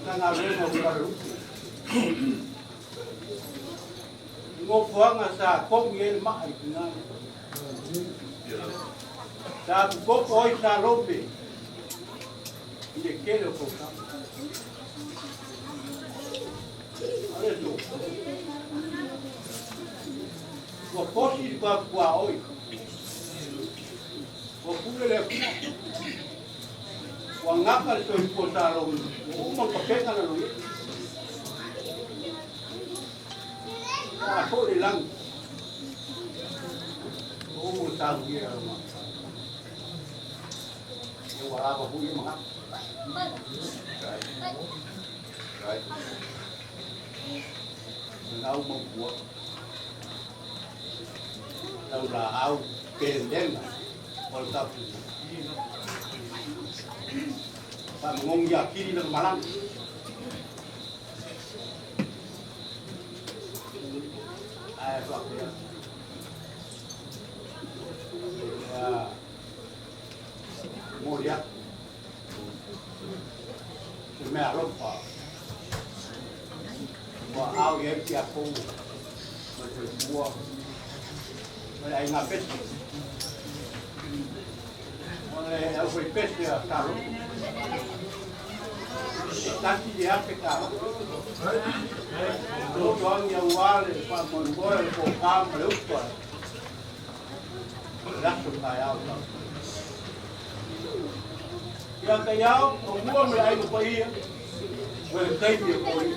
Matagaluega o Falelupe. I nofoaga sa togi ai le maa i tina lea. Sa popopo ai Salome i le tele o tausaga. A o le aso, ua posi le tuaoi. Ua pule le Atua. Ua gafa le soifua Salome, ua uma ona tapena lana mea. Ua a foi le lagi. Ua uma ona saunia e lona. Ia ua lava foi ia manatu. Nau maupua. Tau laau pendena o le tapu. Faamagogi atili lana malaga. Ae faapea. Ia momoli atu se mea alofa ua ao i ai le tiakono ma le faletua ma le aiga pese. O le aufaipese a Salogo. E tasi le afe tala. Loto angi aua le faamoemoe o le pōkā ma le upa. O le aso taeao tau. Ia taiao, o mua ma le aiga paia, o le taimi e koi.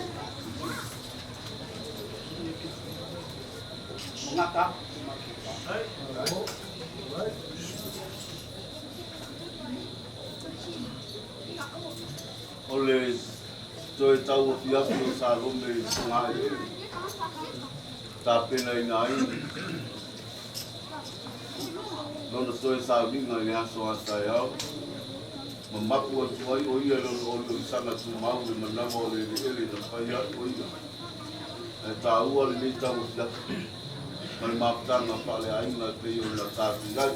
Ngata. O le toe tauafiafi o Salome i Fogaeleele, tapenaina ai lona toe sauniga i le aso a taeao, ma mapu atu ai o ia i lona oliolisaga tumau i le manawa o le eleele na fai ai o ia. Ae taua lenei tauafiafi ma le mafutaga faaleaiga e pei ona tatou i ai.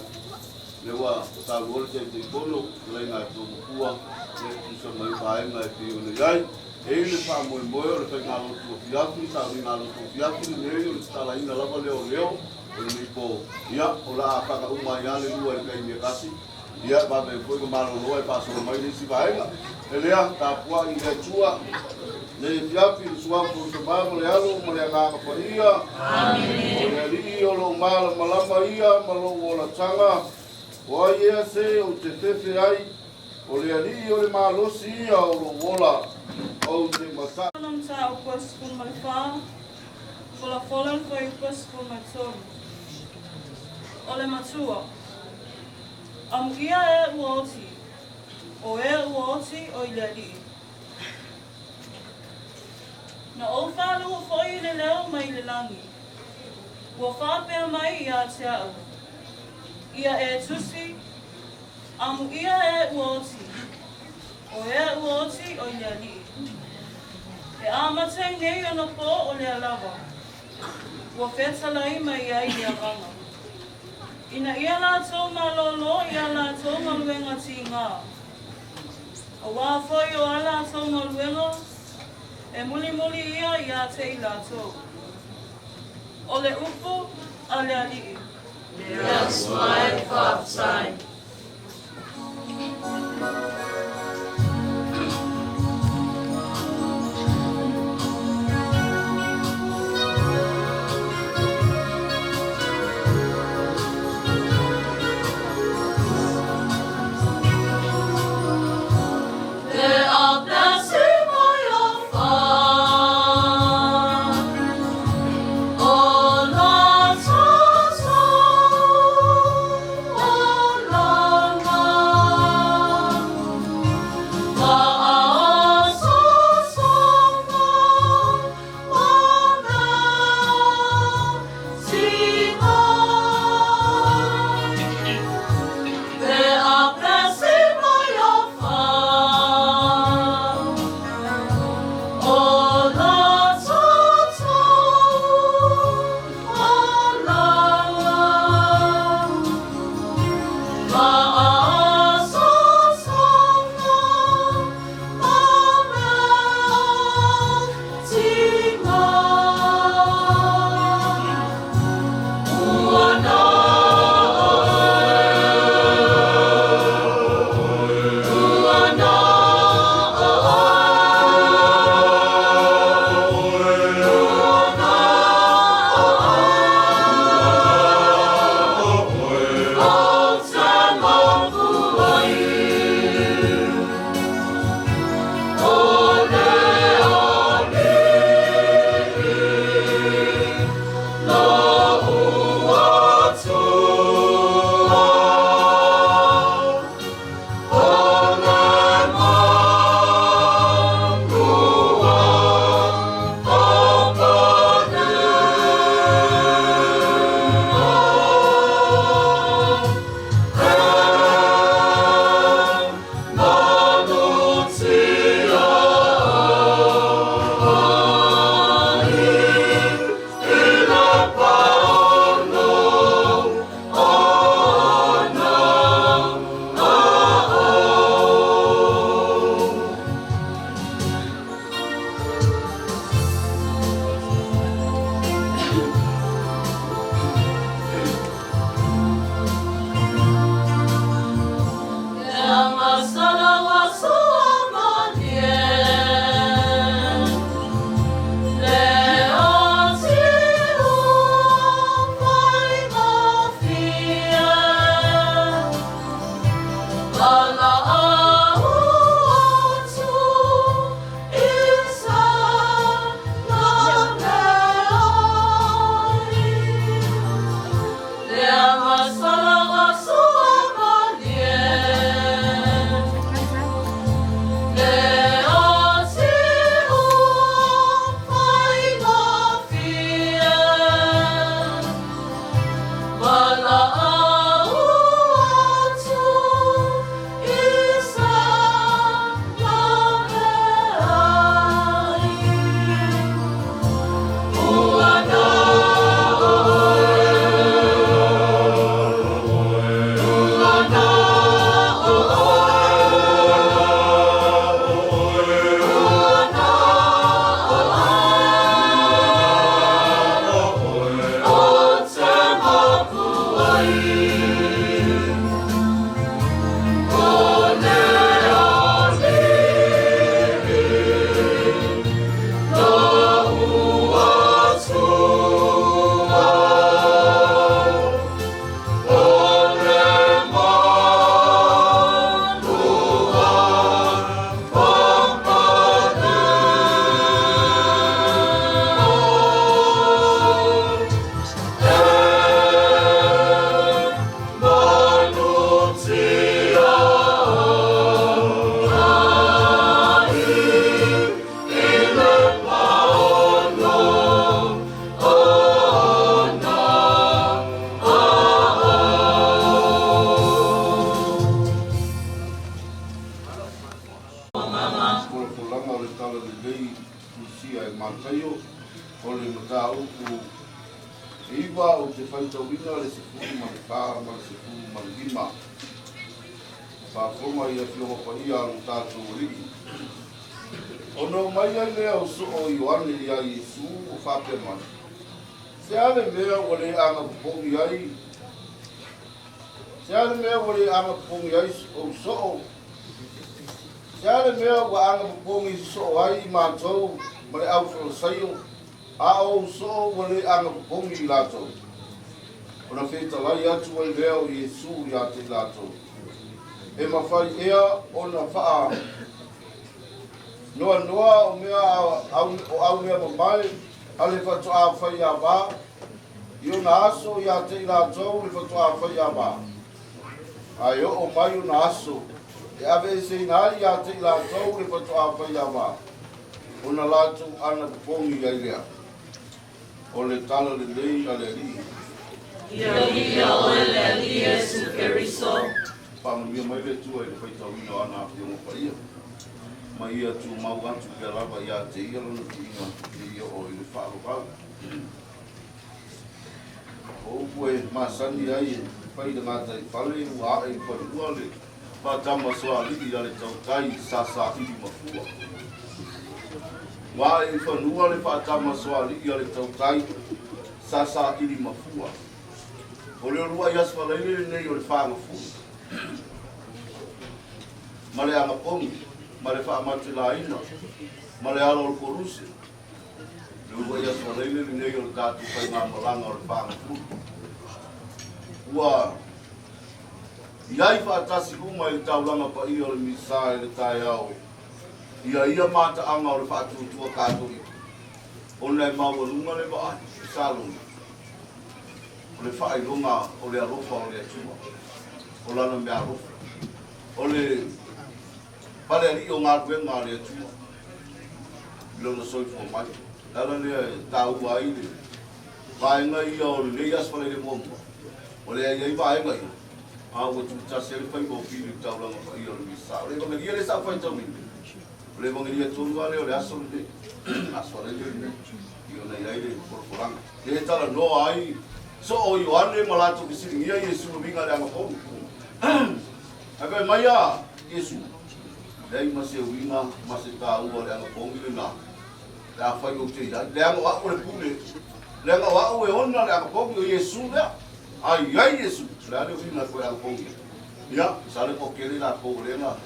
Lea ua saunoa le Taitaifono, fetalaiga a Toomapua, ia e tusa ma ia vaega e pei ona i ai. E i ai le faamoemoe o le faigalotu afiafi, sauniga lotu afiafi lenei, o le tatalaina lava lea o leo o lenei po. Ia, o le a faga uma ai lava le lua i le taimi e tasi. Ia, vave ai foi ona malolo ae faasolo mai le isi vaega. E lea, tapuai i le Atua nei afiafi, i le suafa o le Tama ma le Alo ma le Agaga Paia. Amene. O le Alii o lou malamalama ia ma lou olataga, o ai ea se ou te fefe ai, o le Alii o le malosi ia o lou ola, ou te mata. Ona mataupu e 14, folafola le fuaiupu e 13. O le matua. Amuia e ua oti, o e ua oti o i le Alii. Na ou faalogo foi i le leo mai le lagi, ua faapea mai ia te au, Ia e tusi, amuia e ua oti, o e ua oti o i le Alii. E amata i nei ona po o lea lava, ua fetalai mai ai le Agaga. Ina ia latou malōlō i a latou galuega tīgā, Auā foi o a latou galuega, e mulimuli ia iā te i latou. O le upu a le Alii. Le Atua e faafetai. There are blessing my ofa O la tata, o la. o le Talalelei tusia e Mataio, o le mataupu 9, ou te faitauina le 14 ma le 15. Faafofoga i Afioga Paia a lo tatou Alii. Ona oo mai ai lea o soo o Ioane iā Iesu ua faapea mai, Se a le mea ua le agapopogi ai? Se a le mea ua le agapopogi ai ou soo? Se a le mea ua agapopogi sosoo ai i matou ma le aufalasaio, a o ou soo ua le agapopogi i latou? Ona fetalai atu ai lea o Iesu iā te i latou, E mafai ea ona faa noanoa o mea o au mea mamae a le faatoa faiava i ona aso iā te i latou le faatoa faiava? Ae oo mai ona aso e aveeseina ai iā te i latou le faatoa faiava, ona latou anapopogi ai lea. O le Tala Lelei a le Alii. Ia viia oe le Alii Iesu Keriso. Faamanuia mai le Atua i le faitauina o ana Afioga Paia, ma ia tumau atu pea lava ia te ia lona viiga seia oo i le faalovau. O upu e masani ai e fai i le gataifale ua ae i fanua le faatamasoalii a le tautai sasaili mafua. Ua ae i fanua le faatamasoalii a le tautai sasaili mafua. O le uluai aso falaile lenei o le fagafulu ma le agapogi ma le faamatelaina ma le alo o le koluse. Le uluai aso falaile lenei o le tatou faigamalaga o le fagafulu. Ua i ai faatasi uma i le taulaga paia o le Misa i le taeao ia ia mataaga o le faatuatua Katoliko, ona e maualuga le vaai i Salome o le faailoga o le alofa o le Atua, o Lana meaalofa, o le palealii o galuega a le Atua i Lona soifua mai. O le ala lea e taua ai le vaega ia o lenei aso falaile muamua, o lea e i ai vaega ia, a ua tuutasi ai le faiva o pili i le taulaga paia o le Misa. O le Evagelia lea sa ou faitauina, o le Evagelia tonu lava lea o le aso lenei, aso falaile lenei, i ona i ai le folafolaga. Lea e talanoa ai soo o Ioane ma latou fesiligia Iesu e uiga i le agafono. Ae fai mai a Iesu, Leai ma se uiga ma se taua o le agafogi lena, pe afai ou te i ai. Leaga o au o le pule, leaga o au e ona le agafogi, o Iesu lea. A i ai Iesu, o le a le uiga e toe agafogi ai? Ia, masalo e toatele latou o lea na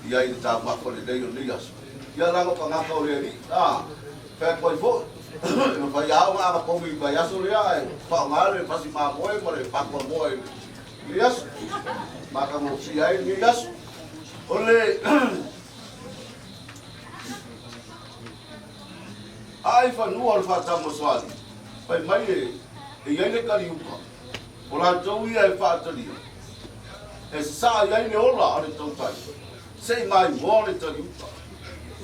i ai i le taumafa lelei o lenei aso. Ia, leaga o tagata o le Alii, a fai atu ai foi, e mafai lava ona agafogi i le vaiaso lea ae faaaoga le fasi mamoe ma le patuamoa i lenei aso. Matagofie ai lenei aso. O le ae fanua o le faatamasoalii, fai mai e i ai le kaliuka, o latou ia e faatalia, e sasaa i ai le ola a le tautai, se i maimoa le taliuka,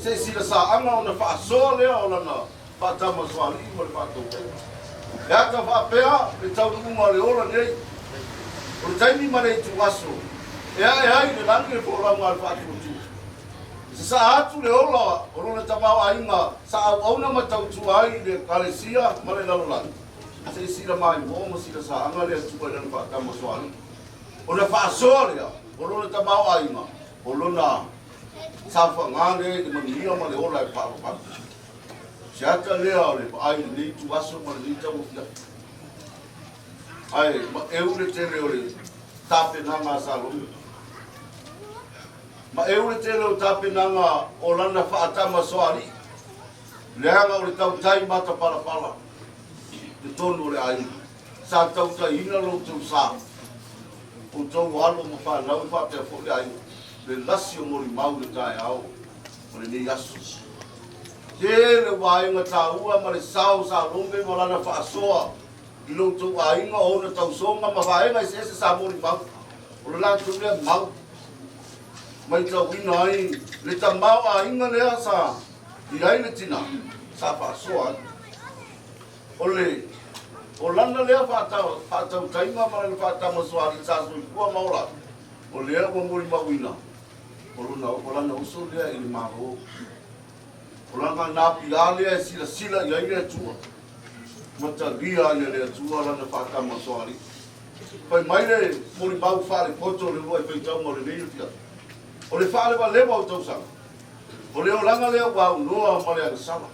se i silasaaga ona faasoa lea o lana faatamasoalii ma le faatautaiga. E ata faapea le taunuuga o le ola nei, o le taimi ma le ituaso e ae ai le lagi le folauga a le faatuatua. E sasaa atu le ola o lona tamaoaiga sa auauna ma tautua ai i le Ekalesia ma le lalolagi, se i sila maimoa ma sila saaga le Atua i lana faatamasoalii. Ona faasoa lea o lona tamaoaiga, o lona saofaga lea i le manuia ma le ola e faavavau. Se ata lea o le vaai i lenei ituaso ma lenei tauafiafi. Ae maeu le tele o le tapenaga a Salome. Maeu le tele o tapenaga o lana faatamasoalii, leaga o le tautai matapalapala i totonu o le aiga. Sa tautaiina lo outou sa, outou alo ma fanau e faapea foi le aiga, le lasi o molimau i le taeao o lenei aso. Tele vaega taua ma le sao o Salome ma lana faasoa i lo outou aiga o ona tausoga ma vaega eseese sa molimau. O le latou lea mau maitauina ai le tamaoaiga lea sa i ai le tina sa faasoa ai. O le o lana lea faatautaiga ma lana faatamasoalii sa soifua ma ola ai, o lea ua molimauina o lona o lana uso lea i le Malo. O lana napi lea e silasila i ai le Atua, ma talia ai e le Atua lana faatamasoalii. Fai mai le molimau faalepoto o le uluai faitauga o lenei afiafi, o le faalevaleva o tausaga, o le olaga lea ua aunoa ma le agasala.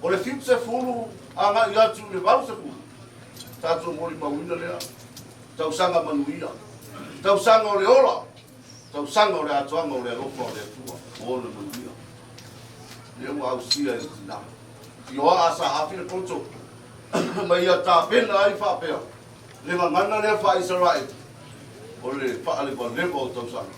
O le 70 agai atu i le 80, tatou molimauina lea tausaga manuia, tausaga o le ola, tausaga o le atoaga o le alofa o le Atua ma ona manuia. Lea ua ausia e le tina. Ioa sa afi le poto ma ia tapena ai faapea le gagana lea faa-Isaraelu o le faalevaleva o tausaga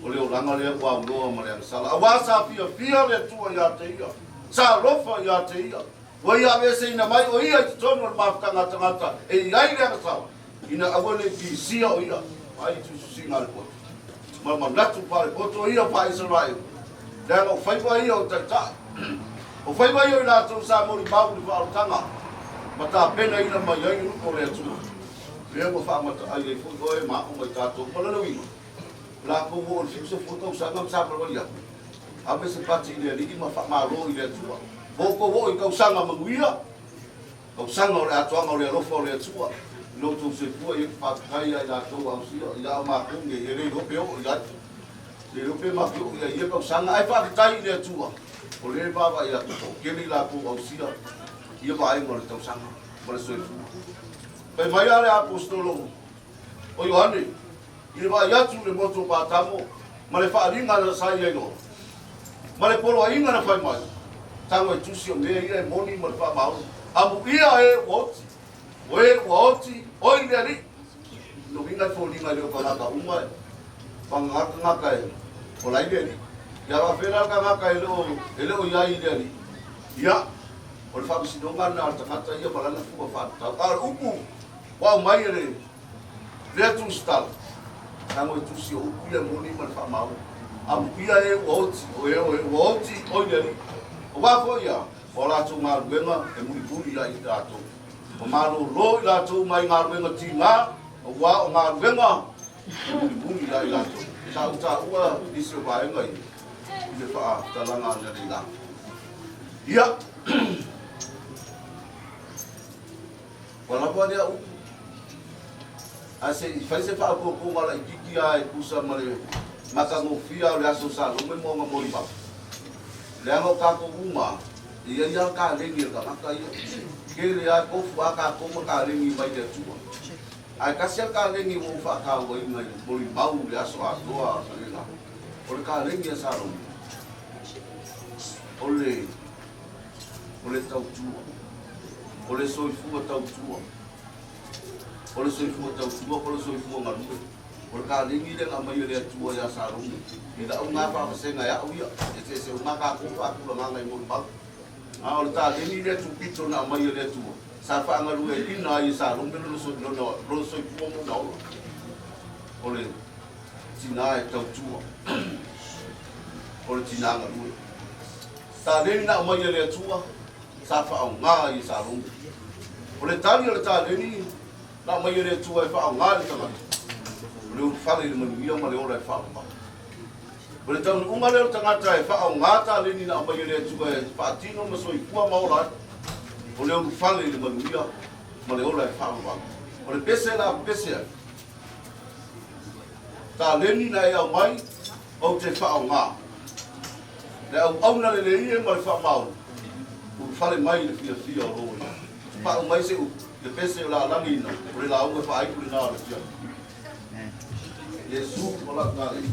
o le olaga lea ua aunoa ma le agasala. Auā sa fiafia le Atua iā te ia, sa alofa iā te ia, ua ia aveeseina mai o ia i totonu o le mafutaga a tagata e i ai le agasala, ina aua ne i pisia o ia ai i tusitusiga a le poto. Ma manatu faalepoto ia faa-Isaraelu, leaga o faiva ia o taitai, o faiva ia o i latou sa molimau i le faaolataga ma tapenaina mai ai le nuku o le Atua, lea ua faamataai ai foi oe ma au ma i tatou ma lona uiga, lakou ua oo i le 70 tausaga ma savalivali atu, ave se pati i le Alii ma faamalo i le Atua. Ua outou oo i tausaga manuia, tausaga o le atoaga o le alofa o le Atua, i lo outou soifua ia faafetai ia i latou ausia, ia a matou nei, e le iloa pe oo i ai. E le iloa pe matou oo i ai ia tausaga, ae faafetai i le Atua, o lea e vaavaai atu, toatele i latou ausia ia vaega o le tausaga ma le soifua. Fai mai a le Aposetolo o Ioane, i le vaai atu i le motu o Patamo ma le faaaliga na sa i ai loa, ma le poloaiga na fai mai, tago e tusi o mea ia e moni ma le faamaoni, amuia e ua oti, o e ua oti, oi le Alii. Lona uiga e foliga e le o tagata uma e pagaga tagata e ola ai le Alii. Ia faapefea la le tagata e le o i ai i le Alii? Ia, o le faamasinoga lena a le tagata ia ma lana fua faatatau. A o le upu ua aumai e le lea tusitala, tago e tusi o upu ia e moni ma le faamaoni. Amuia e ua oti, o e ua oti, oi le Alii. Aua foi ia, o a latou galuega e mulimuli ai i latou. Ua malolo i latou mai galuega tigā, aua o galuega e mulimuli ai i latou. Sa ou taua nisi o vaega ia i le faatalaga analeila. Ia, Ua lava lea upu. Ae se i fai se faaopoopoga laitiiti lava e tusa ma le matagofie o le Aso Salome ma ona molimau. Leaga o tatou uma, e i ai lava le kaleni a le tagata ia. Tele lava, e tofu lava tatou ma kaleni mai le Atua. Ae tasi lava le kaleni ua ou faatauaina i le molimau i le aso atoa analeila, o le kaleni a Salome. O le o le tautua, o le soifua tautua, o le soifua tautua po o le soifua galue. O le kaleni lea na aumai e le Atua ia Salome, i lau na faavasega e au ia, e eseese uma tatou faatulagaga i molimau. A o le kaleni lea tupito na aumai e le Atua, sa faagalueina ai e Salome lona soifua ma lona ola. O le tina e tautua, o le tina galue. Taleni na aumai e le Atua sa faaaoga ai e Salome. O le tali o le taleni na aumai e le Atua e faaaoga e le tagata, o le ulufale i le manuia ma le ola e faavavau. O le taunuuga lea o le tagata e faaaoga taleni na aumai e le Atua e faatino ma soifua ma ola ai, o le ulufale i le manuia ma le ola e faavavau. O le pese la pese ai, taleni na e aumai ou te faaaoga. Le auauna lelei e ma le faamaoni, ulufale mai i le fiafia o lou Alii. Paʻu mai se upu, le pese o le a lagiina, o le lauga faaiu lena o le afiafi. Iesu o lau taleni.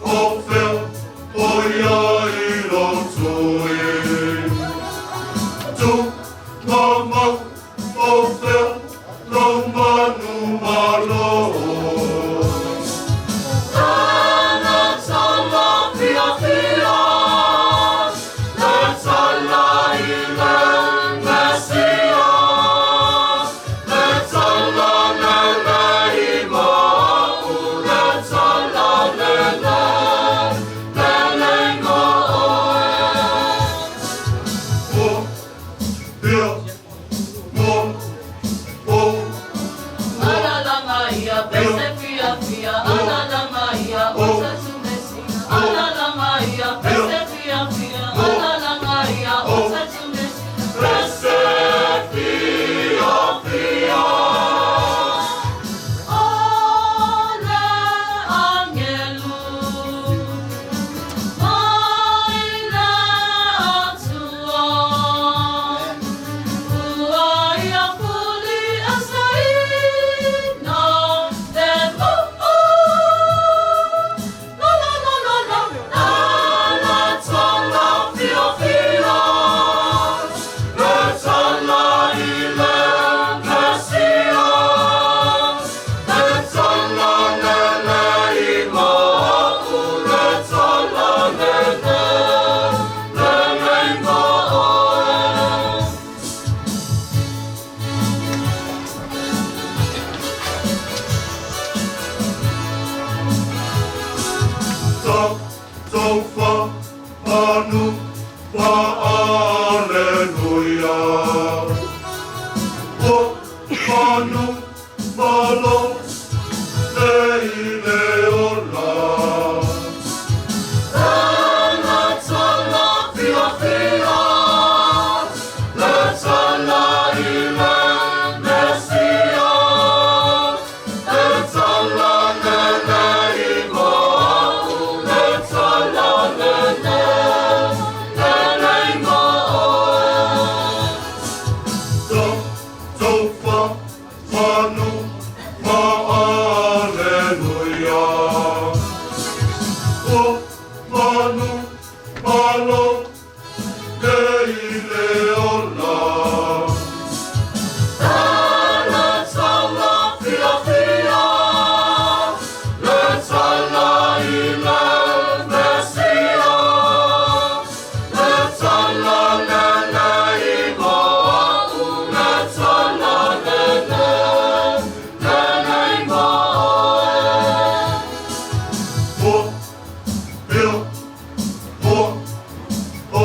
o fea o ia i lou tui. Tu mamau o fea lou manumalo. O, ia, o, o, ta, tau, fa, manu, pa, aleluia. O, manu, malo, le i le ola. Ta, tau, fa, manu, ma, aleluia. O, manu, malo, le i le ola. O, ia, o,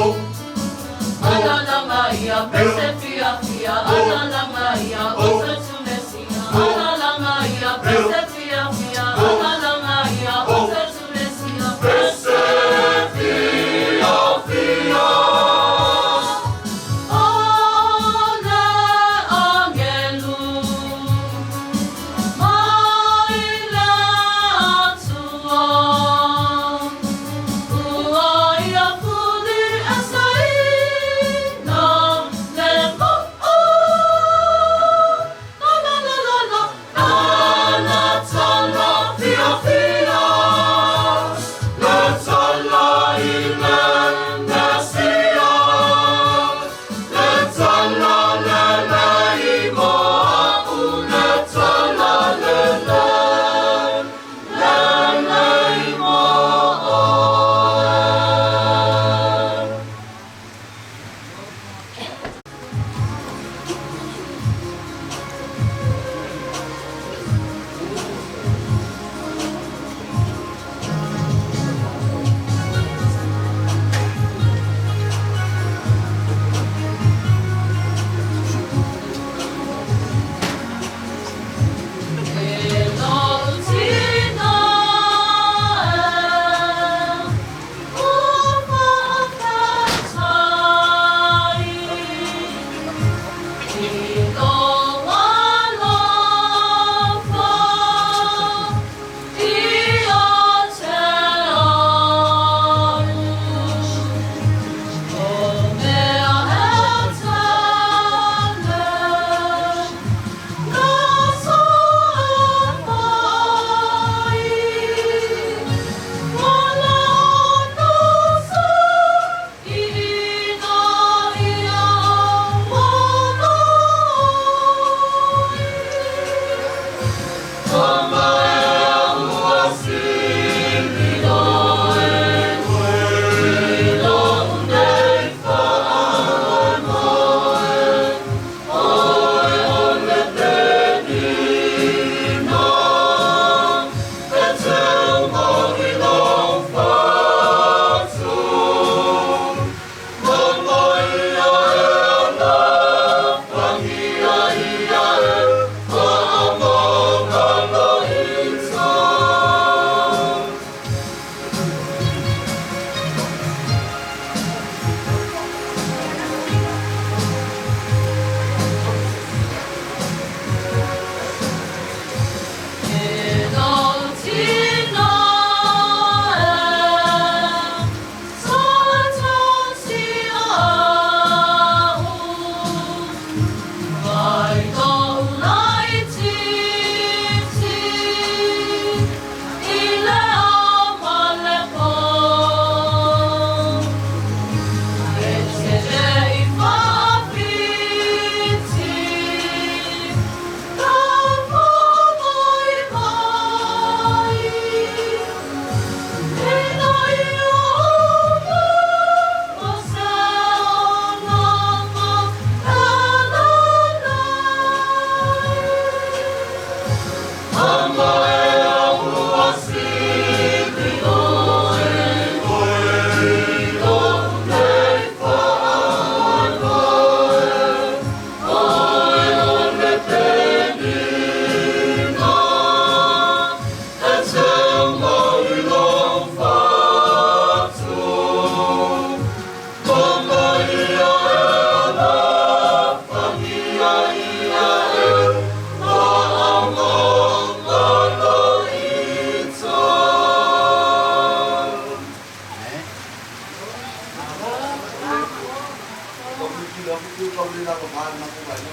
talofa le matou vaega.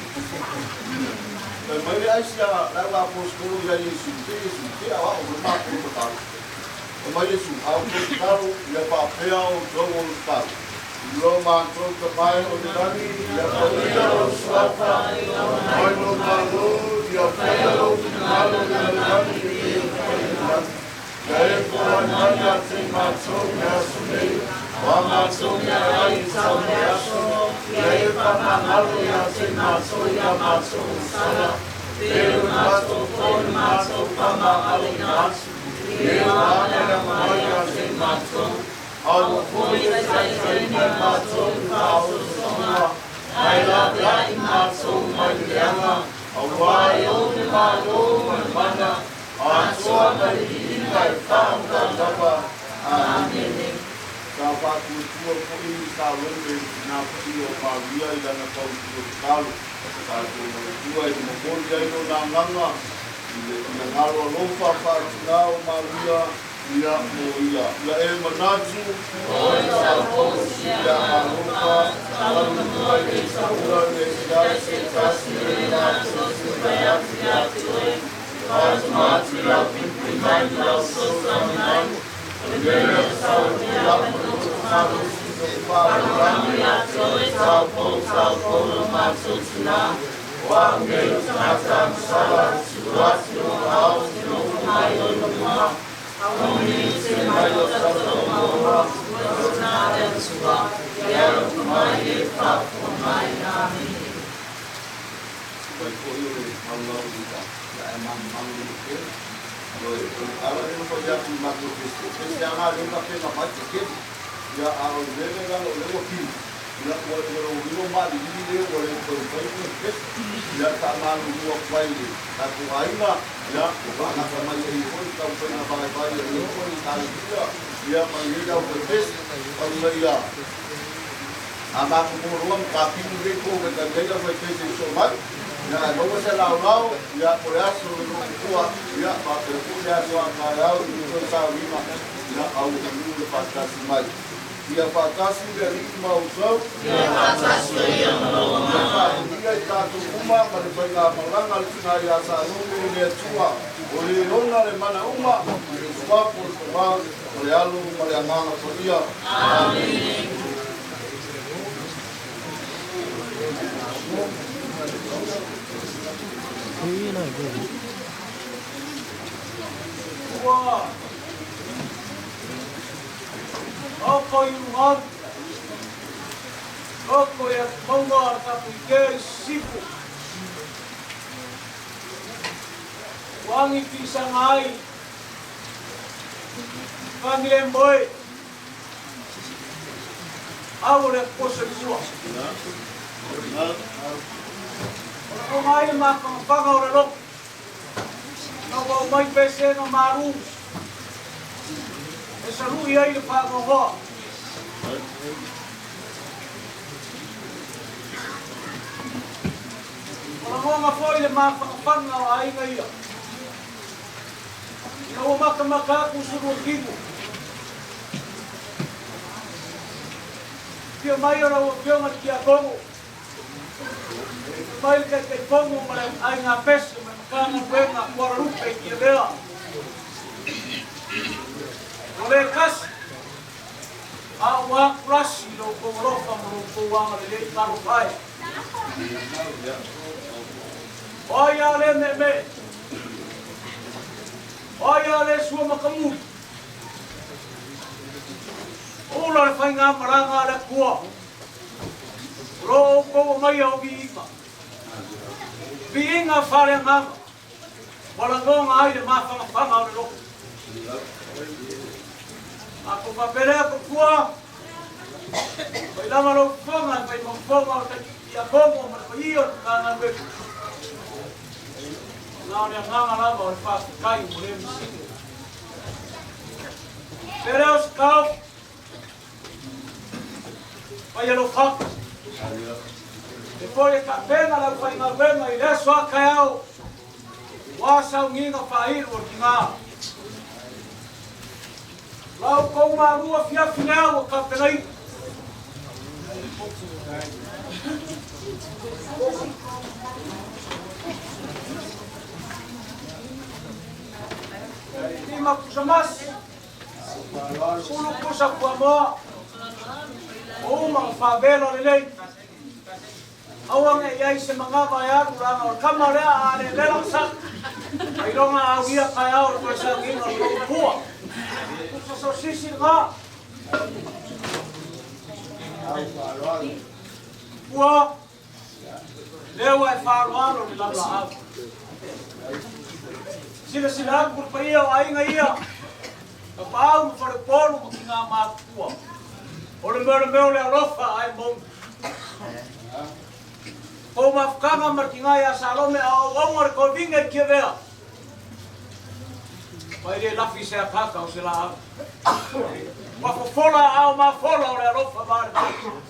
Fai mai le aisi a le au aposetolo ia Iesu, Te Iesu, te au a'u le matou tatalo. Fai mai Iesu, A outou tatalo, ia faapea outou o le tatalo. Lo matou Tama e o le lagi, ia paia lou suafa, mai lou Malo, ia faia lou finagalo i le lalolagi e pei ona fai i le lagi. Ia e foai mai ia te matou i le aso nei, o a matou meaai e tau i le aso, ia e faamagalo ia te matou i a matou sala, pei ona matou foi na matou faamagaloina atu, i e ua agaga mai ia te matou, aua foi e taitaiina i matou i faaosoosoga, ae laveai matou mai le leaga, auā e ou le Malo ma le mana, atoa ma le viiga e faavavau lava. Amene. Sa faatuatua foi Salome i le tina paia o Maria i lana fautua tatalo. Tatou manatua e momoli ai lona agaga i le finagalo alofa faatina o Maria ia mo ia. Ia e manatu, Oe tauposi ia alofa, talu mai le taula le siai se tasi le matou tulai atu ia te oe, faatuma atu i lau puipui mai ma lau fesoasoani mai, o le mea o sau o le lau ma lou malosi Faamalamalama ia te oe, taupou, taupou lo matou tina, o au nei o tagata agasala, tuu atu i ou aao ou te nofo mai oe ma luma, aumoni te mai lau tautaoga ola, o lou tina le Atua, ia e alofa mai e faafofoga mai. Amene. Fai foi o le laulau i uta, ia ae manumanu i le kele. O le ala lea na fai atu i matou pese, o pese lava na lea na pena mai te kele. Ia a o le mea lea leaga o lea ua kili, ia ua ua lou lilo maalilili lea ua le toe mafai ona pese. Ia faamalulu atu ai i le tatou aiga, ia ua faagata mai ai foi le taumafaiga vaivai a lenei foi Ekalesia, ia ma lenei aufaipese, ina ia A matou moloa ma kapili nei po o kai ai au faipese i soo mai, ia ae maua se laolao, ia po le aso le loomatua, ia faapea foi le aso a taeao i le toe sauniga, ia au manu le faatasi mai. Ia faatasi le Alii ma outou. Ia faatasi o ia ma lou Ia agaga. faamanuia i tatou uma ma le faigamalaga a le Tina ia Salome i le Atua, o le ona le mana uma, i le Suafa o le Tama, ma le Alo ma le Agaga Paia. Amene. Ua oko i luga atu, oko i atu maunga o le Tapuikea i sisifo. Ua agi pisaga ai Fagilemboe, au o le atuposo i ua. O le oga ai le mafagafaga o le loto, ina ua aumai pesega malu e salu'i ai le faanoanoa. O lagona foi le mafagafaga o aiga ia, ina ua matamata atu suluatino. Afio mai o lau Afioga i le Tiakono, afio mai le Taitaifono ma le Aiga Pese ma le Matagaluega Kuala Lupe i Tiavea. Ua le tasi, a ua atulasi i lo outou alofa ma lo outou agalelei talofa e. O ai a le meemee, o ai a le sua matamuli, Ula le faigamalaga a le Atua, o lo o outou aumaia o viiga, viiga faaleagaga, ua lagona ai le mafanafana o le loto. Matou faapea lea, Totua, fai lava lou fofoga e fai ma fofoga o le Tiakono ma le paia o le Matagaluega, na o le agaga lava o le faafetai mo lea misini. Pea lea o se taofi, fai alofa. E foi e tapena le aufaigaluega i le aso a taeao, ua sauniga faailu o le tina. La outou malua afiafi lea ua tapenaina. Lima pusa masi, sulu pusa puamoa, o uma o fa'avelo lelei. Aua ne i ai se magava e alu laga o le kama lea a le lela saʻi. Ailoga a auia taeao o le toe sagiga o le tou pua. Pusa sosisi lena. Ua lea ua e faaaloalo i le laulaau. Silasila atu le paia o aiga ia, Tapaau ma Faleupolu ma Tina Matutua. O le mea o le mea o le alofa ae moni. Kou mafutaga ma le tina ia Salome a o auauna le toeviga i Tiavea. Ma e le lafi se ataata o se laau. Ua fofola aao mafola o le alofa ma le moni.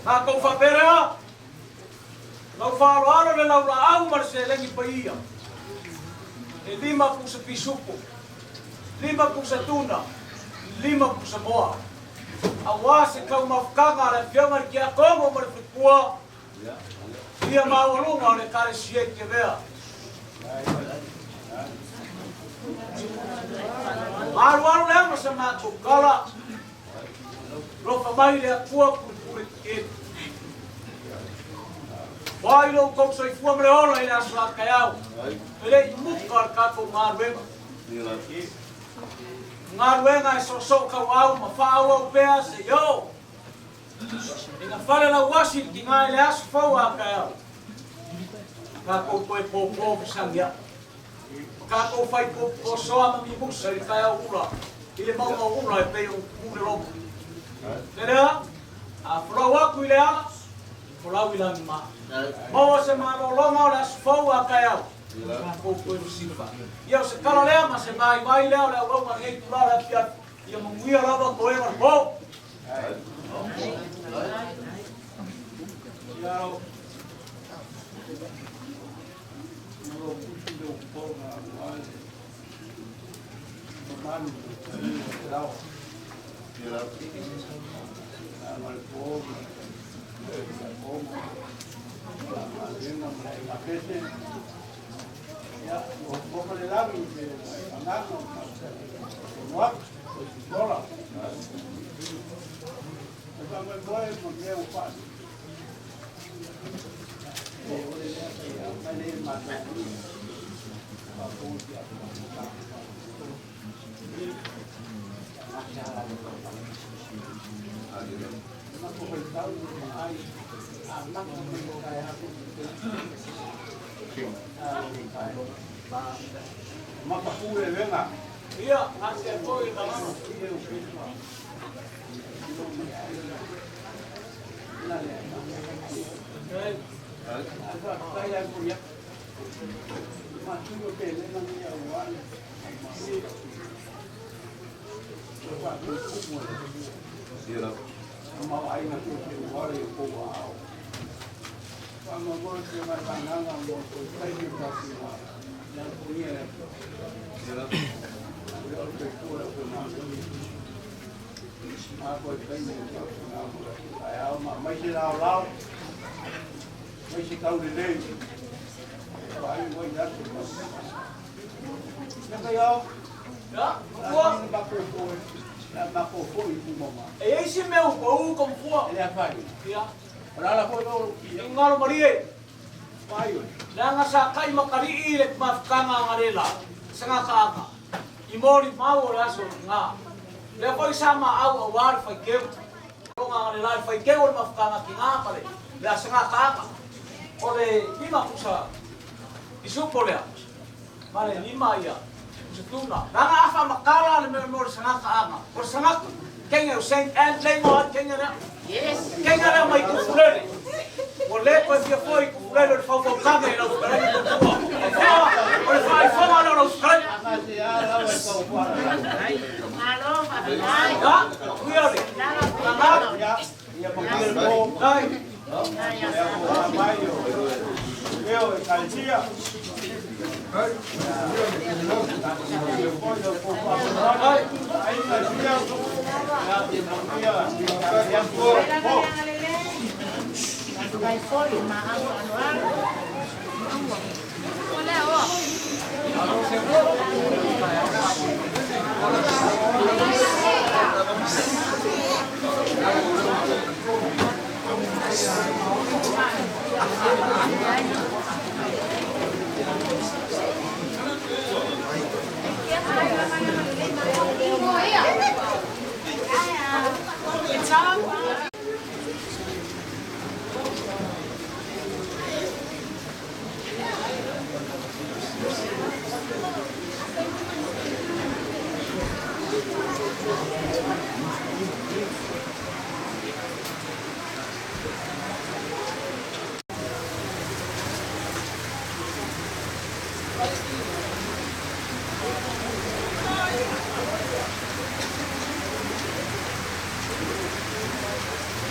Tatou faapea, lau faaaloalo le laulaau ma le seleni paia. E lima pusa pisupo, lima pusa tuna, lima pusa moa. Auā se taumafutaga a le Afioga i le Tiakono ma le Faletua, ia maualuga o le Ekalesia i Tiavea. Alualu lea ma sa matou tala, alofa mai le Atua pulepule tetele. Ua i lo outou soifua ma le ola i le aso a taeao, e le i muka le tatou galuega. Galuega e soosoo tauau ma faaauau pea seia oo ina fale lauasi le tiga i le aso fou a taeao. Tatou toe pōpō fesagiai ma tatou fai posoa ma mimusa i le taeao ula i le mauga ula e pei o tumu le logo. Le lea, a folau atu i le ala, folau i lagima. Maua se malologa o le aso fou a taeao. Tatou toe fesilifa'i. Ia o se tala lea ma se vaivai lea o le auauna i lenei itula o le afiafi. Ia manuia lava toega o le po. Ia, ate foi le tagata. Ia, matua. E i ai se mea ua pau ka mafua. Ia. Finagalo malie. Leaga sa kai makalii le mafutaga a Galela, sagaga i molimau o le aso lena. Lea foi sa maau auā le faiteu. Loga a Galela i faiteu o le mafutaga tiga ma le le asagakaaga. O le lima pusa pisupo lea ma le lima ia pusa tuna. Leaga a faamatala le mea mo le sagakaaga, o le sagaku kenge o Saint Anne lengo ai kenge lea. Kenge lea mai Tufulele. Ua le toe fia foi i Tufulele o le faufautaga i lau fetalaiga Tautua. O le faaifoga lea o lau fetalaiga. Ia, manuia le gagau. Dai. Dai.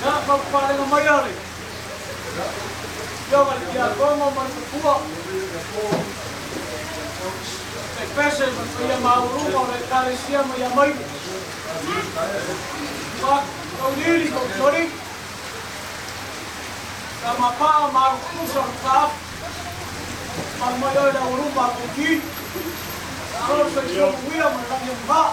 Ia, faupalega mai a le Afioga i le Tiakono ma le Matua, le Pese ma le paia maualuga o le Ekalesia ma ia maile. Taulili ma Usolii, Tamapaa ma Alukusa ma Taafu, malu mai oe le aualuma a Putī, malo le soifua manuia ma le lagi o Mavaa.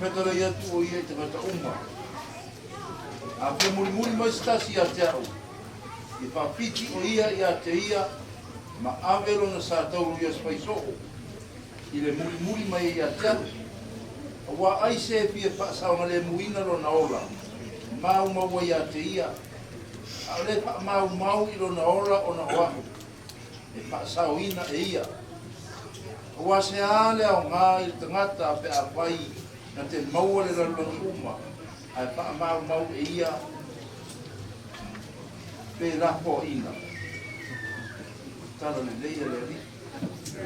Fetalai atu o ia i tagata uma. A fia mulimuli mai se tasi ia te a'u, ia faapiti o ia ia te ia ma ave lona sa tauro i aso faisoo i le mulimuli mai ai ia te a'u. Auā ai se e fia faasaogalemuina lona ola, maumau ai ia te ia, a o le faamaumau i lona ola ona o a'u, e faasaoina e ia. Auā se a le aogā i le tagata pe afai na te maua le lalolagi uma, ae faamaumau e ia pe lafoaina. Tala lelei a le Alii.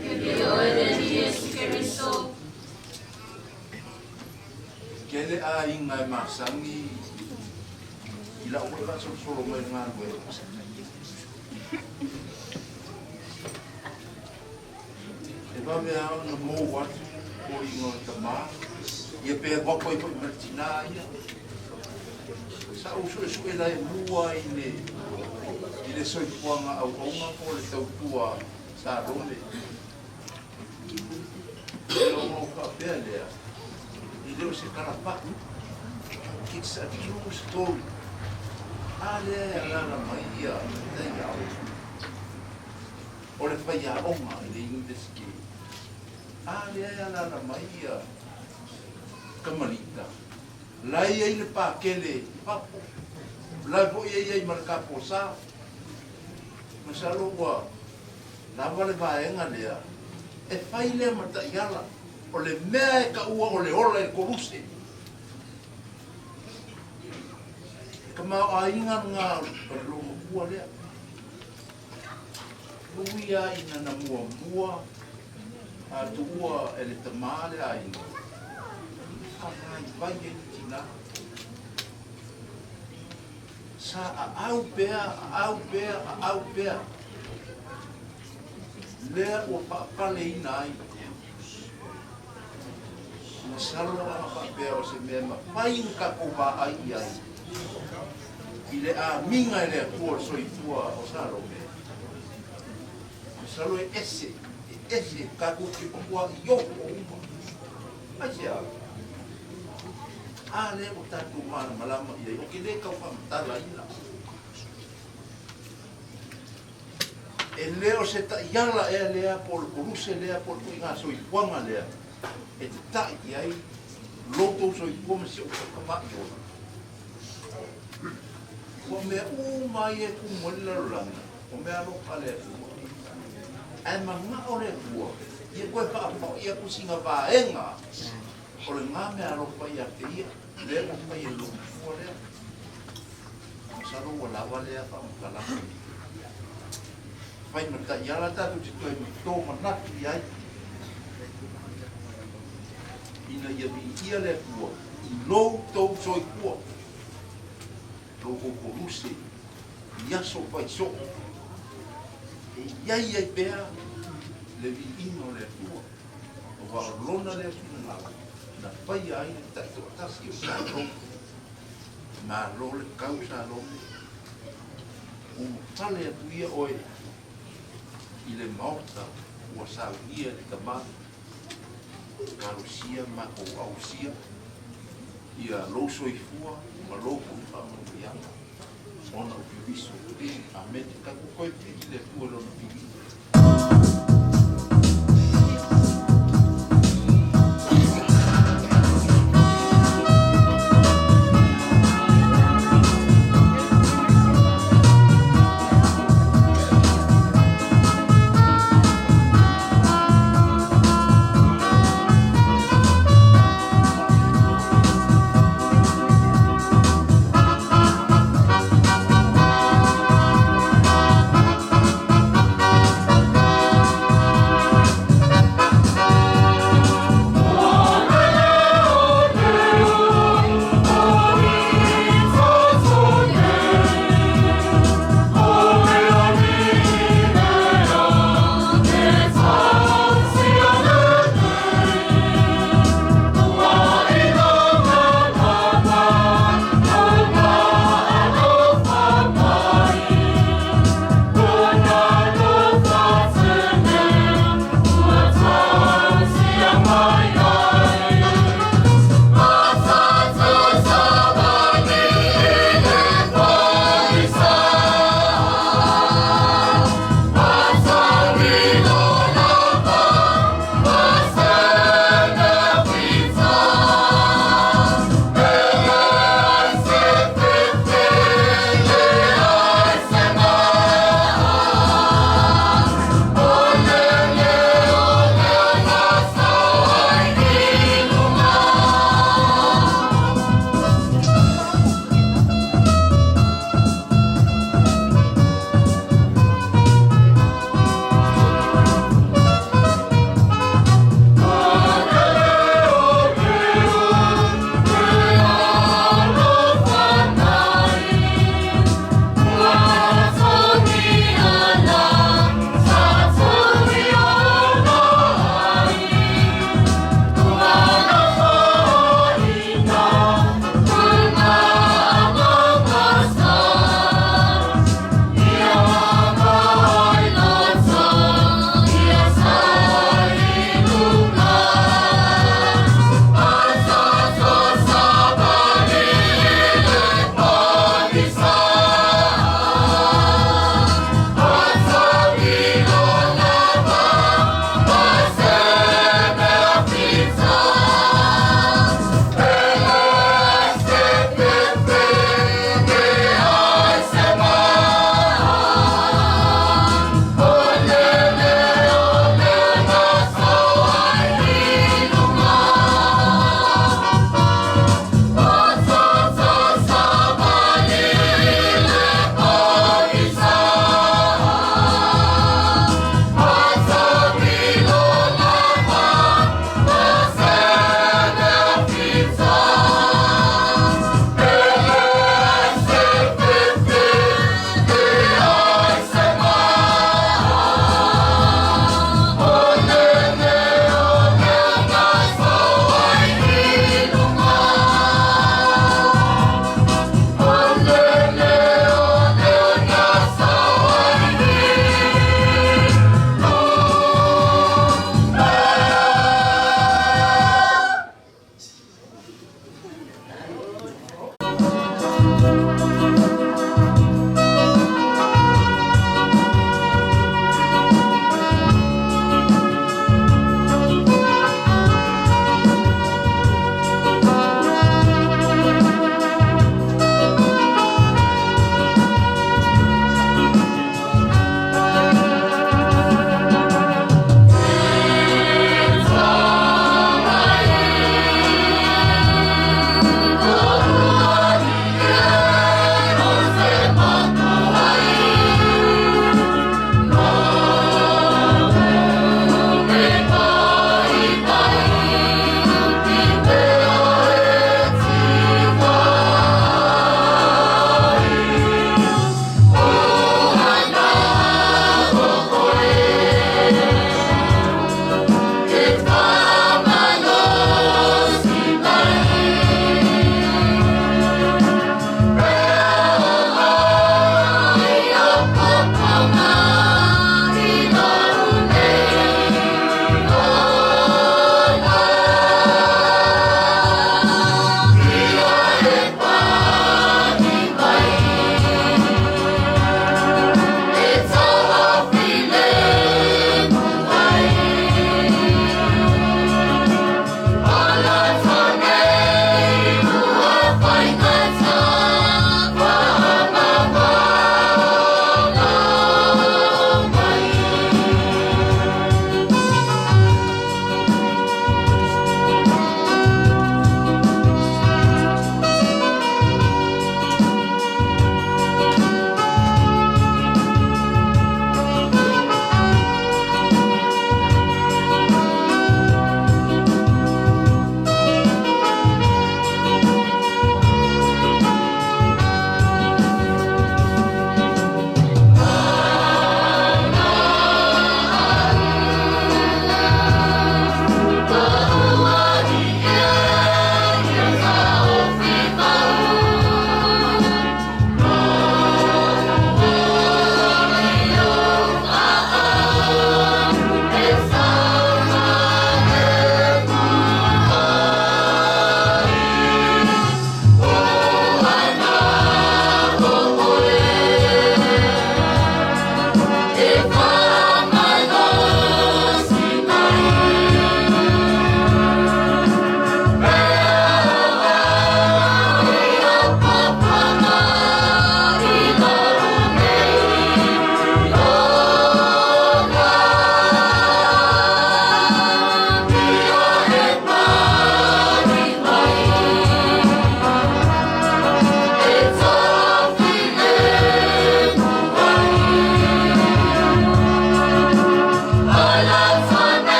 Viia oe le Alii Iesu Keriso. Tele aiga e masani i lau foi faasolosolo mai i le galuega. E vave lava ona mou atu foliga o le tama, ia pe alu atu ai foi ma le tinā ia. Sa ou suesue lae mua i le i le soifuaga auauna po o le tautua Salome. Ia ona ou faapea lea, e le o se talapaʻu, it's a true story. A lea e alaala mai ia taiao o le faiaoga i le Iunivesite. A lea e alaala mai ia Kamalita, la e i ai le pakele i fafo, la foi e i ai ma le kaposa. Masalo ua lava le vaega lea e fai lea ma taiala o le mea e taua o le ola i le koluse. E tamaoaiga lena o le loomatua lea. Ui lava ina na muamua a tuua e le tama le aiga, faavaivai ai le tina. Sa aau pea, aau pea, aau pea, lea ua faapaleina ai. Masalo ana faapea o se mea mafai ona tatou vaai i ai i le amiga e le Atua o le soifua o Salome. Masalo e ese, e ese tatou te matua ioko uma. Aisea? A lea ua tatou malamalama i ai, ou te le tau faamatalaina. E le o se taiala ea lea po o le koluse lea po o le ituaiga soifuaga lea e tata'i i ai lo outou soifua ma si ou tama'i ola. Ua mea uma ia e tumu ai le lalolagi, o mea alofa a le Atua. Ae mana'o le Atua ia toe faafo'i atu sina vaega o lena mea alofa ia te ia, lea ua fai e lou matua lea. Masalo ua lava lea faamatalaga. Fai ma taiala tatou te toe tomanatu i ai ina ia viia le Atua i lou tou soifua, lou tou koluse i aso faisoo e i ai ai pea le viiga o le Atua, aua o Lona lea finagalo na faia ai le taitoatasi o tatou. Malo le kau Salome, ulufale atu ia oe i le maota ua saunia e le tama, talosia ma matou ausia ia lou soifua ma lou foi faamanuiaga ona o Keriso. Amene. Tatou toe pili i le Atua i Lona piliga.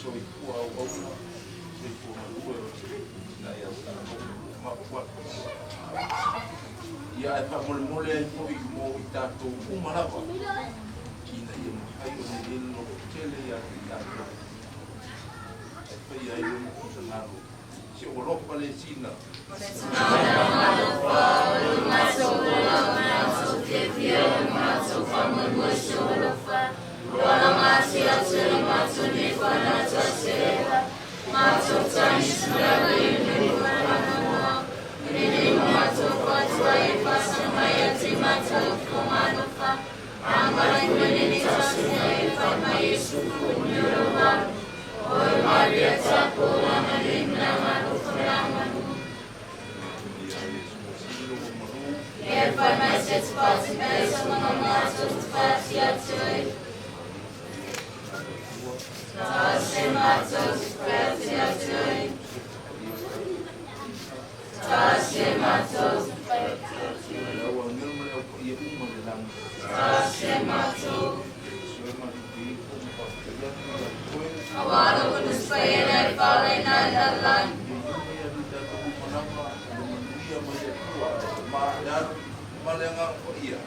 soifua auauna, soifua malue na ia mapu atu. Ia ae faamolemole ai foʻi mo i tatou uma lava, ina ia mafai ona i ai le lototele iā te i tatou, ae faia ai lona finagalo. Si ou alofa le sina. Ia Iesu Masii lo malu. Le au agelo ma le au paia uma i le lagi. Soe malute ifo ma faafetai atu ia te oe. Ia uma ia i tatou uma lava, le manuia mai le Atua, le Tama, le Alo ma le Agaga Paia.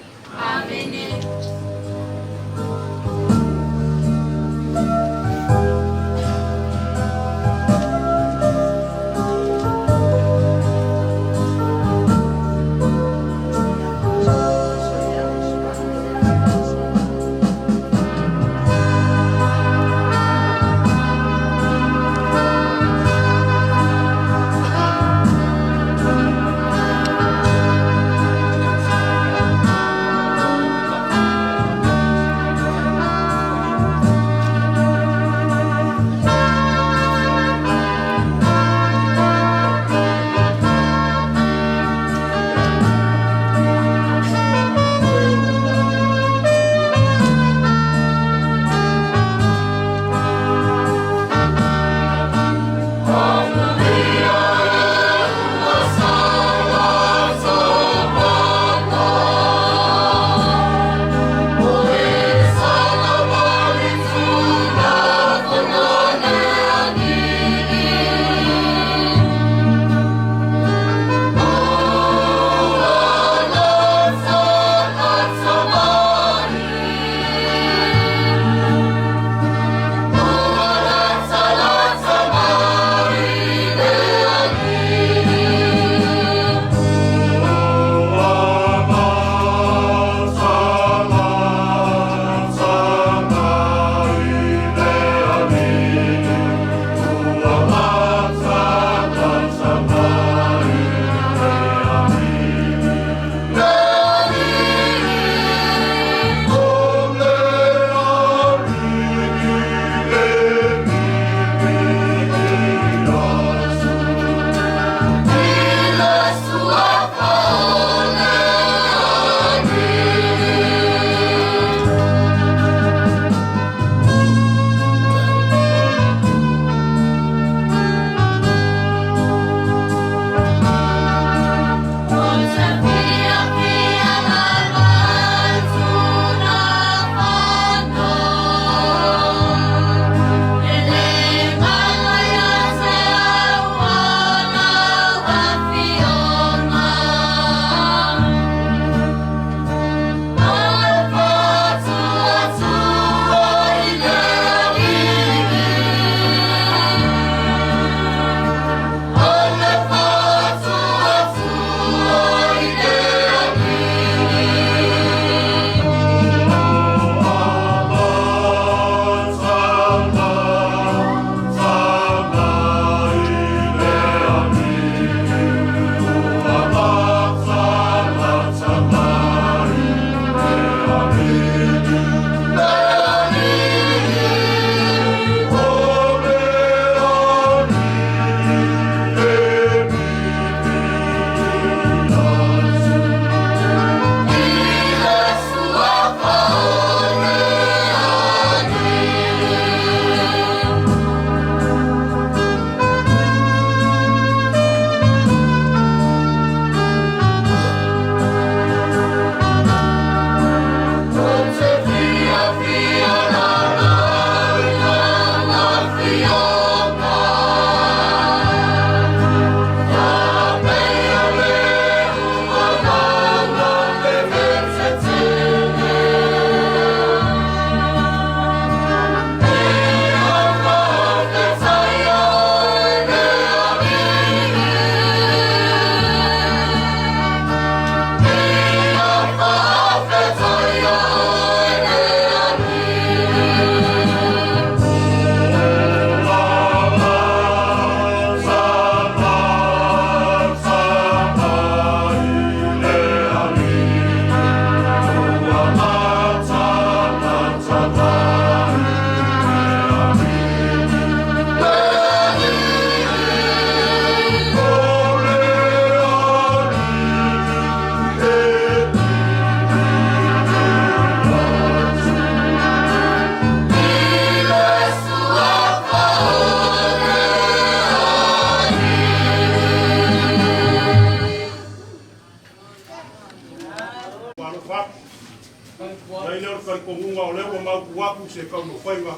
aku se taumafaiga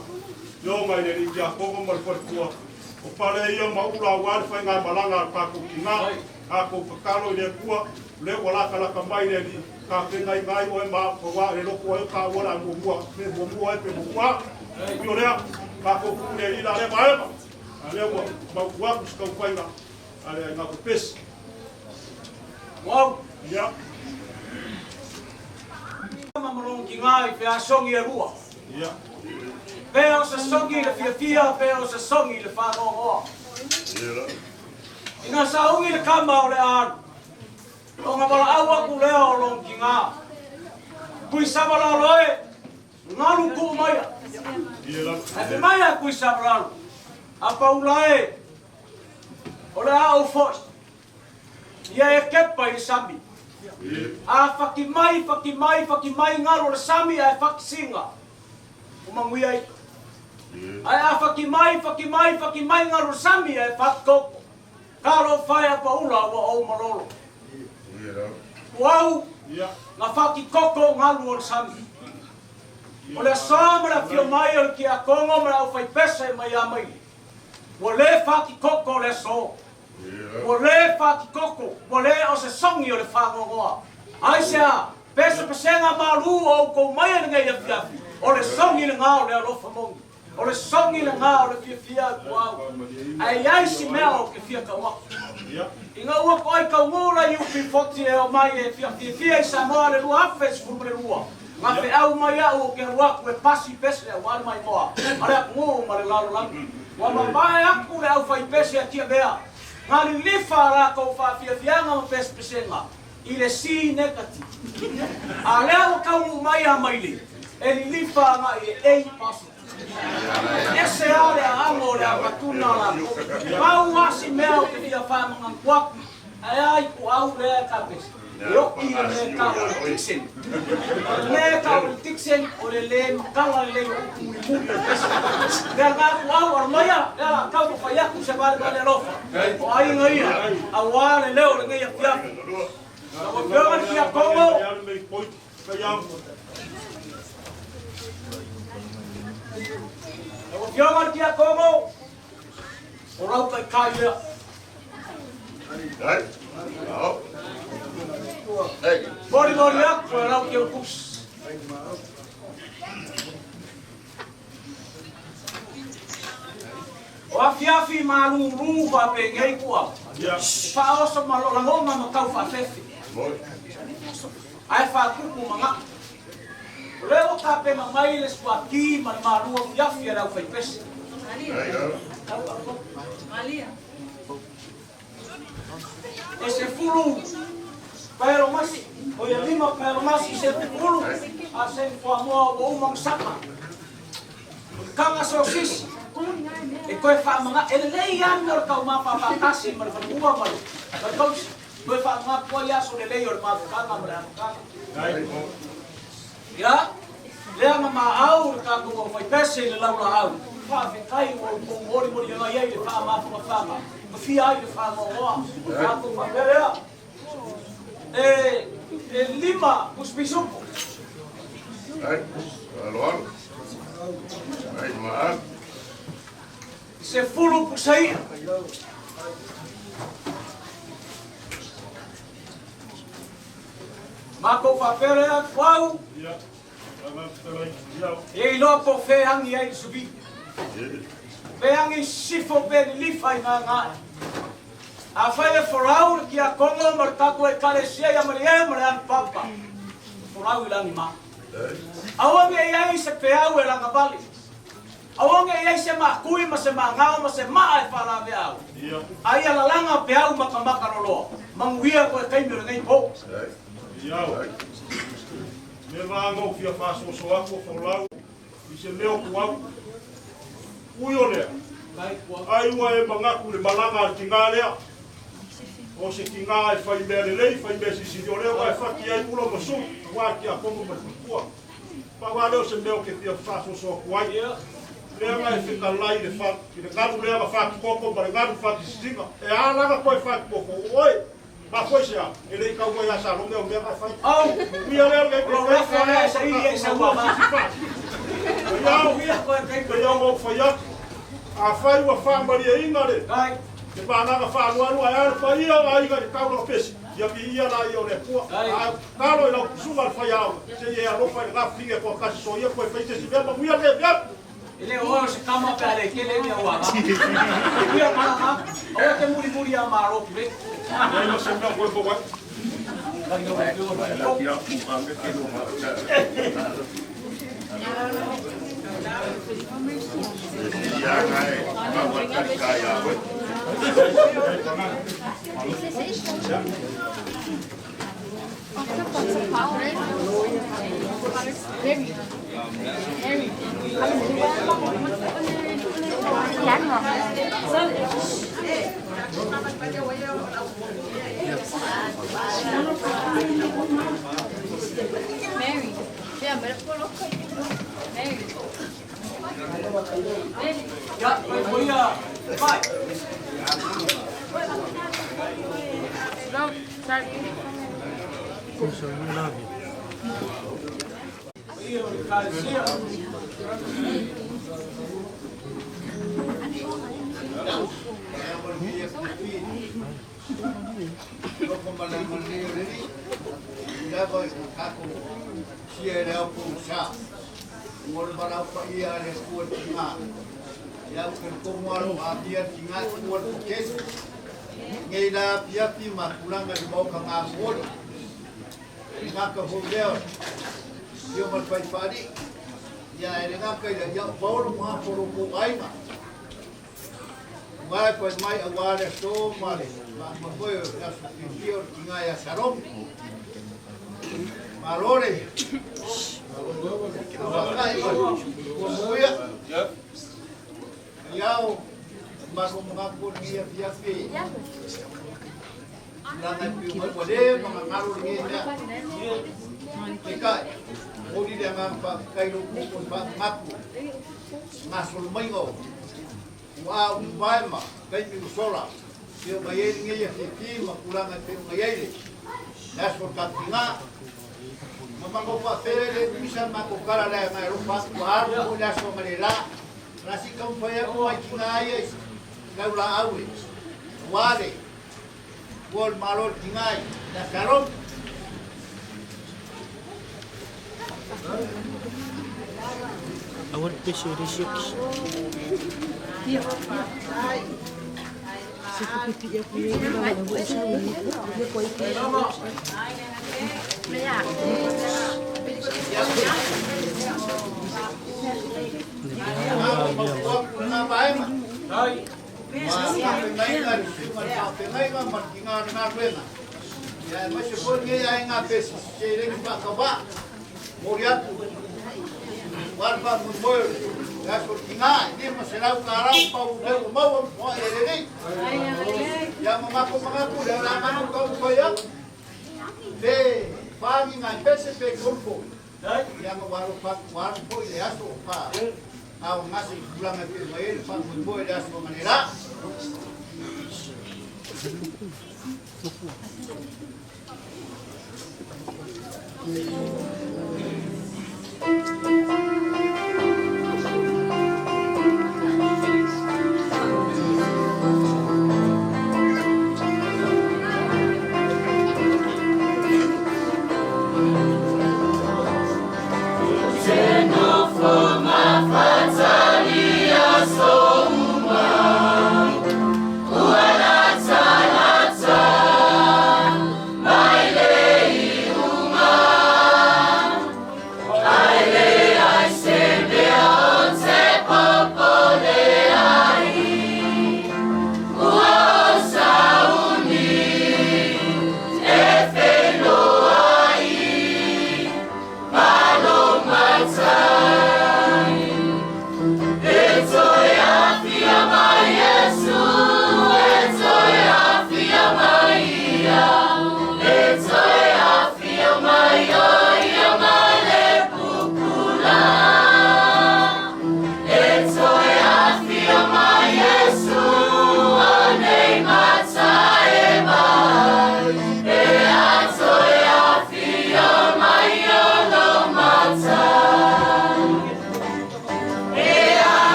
i oga i le alii tiakono ma le faletua o pale ia ma ula aua le faigamalaga a le tatou tina. Tatou tatalo i le Atua, o lea ua latalata mai le Alii, tapenaina ai oe ma au, aua e le loto ai o taua le a muamua, pe muamua e pe muamua. Ui o lea, tatou tuu i le Alii la lea vaega, a lea ua mautu atu se taufaiga a le aiga pepesi. Wow. Ia. Ma malongiga i feasogi e lua. Ia. Pe o se sogi i le fiafia, pe o se sogi i le faanoanoa. Ina sauni le kama o le alu, ona valaau aku lea o lona tina, Tuisavalalo e, galu tuu maia. Ae fai mai a Tuisavalalo, A Paula e, o le a ou foi, ia e kepa i le sami. A faki mai, faki mai, faki mai galu o le sami ae faki siga. O manuia ia. Ae a faki mai, faki mai, faki mai galu sami ae faki koko. Talofa e a Paula ua ou malolo. Uau, na faki koko galu o le sami. O le aso ma le afio mai o le Tiakono ma le aufaipese mai ia Maile. Ua le faki koko le aso. Ua le faki koko, ua le o se sogi o le faanoanoa. Aisea, pesepesega malu o outou mai e lenei afiafi, o le sogi lena o le alofa moni, o le sogi lena o le fiafia atu au. Ae i ai si mea ou te fia tau atu. Ina ua toai taunuu le UP40 e omai e fiafiafia i Samoa le 2012, na feau mai au ou te alu atu e pasi pese aua le maimoa a le atunuu ma le lalolagi. Ua mamae atu le aufaipese a Tiavea, na lilifa a latou faafiafiaga ma pesepesega i le C negative. A lea ua taunuu mai a Maile, e lilifa agai i le A positive. E ese lava le aano o le agatuna a latou. Pau lava si mea ou te fia faamanatu atu, ae a ituau lea e tapesi, e oti le mea e tau o le Dixon. O le mea e tau o le Dixon, o le le matala lelei o upu mulimuli o le pese. Lea na atuau, alomaia, lea la tau ma fai atu se valevale alofa. O aiga ia, aua le leo o lenei afiafi. Lau Afioga i le Tiakono, Lau Afioga i le Tiakono, o lau taitai lea. Molimoli atu e lau teutusi. O afiafi malūlū faapenei kua faaoso ma lagona ma tau faafefe ae faatupu manao. O lea ua tapena mai le suati ma le malu afiafi a le aufaipese. E 10 paelo masi, o ia 5 paelo masi se pulu, a se fuamoa ua uma ona saka. O le kaga sosisi, e toe faamagalo, e lelei lava le mea o le taumafa faatasi ma le fanua ma le tausi, toe faamagalo ai aso lelei o le mafutaga ma le amataga. Ia, lea na maau le tatou aufaipese i le laulaau, faafetai ua outou molimoli mai ai le faamafanafana, ma fia ai le faanoanoa. O tatou faapea lea, e 5 pusi pisupo. 10 pusa ia. Matou faapea lea atu au, e iloa po o fea e agi ai le suvili. Pe agi i sisifo pe lilifa i gagaae. Afai e folau le tiakono ma le tatou Ekalesia ia Malie ma le Anupapa, folau i lagi ma. Aua ne i ai se peau e lagavale. Aua ne i ai se maakui ma se magao ma se maa e faalaveau. A ia lalaga peau makamaka loloa, manuia koe taimi o lenei po. Iau. Me vaga o fia faasoaso atu o folau i se leo ku au. Ui o lea, ai ua e manatu i le malaga a le tiga lea. O se tiga e fai mea lelei, fai mea sisili, o lea ua e fati ai ula ma sulu, aua le tiakono ma le faletua. Pau lava lea o se mea ou te fia faasoaso atu ai, leaga e fetalai i le fa, i le galu lea na fatikoko ma le galu fatisisiga. E a la na toe fatikoko o oe? Mafua i se a? E le i tau mai ia Salome au mea na e fai. Au! Uia lea o lenei O lou lafo lea e saili ai sau mama. Faiao, pei ona ou fai atu, afai ua faamalieina le le vagaga faaalualu ae a le paia o aiga i le taulaga pesi, ia viia laia o le Atua. Ae tatalo i lau susuga i le faiaoga, se i e alofa i lena fafine toatasi soia toe fai se isi mea, manuia le afiafi. E le o oe o se kama pe a le tele mea ua aga. Uia ma aga, aua e te mulimuli ia Malo tulei. Leai ma se mea o toe maua ai. Ia, fai foi ia, vai. Ia o le Ekalesia. Nei la afiafi ma tulaga i le maoka gamoli gaka hou lea ia ma le fai faalii ia e le gaka ia ia o paolo ma apo lo kou aiga Uae fai mai auā le aso ma le faamoemoe o le aso fiafia o le tiga ia Salomo. Malo le awakai ma le muamuia. Iao maso mangaku o lenei afiafi tulaga e pei mai ua le magagalo lenei mea. Peitai, momoli le agaga faafetai i lou koko i faamanatu gasolo maiga o ua au mavae ma taimi ua sola pei ona i ai lenei afiafi ma tulaga e pei ona i ai le aso o le tatou Ma matou faapea le misa matou tala lea ngai alofa atu ua alu foi le aso analeila. Na si taumafai atu mai tina ia i lau laau e aua le ua o le Malo o le tina i le Asalom. Aua le pese le isi aki. Ia ma mako manatu le la manu kau fai atu. Pe whangi ngai pese pe kolfo. Ia ma waro pa waro po i le aso pa. Au ngasi kulanga pe mai le pa mo le aso manera.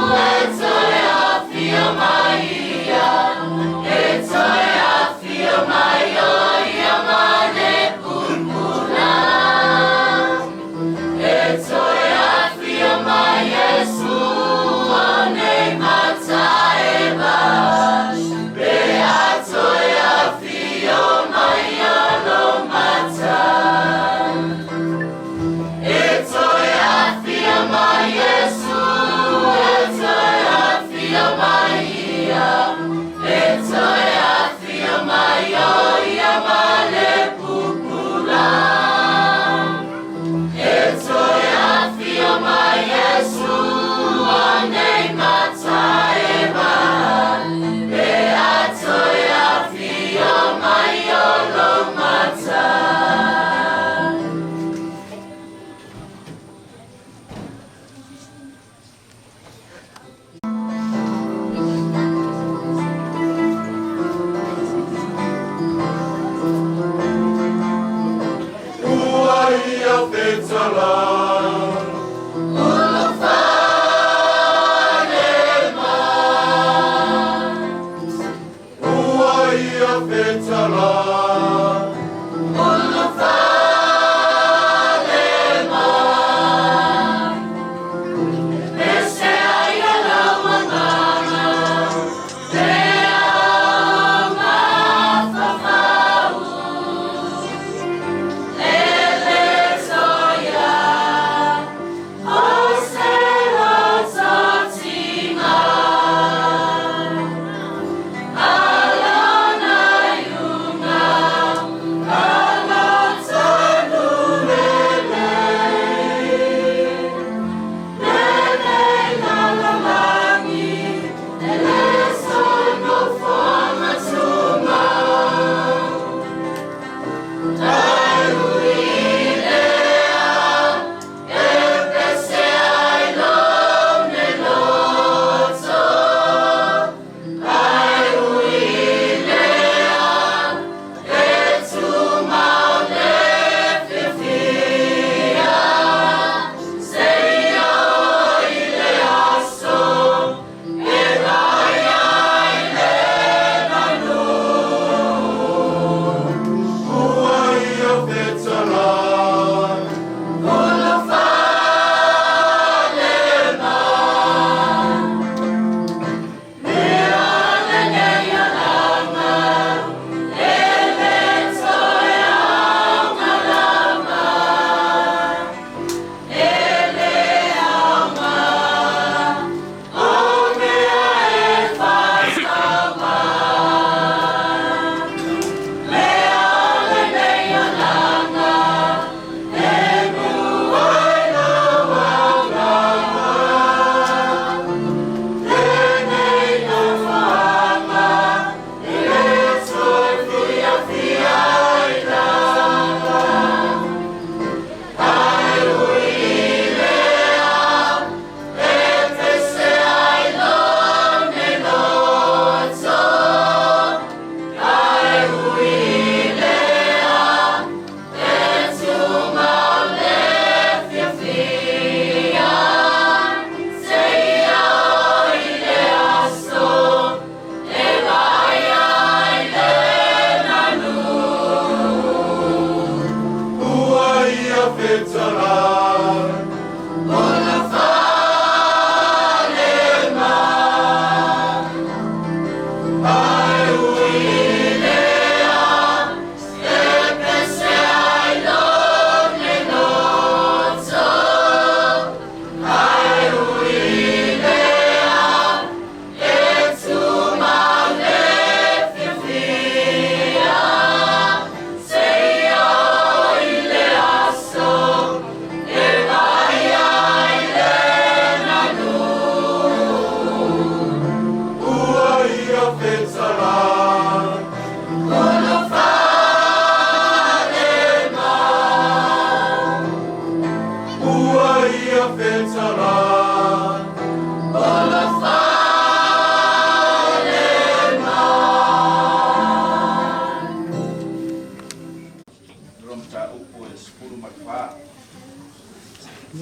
14.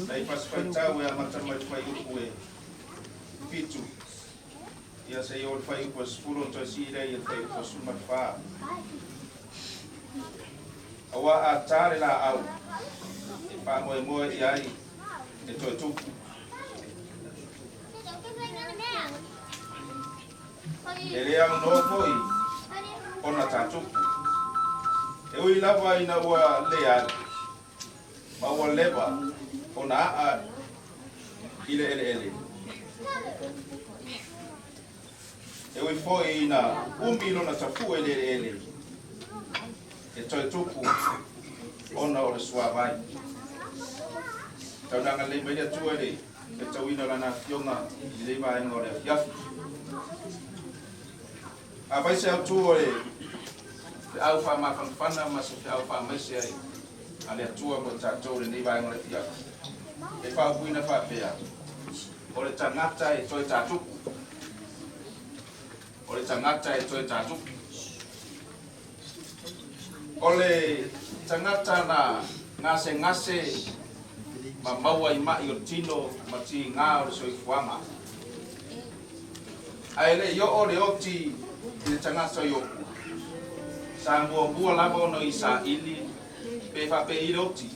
Nai fasi faitau e amata mai le fuaiupu e 7, ia seia oo i le fuaiupu e 10 ona toe sii lea i le fuaiupu e 14. Auā a tā le lāʻau e faamoemoe i ai e toe tupu. E le aunoa foi ona tātupu. E ui lava ina ua leai ma ua leva ona a'a i le eleele. E ui foi ina umi lona tafue i le eleele, e toe tupu ona o le suavai. Taunaga lelei mai le Atua i le fetauina o Lana Afioga i lenei vaega o le afiafi. Afai se autu o le feau faamafanafana ma se feau faamaise ai a le Atua mo i tatou i lenei vaega o le afiafi, e faaupuina faapea, O le tagata e toe tatupu. O le tagata e toe tatupu. O le tagata na gasegase ma maua i maʻi o le tino ma tigā o le soifuaga. Ae le i oo le oti i le tagata i Iopu, sa muamua lava ona i saili pe faapei le oti.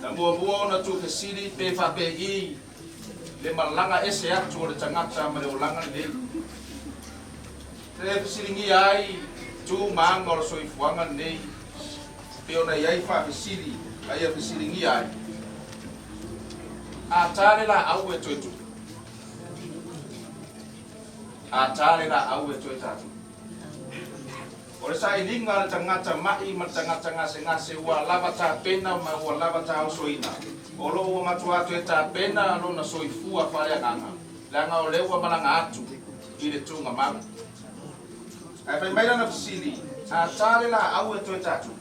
Na muamua ona tuufesili pe faapei le malaga ese atu o le tagata ma le olaga lenei. E fesiligia ai tu ma aga o le soifuaga lenei pei ona i ai faafesili a ia fesiligia ai, A tā le laau e toe tupu? A tā le laau e toe tātupu? O le sailiga a le tagata maʻi ma le tagata gasegase ua lava tapena ma ua lava taosoina, o lo o ua matuā toe tapena lona soifua faaleagaga, leaga o lea ua malaga atu i le tugamau. Ae fai mai lana fesili, A tā le laau e toe tātupu?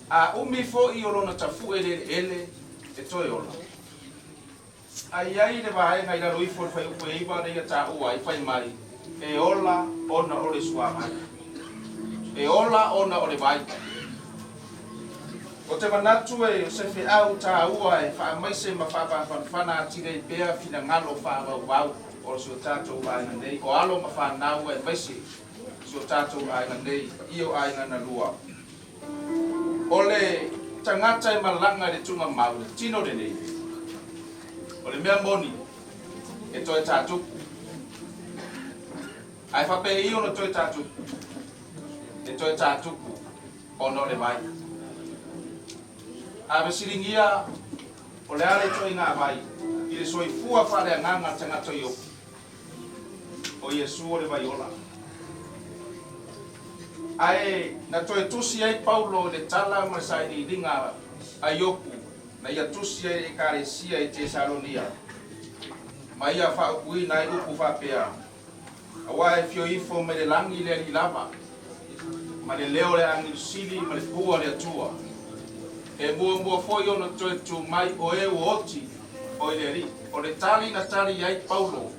A umi foi o lona tafue i le eleele e toe ola? A i ai le vaega i lalo ifo o le fuaiupu e 9 lea ia taua ai, fai mai, E ola ona o le suavai. E ola ona o le vai. Ou te manatu e o se feau taua e faamaise ma faavafanafana atili ai pea finagalo faavauvau o si o tatou aiga nei, o alo ma fanau aemaise si o tatou aiga nei, paia o aiga na lua. O le tagata e malaga i le tugamau, le tino lenei, o le mea moni e toe tātupu. Ae faapei ona toe tātupu? E toe tātupu ona o le vai. A fesiligia o le a le ituaiga vai i le soifua faaleagaga tagata i Iopu, O Iesu o le vai ola. Ae na toe tusi ai Paulo i le tala ma le sailiiliga a Iopu na ia tusi ai i le Ekalesia i Tesalonia, ma ia faaupuina ai upu faapea, Auā e fio ifo mai le lagi le Alii lava, ma le leo o le agelu sili ma le pua o le Atua, e muamua foi ona toe tu mai o e ua oti o i le Alii. O le tali na tali ai Paulo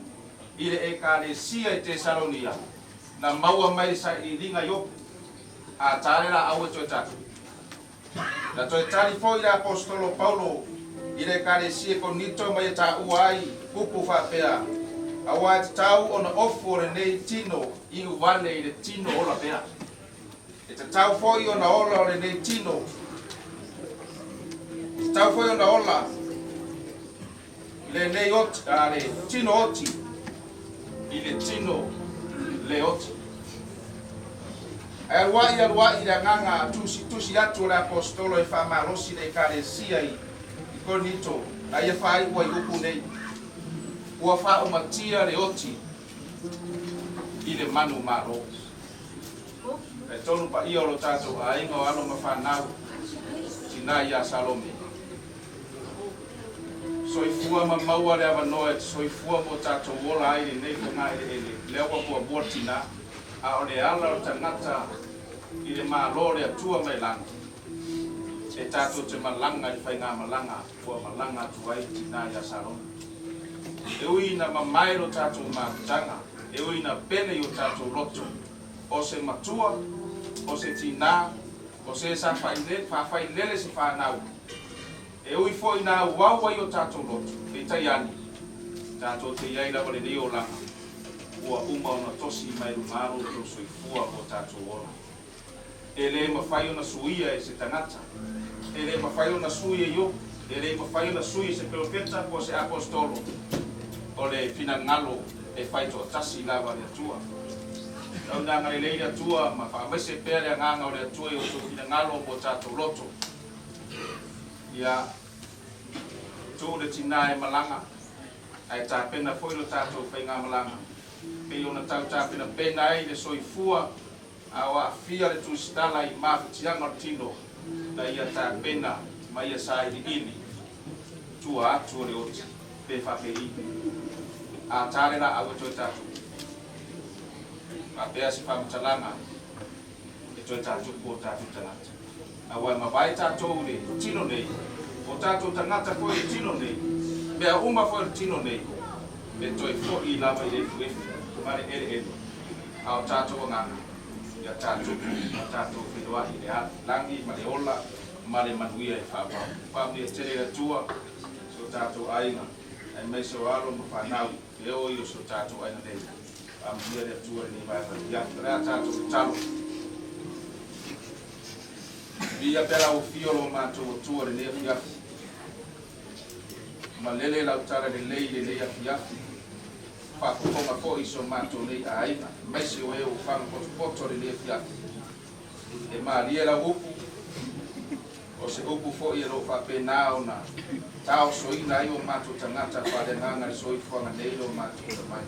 i le Ekalesia i Tesalonia, na maua mai le sailiiliga Iopu, a tā le laau e toe tali. Na toe tali foi le Aposetolo Paulo i le Ekalesia i Korinito ma ia taua ai upu faapea, Auā e tatau ona ofu o lenei tino iu vale i le tino ola pea. E tatau foi ona ola o lenei tino, e tatau foi ona ola lenei oti, a le tino oti i le tino le oti. Ae aluaʻi aluaʻi le agaga tusitusi atu o le Aposetolo e faamalosi le Ekalesia i Korinito a ia faaiʻu ai upu nei, Ua faaumatia le oti i le manu malo. E tonu paia o lo tatou aiga o alo ma fanau, tinā iā Salome. Soifua ma maua le avanoa e te soifua mo tatou ola ai lenei fogaeleele, lea ua muamua le tinā, a o le ala o le tagata i le Malo o le Atua mai lagi, e tatou te malaga i le faigamalaga ua malaga atu ai le tinā iā Salome. E ui ina mamae lo tatou mafutaga, e ui ina pele i o tatou loto, o se matua, o se tinā, o se sa faafailele se fanau. E ui foi ina auau ai o tatou loto, peitai ane, tatou te i ai lava lenei olaga ua uma ona tosi mai luga lo outou soifua mo tatou ola. E le mafai ona suia e se tagata, e le mafai ona sui e Iopu, e le mafai ona sui e se perofeta po o se aposetolo, o le finagalo e fai toatasi lava le Atua. Tau ina agalelei le Atua ma faamaise pea le agaga o le Atua i outou finagalo mo tatou loto. Ia tuu le tinā e malaga, ae tapena foi lo tatou faigamalaga, pei ona tau tapenapena ai le soifua a o aafia le tusitala i mafatiaga o le tino na ia tapena ma ia sailiili tua atu o le oti pe faapei a ta le laau e toe tatupu. Faapea se faamatalaga e toe tatupu o tatou tagata. Aua e mavae tatou i le tino nei, o tatou tagata foi i le tino nei, mea uma foi o le tino nei, e toe foi lava i le efuefu ma le eleele, a o tatou agaga, ia tatupu ma tatou feiloai i le lagi ma le ola ma le manuia e faavao. Faamanuia tele le Atua i so tatou aiga, aemaise o alo ma fanau e o i o so tatou aiga nei. Faamanuia le Atua i lenei vaega afiafi. O le a tatou tatalo. Viia pea lau afio lo matou Atua i lenei afiafi. Malele lau tala lelei i lenei afiafi. Faafofoga foi i so matou nei aiga, aemaise o e ua faga potopoto i lenei afiafi. E malie lau upu, o se upu foi e lo o faapena ona taosoina ai o matou tagata faaleagaga i le soifuaga nei lo matou ola mai.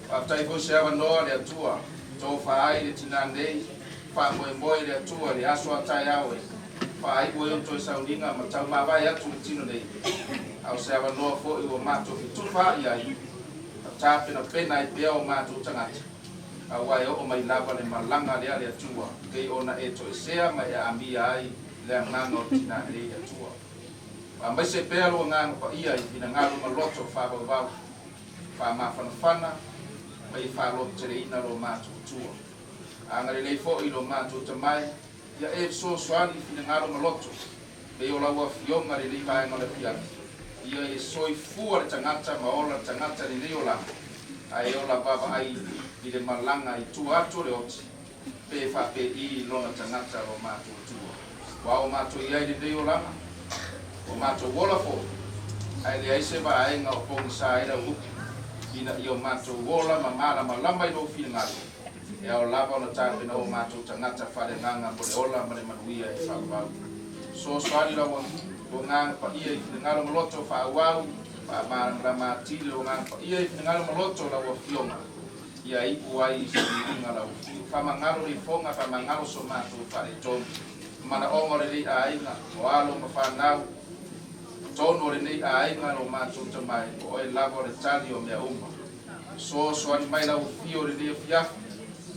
Faafetai foi se avanoa le Atua tofa ai le tinā nei, faamoemoe i le Atua i le aso a taeao e faaiu ai ona toe sauniga ma taumavae atu le tino nei, a o se avanoa foi ua matou fetufaai ai ma tapenapena ai pea o matou tagata, aua e oo mai lava le malaga lea le Atua pei ona e toesea ma e aamia ai le agaga o le tinā nei le Atua. Faamaise pea lou agaga paia i finagalo ma loto faavauvau, faamafanafana ma ia faalototeleina lo matou Atua. Agalelei foi lo matou tamae, ia e fesoasoani i finagalo ma loto, pei o lau Afioga lenei vaega o le afiafi, ia e soifua le tagata ma ola le tagata i lenei olaga, ae ola vaavaai i le malaga i tua atu o le oti, pe faapei lona tagata lo matou Atua. Ua o matou i ai lenei olaga, ua matou ola foi, ae leai se vaega o pogisa ai lau upu, ina ia o matou ola ma malamalama i lou finagalo, e ao lava ona tapena o matou tagata faaleagaga mo le ola ma le manuia e faavavau. Fesoasoani lau Agaga Paia i finagalo ma loto faaauau, faamalamalama atili lou Agaga Paia i finagalo ma loto lau Afioga, ia iu ai i se viiga lau Afio. Faamagalo le ifoga, faamagalo so matou faaletonu. Manaoga o lenei aiga, o alo ma fanau, tonu o lenei aiga lo matou tamae, o oe lava o le tali o mea uma. Fesoasoani mai lau Afio i lenei afiafi,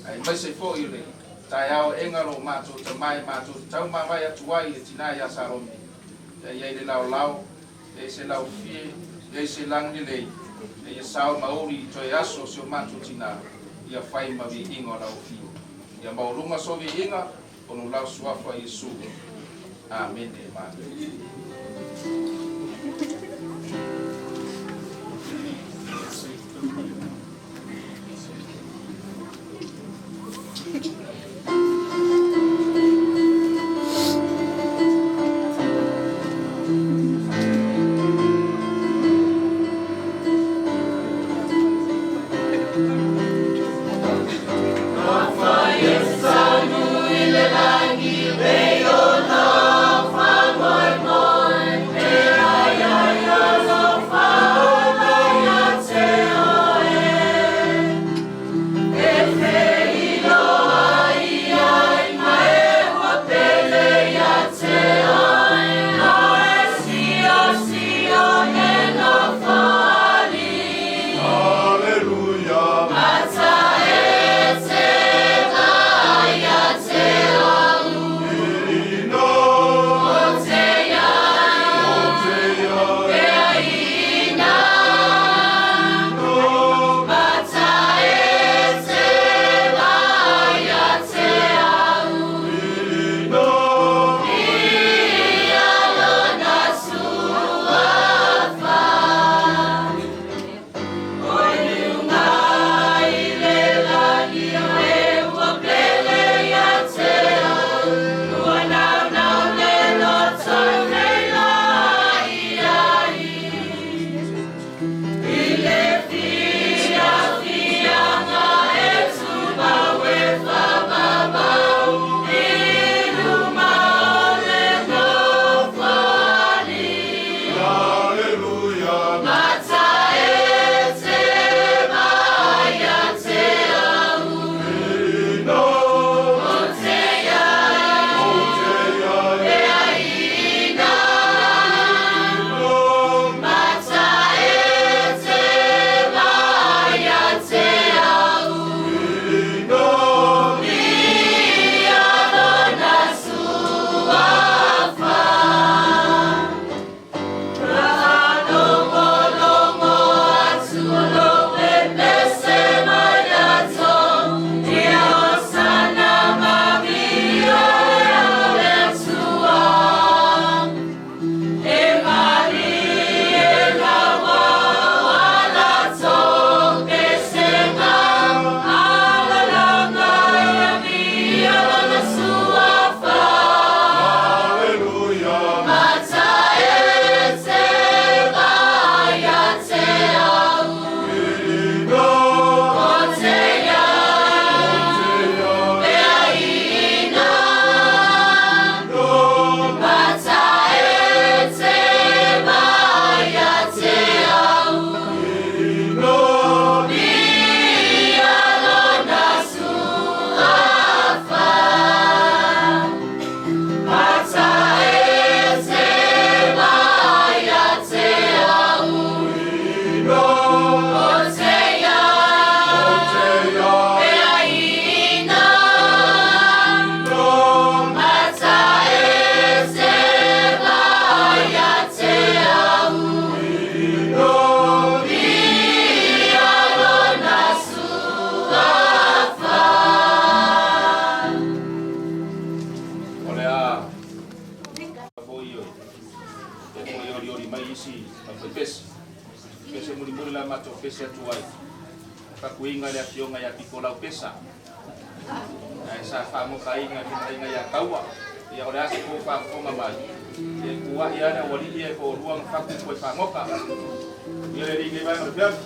aemaise foi o le taeao ega lo matou tamae matou te taumavae atu ai i le tinā ia Salomi. Ia i ai le laolao, ia i se laufie, ia i se lagi lelei, ia ia sao ma uli i toe aso o si o matou tinā, ia fai ma viiga o lau Afio. Ia maualuga so viiga, ona o lau Suafa Iesu. Amene. Amene. mai isi aufaipesi. Pese mulimuli la matou pese atu ai, fakuiga i le afioga ia Pikolau Pesa, ae sa faagokaina i le fetalaiga ia Taua. Ia o le a se kou faafofoga mai, ia e pua'i lava le aualii ia e toalua na faku toe faagoka. Ia le alii nei vaega o le feafi.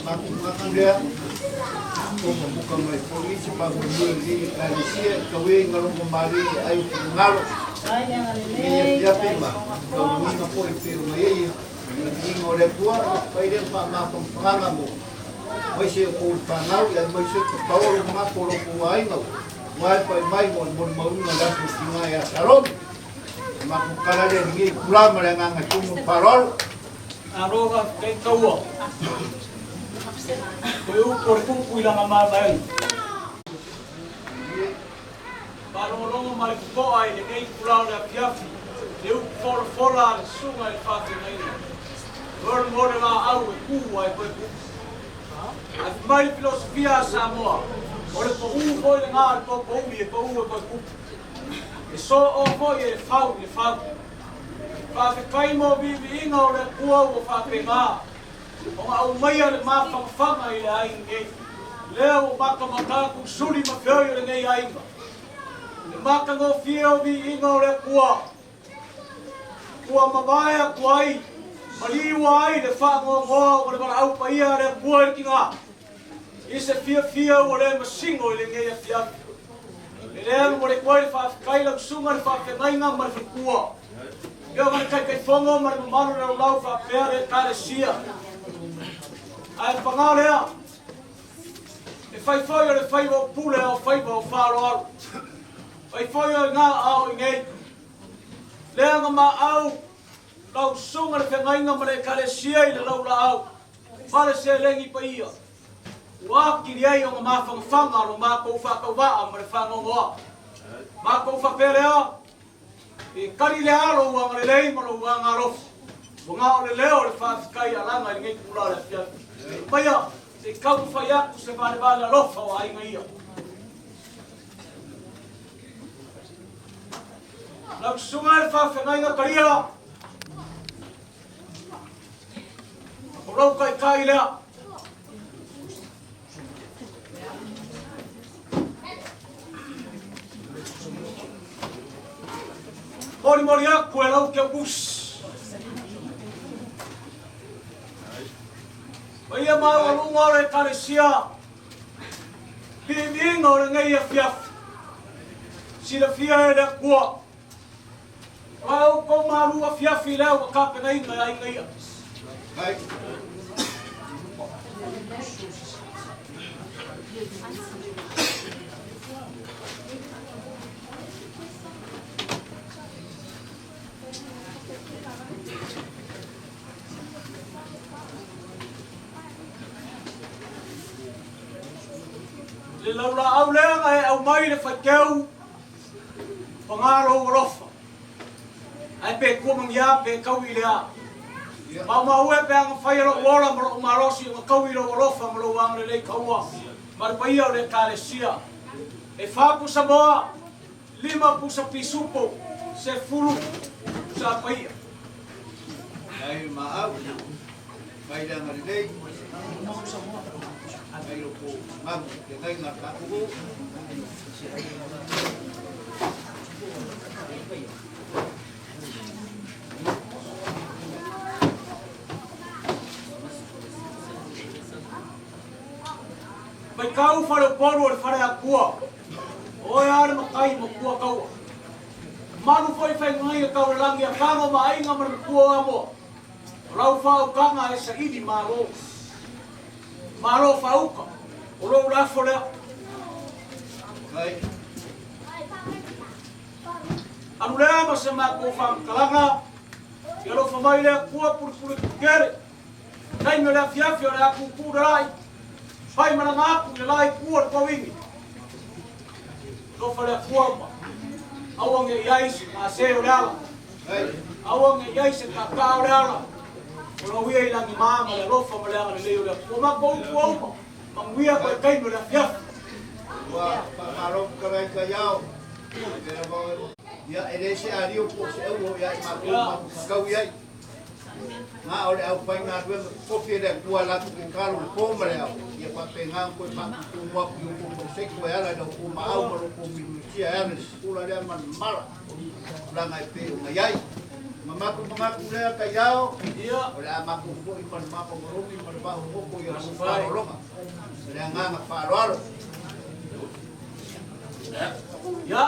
Makumaku lea, o mamuka mai foi se faamoemoe o lenei Ekalesia i tauē galogo malie i aai o finagalo. I lenei afiafi ma taualuga foi e pei ona i ai le viiga o le Atua, ia fai lea ma faamafanafanaga mo aemaise o kou fanau, aemaise o tatao lo manatu o lo kou aiga ua e pai mai mo le molimauina o le aso o tina ia Salomi. E matou tala lea i lenei itula ma le agaga tonu o le faaaloalo. Malo faafetai taua. Toe upu o le kupu i lana mavaega. Faalogologo ma le totoa i lenei itula o le afiafi, le upu folafola a le susuga i le faafeagaiga. Lole mo le laau e ku ai koe kupu. Ae fai mai le filosofia a Samoa, o le pau foi lena a le popouli e pau e koe kupu. E soo foi e le fau i le fau. Faafetai mo viiviiga o le Atua ua faapena ona aumaia le mafanafana i le aiga nei. Lea ua matamata atu suli ma feoi o lenei aiga. Le matagofie o viiga o le Atua ua mavae atu ai ma liua ai le faanoanoa o le valaau paia a le Atua i le tina i se fiafia ua le masino i lenei afiafi. E le alu ma le tuai le faafetai lau susuga le faafeagaiga ma le faletua. Afioga le Taitaifono ma le mamalu o le laulau faapea le Ekalesia. Ae paga lea, e fai foi o le faiva o pule a o faiva o faaaloalo. Fai foi o i gā a o i nei. Lea na maau lau susuga le feagaiga ma le Ekalesia i le laulaau ma le seleni paia. Ua atili ai ona mafanafana lo matou faatauvaa ma le faanoanoa. Matou faapea lea, E kali le alo ua agalelei ma lou aga alofa, ua na o le leo o le faafetai alaga i lenei itula o le afiafi. Maia, se i taumafai atu se valevale alofa o aiga ia. Lau susuga e le faafeagaiga talia, o lou taitai lea. Molimoli atu e lau Keokusi. maualuga o le Ekalesia, viiviiga o lenei afiafi, silafia e le Atua, o la outou malu afiafi lea ua tapenaina e aiga ia. Le laulaau lea na e aumai le faiteu, paga lou alofa. Ae pe tua magia pe taui i le a. Maumau e pe a na faia lou ola ma lou malosi ona taui i lou alofa ma lou agalelei taua ma le paia o le Ekalesia. E fa pusa moa, lima pusa pisupo, 10 pusa paia. Mai maau, mai le agalelei, mai lo ko mamu, le ngai ngā kākuru. Mai kau faleupolu o le fale akua, o oe a le matai ma pua taua. Malu foi faigaga tau le lagi a Kago ma aiga ma le matua o Amoa. O lau faautaga e saili malo. Malo faauta, o lou lafo lea. Alu lea ma se matou faamatalaga, ia alofa mai le Atua pulupulu kele. Taimi o le afiafi o le a kūkū le lai, fai malaga atu i le la itu o le tauini. Alofa le Atua ma aua ne i ai se gase o le ala, aua ne i ai se tata o le ala, o lau ia i lagima ma le alofa ma le agalelei o le Atua. Matou upu uma, manuia koe taimi o le afiafi. Ua faamalo fetalai taiao. Ia, e le se ario po o se aua ia i matou matou tatau i ai. Na o le aufaigaluega totofi e le Atua latou te tatalo i le po ma le ao, ia faapena ona toe faatutumu atu i outou faleseko e ala i la outou maau ma lo outou milumilutia e ala i le pula lea ma le mamala o tulaga e pei ona i ai. Ma matou manatu lea taiao, o le a matou foi ma le mapamalogi ma le vaogogo i a faaaloaloga ma le agaga faaaloalo. Ia.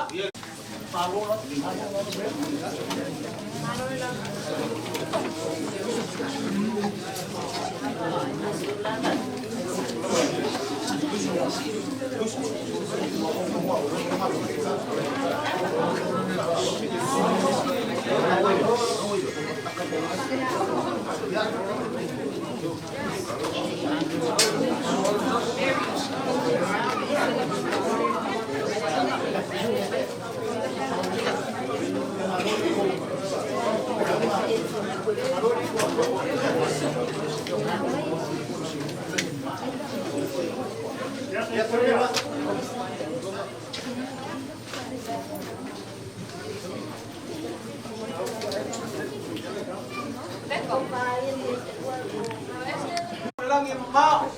Lagi e mamao.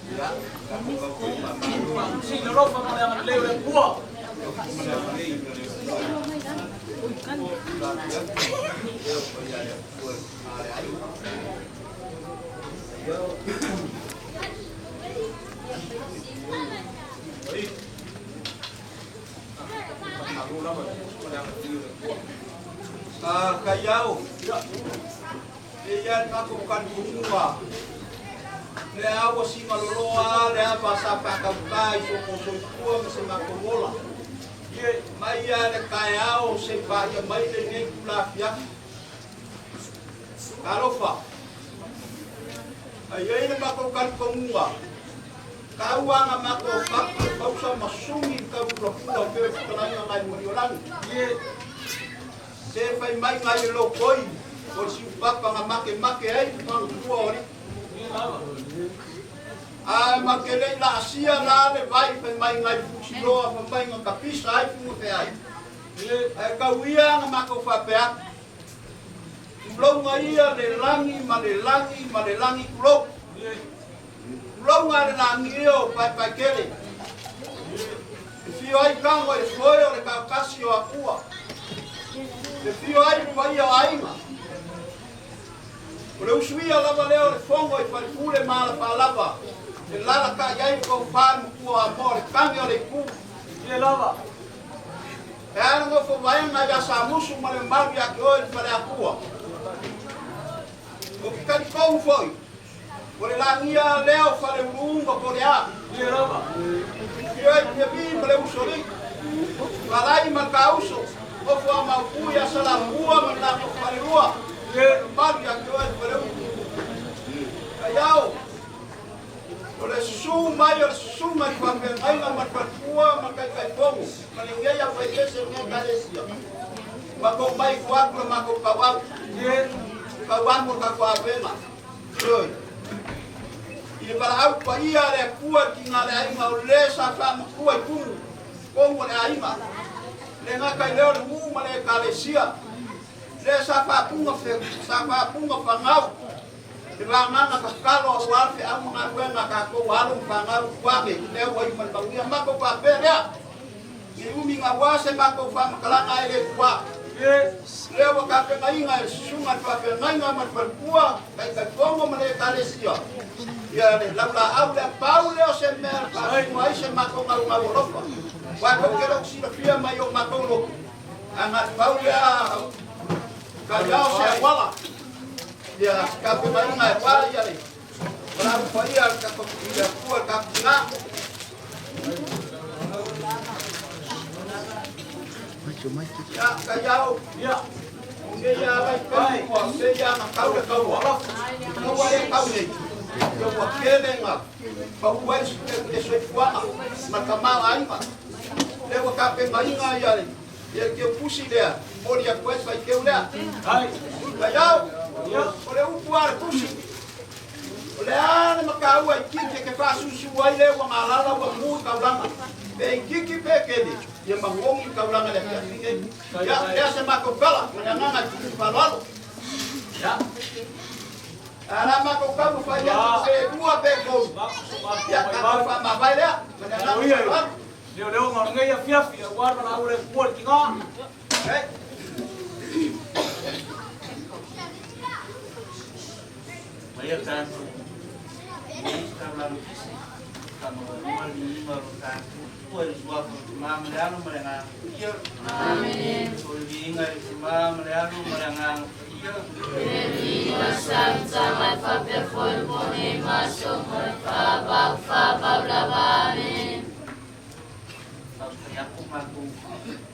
Si le alofa ma le agalelei o le Atua. Kaiao, e ia le matou talitonuga, le a ua sigaloloa le ava sa faatauta i so tou soifua ma se matou ola. Mai ia le taeao se i paia mai lenei itula afiafi. Talofa, a i ai le matou talitonuga, tau lava na matou fatu e fausa ma suni le taupulapula o pea o fetalaiga nai Maliolagi. Se fai mai nai e lopoi o le siupapa na makemake ai le fagatua o alii. Ae ma te le i laasia la le vai fai mai nai Fusiloa fai mai na tapisa ai fugafeai. Ae tau ia na matou faapea atu. Tulouga ia le lagi ma le lagi ma le lagi tulou. Tulouga le lagi ia o Paepaetele. E fio ai tago i le foe o le tautasi o Atua. E fio ai le paia o aiga. O le usuia lava lea o le fono i falepule ma alafaalava. E lalaka'i ai le tofa i le matua o Amoa o le tane o le itu. Ie lava. E a le nofo vaega ia Samusu ma le mamalu ia te oe le Faleatua. Ou te talitonu foi, o le lagia lea o Faleuluuga po o le a. Ie lava. Afio ai Pulevi ma le Usoalii, Falai ma le Tauso, nofo a Maopu ia Salamua ma le latou falelua, ma le mamalu ia te oe le Faleulu. Kaiao, O le susu mai o le susuga i le faafeagaiga ma le faletua ma le taitaifono ma lenei aufaipese o lenei Ekalesia, matou mai tua atu le matou tauau, tauanu o le tatou avega. Ioe. I le valaau paia a le Atua i le tiga le aiga o le sa faamatua i tumu, tonu o le aiga, le gata i lea o le nuu ma le Ekalesia, le sa faapuga, sa faapuga fagau Le vagana tatalo aua le feau ma galuega a tatou alo ma fanau tuane lea ua iu ma le manuia. Matou faapea lea, ne i umi gaua se matou faamatalaga ae le tuā. Lea ua tapenaina e le susuga i le faafeagaiga ma le faletua, Taitaifono ma le Ekalesia ia le laulaau lea. Pau lea o se mea e faatino ai se matou gaugau alofa, aua tou te le o silafia mai o matou lotu, ae na o le pau lea kaiao se auala. Ia tapenaina e pale ia le valaau paia a le tatou i le Atua le tatou tina. Ia, kaiao, Ia. o ngeia ala i taimi ua seia na tau le taua. Taua e tau nei. Ia ua tele na pau ai le soifuaga ma le tamaoaiga. Lea ua tapenaina ia le Ia le teupusi lea, momoli atu ai le faiteu lea. Kaiao, o le upu a le tusi, o le a le mataua i kiki e te faasusu ai le ua galala ua mu i taulaga. Pe i kiki pe kele, ia magogi i taulaga i le afiafi nei. Ia, lea se matou tala, ma le agaga i tusi faaaloalo. A la matou taumafai atu pe lua pe tolu, ia tatou faamavae lea, ma le agaga faaaloalo. Leoleoga o lenei afiafi aua le valaau a le Atua i le tiga. Maia tatou nei taulaga pese, faamaualua le viiga o lo tatou Atua i le suafa o le Tama ma le Alo ma le Agaga Paia. Amene. O le viiga i le Tama ma le Alo ma le Agaga Paia. Le viiga sa le Tama e faapea foi le po nei ma aso ma le faavavau faavavau lava. Amene. Faafetai atu matou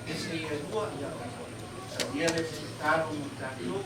pese ia e lua, ia saunia le tatalo mo tatou.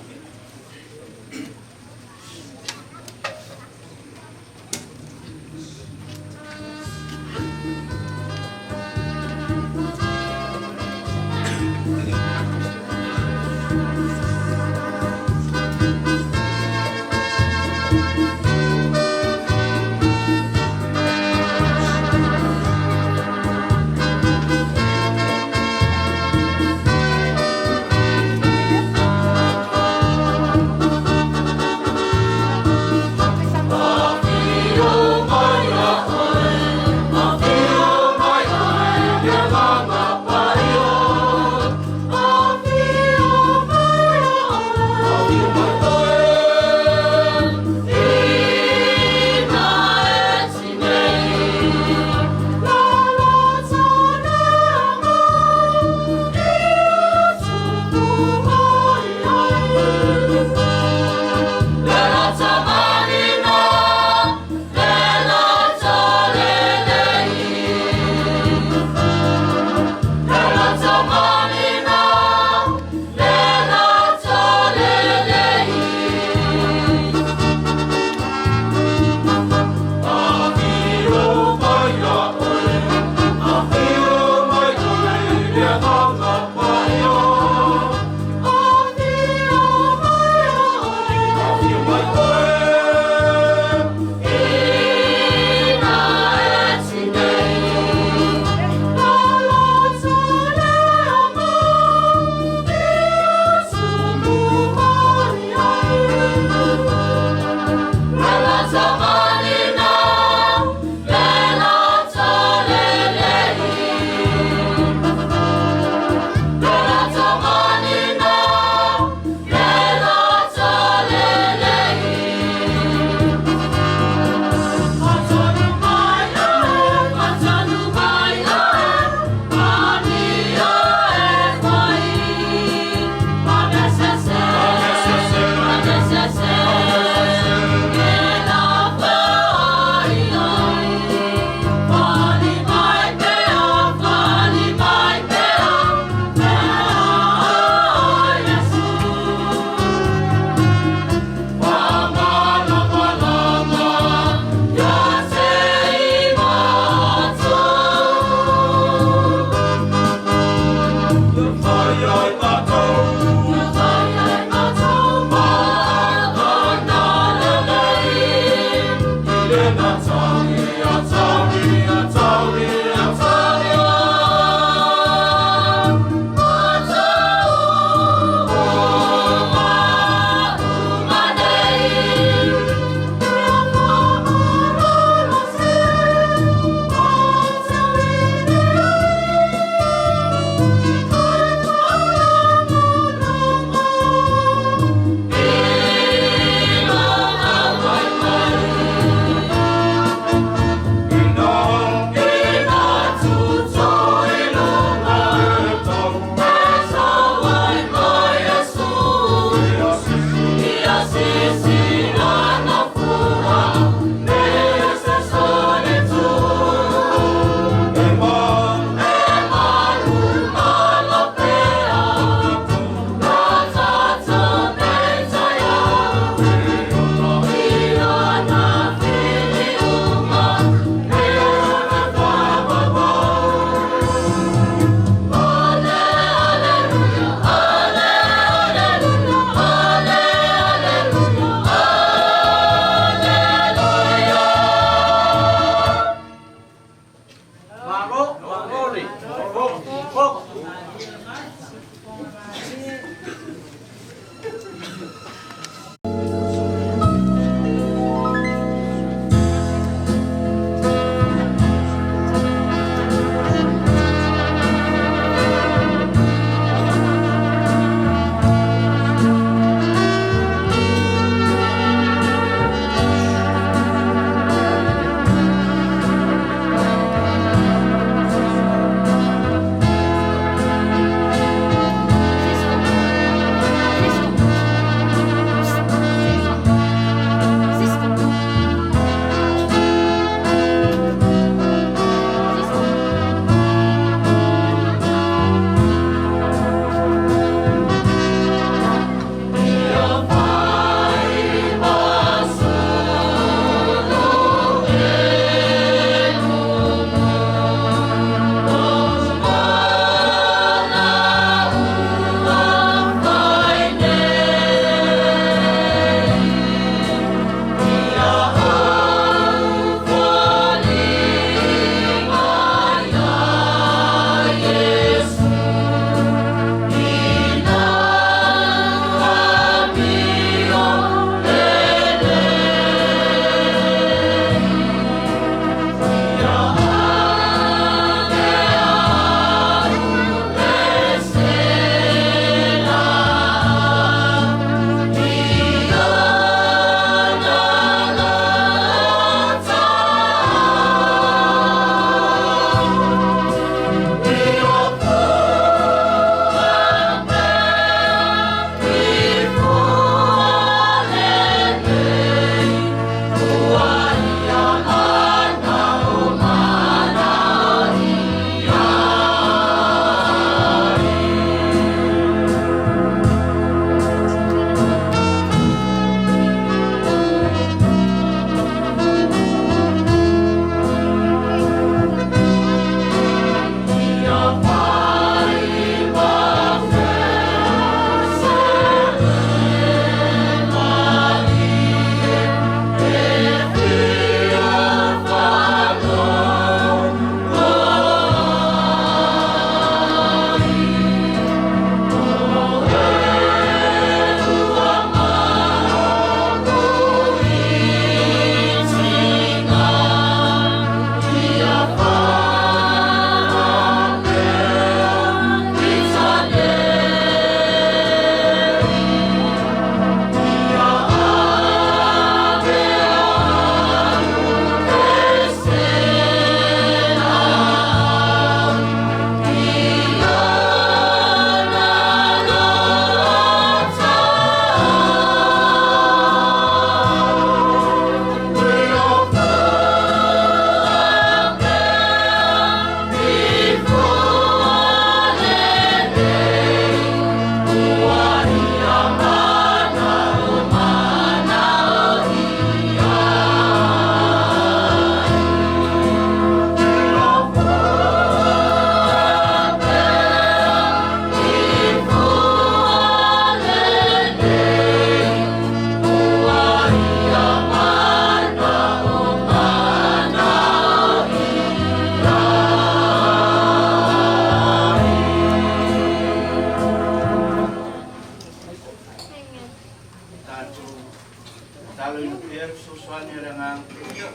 Tataloina pea le fesoasoani a le Agaga Paia,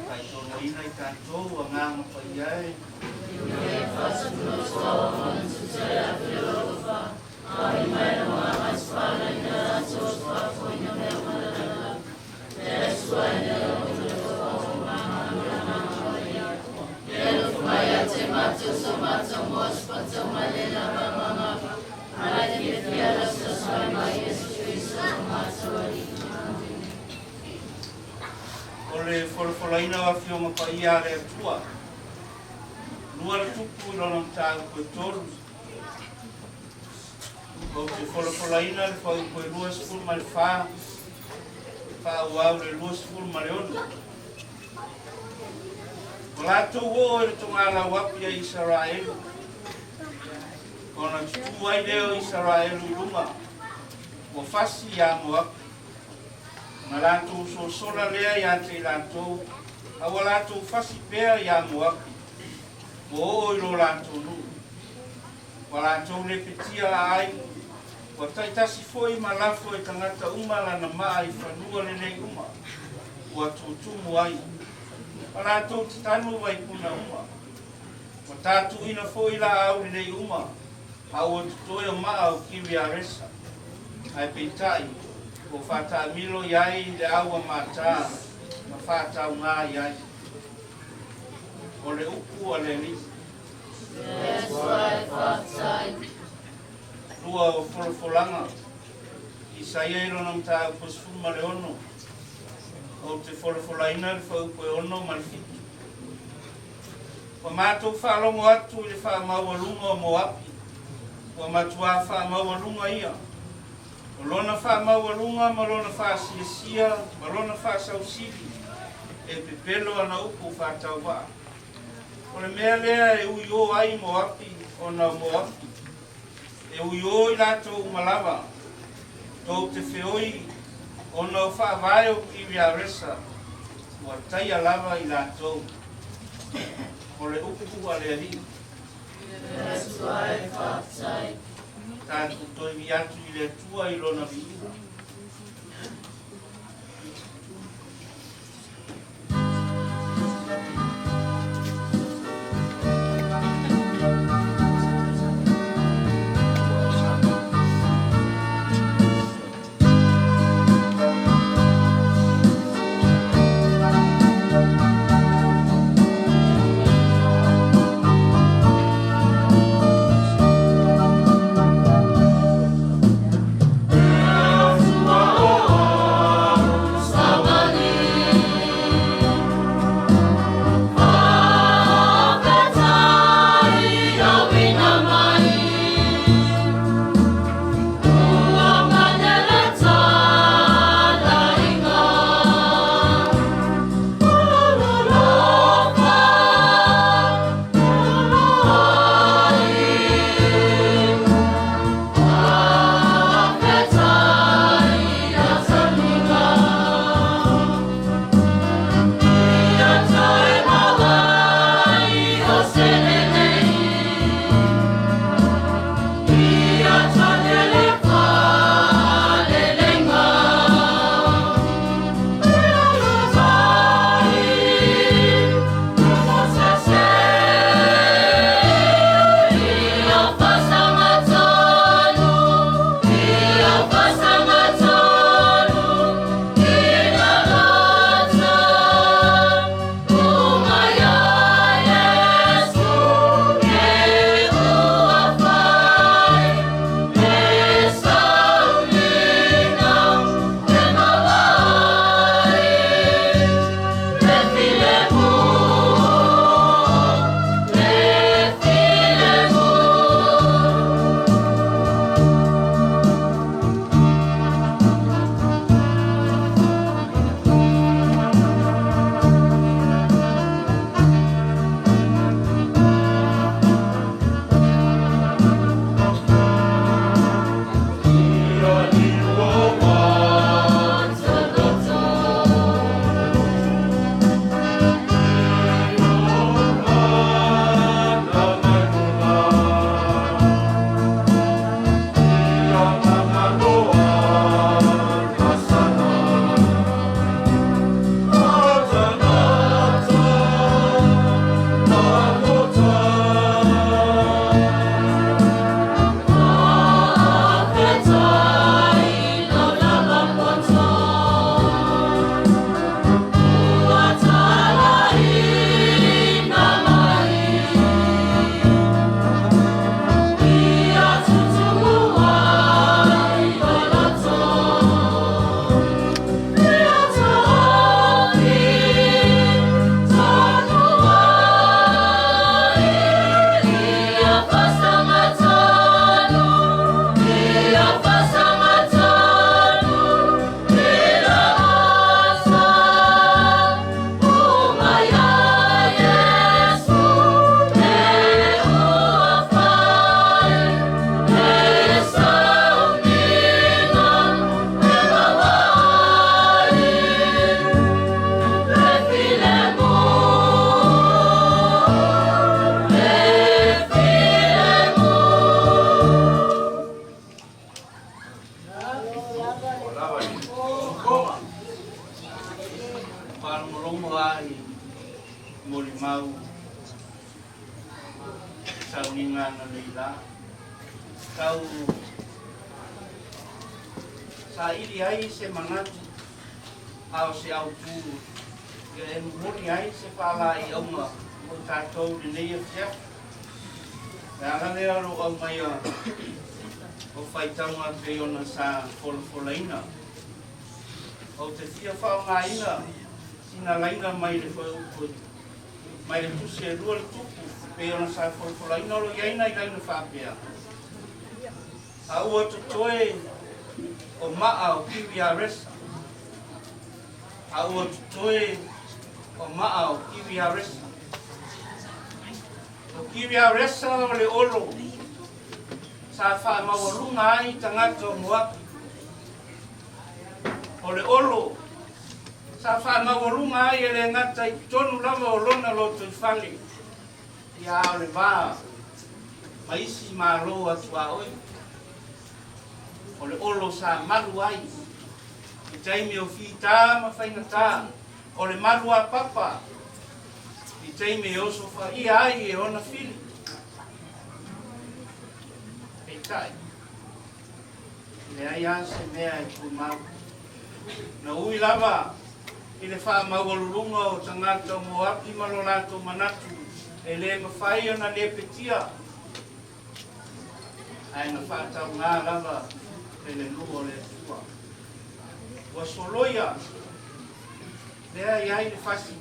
faitauina i tatou agaga paia e. O le folafolaina o Afioga Paia a le Atua, lua le tupu i lona mataupu e tolu. Ou te folafolaina le fuaiupu e 24, faaauau le 26. Ua latou oo i le togalau api a Isaraelu, ona tutū ai lea o Isaraelu i luga, ua fasi iā Moapi. Ona latou sosola lea ia te i latou, a ua latou fasi pea iā Moapi, ua oo i lo latou nuu. Ua latou lepetia aai, ua taitasi foi ma lafo e tagata uma lana maa i fanua lelei uma, ua tutumu ai. Ua latou tatanu vaipuna uma. Ua tatuuina foi laau lelei uma, a ua totoe o maa o Kiriaresa. Ae peitai, ua faataamilo i ai le au a Mata ma faataugā i ai. O le upu a le Alii. Lua o folafolaga, Isaia i lona mataupu e 16, Ou te folafolaina le fuaiupu e 6 ma le 7. Ua matou faalogo atu i le faamaualuga o Moapi, ua matuā faamaualuga ia. O lona faamaualuga ma lona faasiasia ma lona faasausili, e pepelo ana upu faatauvaa. O le mea lea e uiō ai Moapi ona o Moapi, e uiō i latou uma lava, tou te feoi ona o faavae o Kiriaresa, ua taia lava i latou. O le upu a le Alii. Tatou toe vi atu i le Atua i Lona viiga. Faalogologo lava i molimau i sauniga analeila, tau saili ai se manatu a o se autu ia e momoli ai se faalaeiauga mo i tatou i lenei afiafi. O le ala lea o lou aumaia o faitauga pei ona sa folafolaina. Ou te fia faaaogaina sina laina mai le foeupu mai le tusi e lua le tupu pei ona sa folafolaina o lo o i ai nai laina faapea, A ua totoe o maa o Kiriaresa, a ua totoe o maa o Kiriaresa. O Kiriaresa o le olo sa faamaualuga ai tagata o Moapi. O le olo sa faamaualuga ai e le gata i totonu lava o lona lotoifale, ia a o le va ma isi Malo atuaoi. O le olo sa malu ai i taimi o fita ma faigata, o le malu a papa i taimi e osofaia ai e ona fili. Peitai, Leai lava se mea e tumau. Na ui lava i le faamaualuluga o tagata o Moapi ma lo latou manatu e le mafai ona lepetia, ae na faatauga lava e le nuu o le Atua. Ua soloia lea i ai le fasi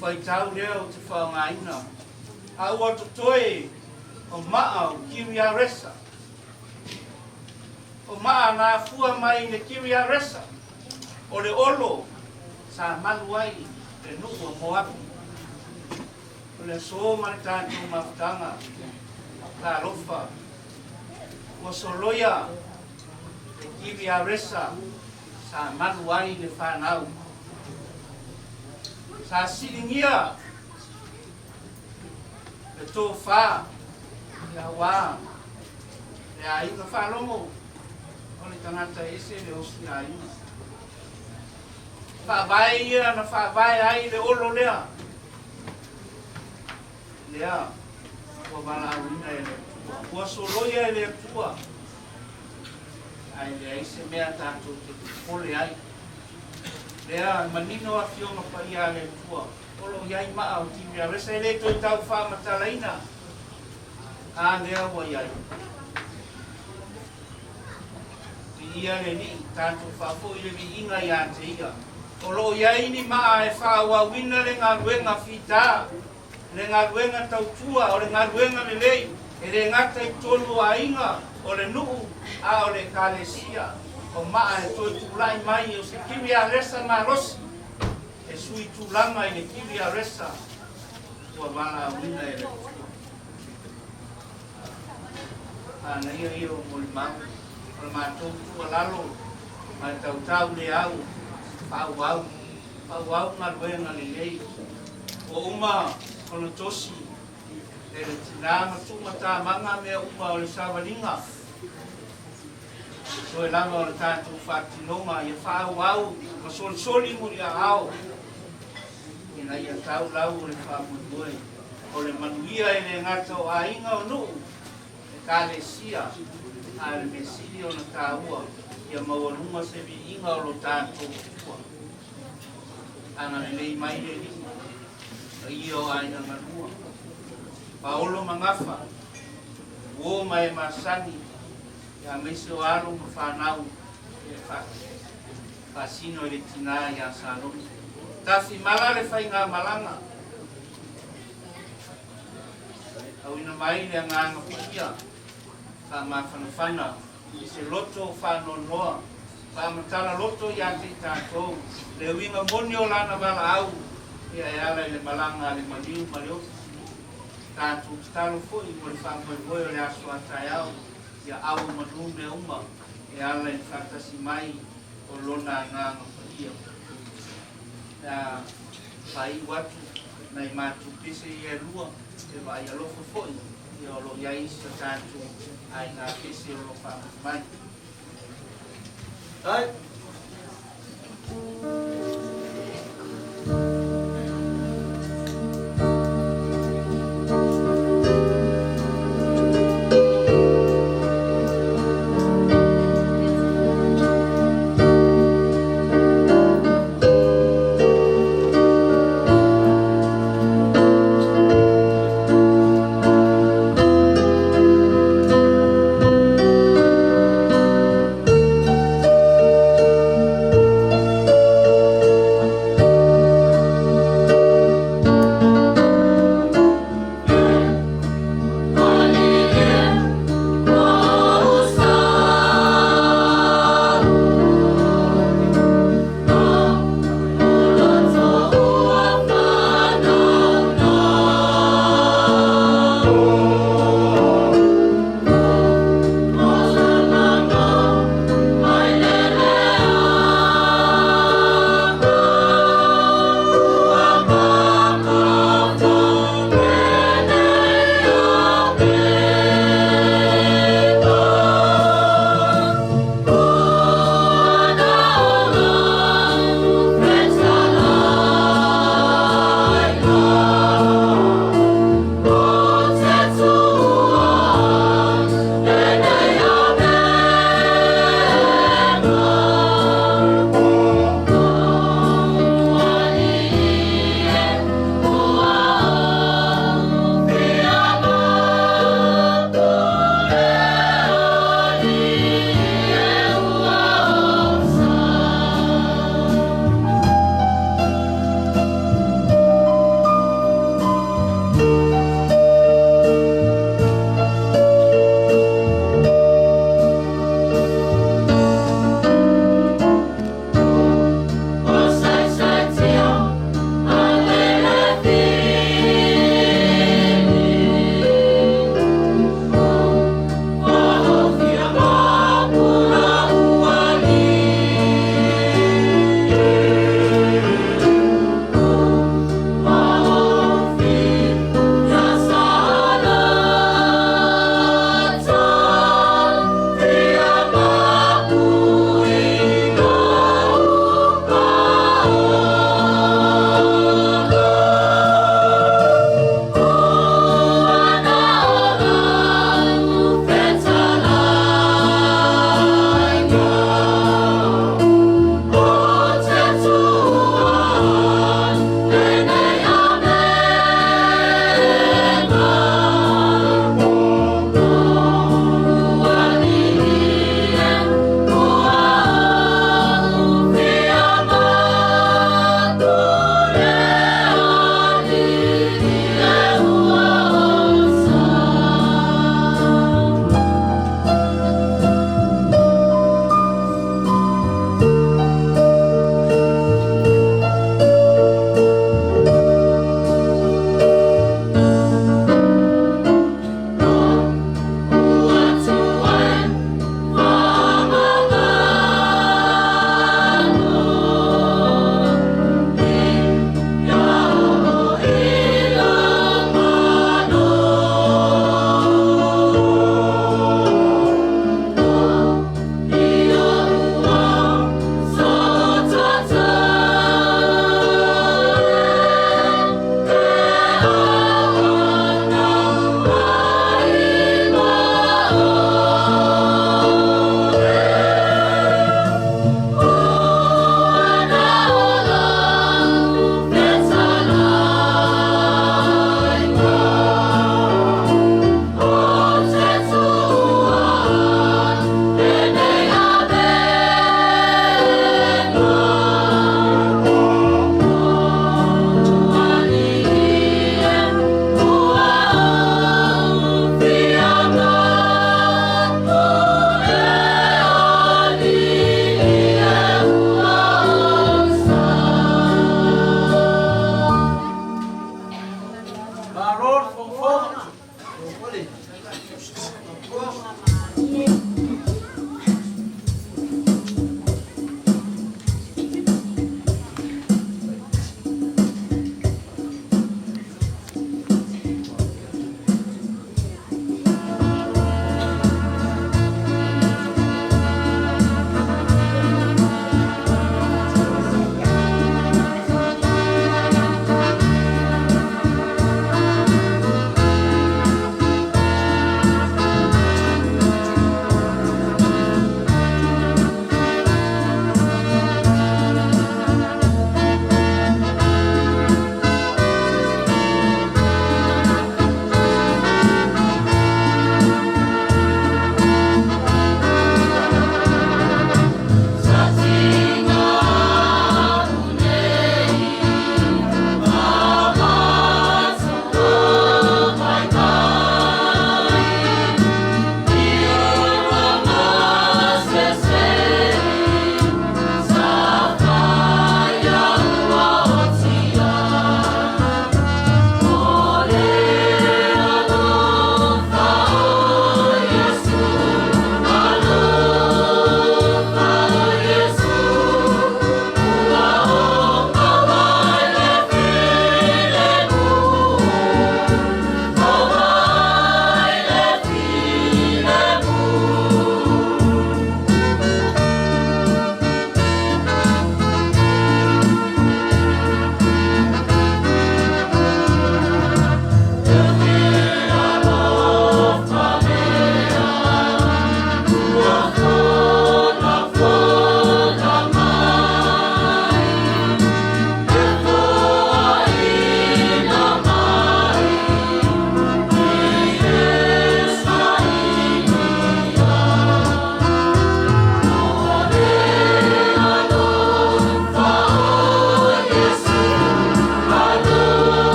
faitau lea ou te faaaogaina, a ua totoe o maa o Kiriaresa. O maa na afua mai i le Kiriaresa, o le olo sa malu ai le nuu o Moapi. O le aso ma le tatou mafutaga, talofa, ua soloia le Kiriaresa sa malu ai le fanau. Sa siligia le tofa ia aua le aiga faalogo o le tagata ese le osi aiga. Faavae ia na faavae ai le olo lea, lea ua valaauina e le Atua, ua soloia e le Atua, ae leai se mea tatou te popole ai. Lea manino Afioga Paia a le Atua, o lo o i ai maa o Timiaresa e le toe tau faamatalaina a lea ua i ai. Viia le Alii, tatou faafoi le viiga ia te Ia. O lo o i ai ni maa e faaauauina le galuega fita, le galuega tautua, o le galuega lelei, e le gata i totonu o aiga, o le nuu, a o le Ekalesia. O maa e toe tulai mai o se Kiriaresa malosi, e sui tulaga i le Kiriaresa ua valaauina e le Atua. Manaia ia o molimau o le matou tuualalo ma le tautau le au, faaauau, faaauau galuega lelei. Ua uma ona tosi e le tinā ma tuumatamaga mea uma o le savaliga. Toe lava o le tatou faatinoga ia faaauau ma solisoli muliaao ina ia tau lau o le faamoemoe o le manuia e le gata o aiga o nuu, Ekalesia, a o le mea sili ona taua ia maualuga se viiga o lo tatou Atua. Agalelei mai le Alii, paia o aiga galua, paolo ma gafa, uo ma e masani, aemaise o alo ma fanau e faasino i le tinā iā Salomo. Tafimala le faigamalaga, auina mai le agaga paia, faamafanafana i se loto faanoanoa, faamatala loto ia te i tatou, le uiga moni o lana valaau, ia e ala i le malaga a le maliu ma le ofi. Tatou tatalo foi mo le faamoemoe o le aso a taeao, ia au manu mea uma e ala i le faatasi mai o Lona Agaga Paia. Pe a faaiu atu nai matou pese ia e lua, e vaai alofa foi ia o lo o i ai isi o tatou aiga pese o lo o faamoe mai. Ai.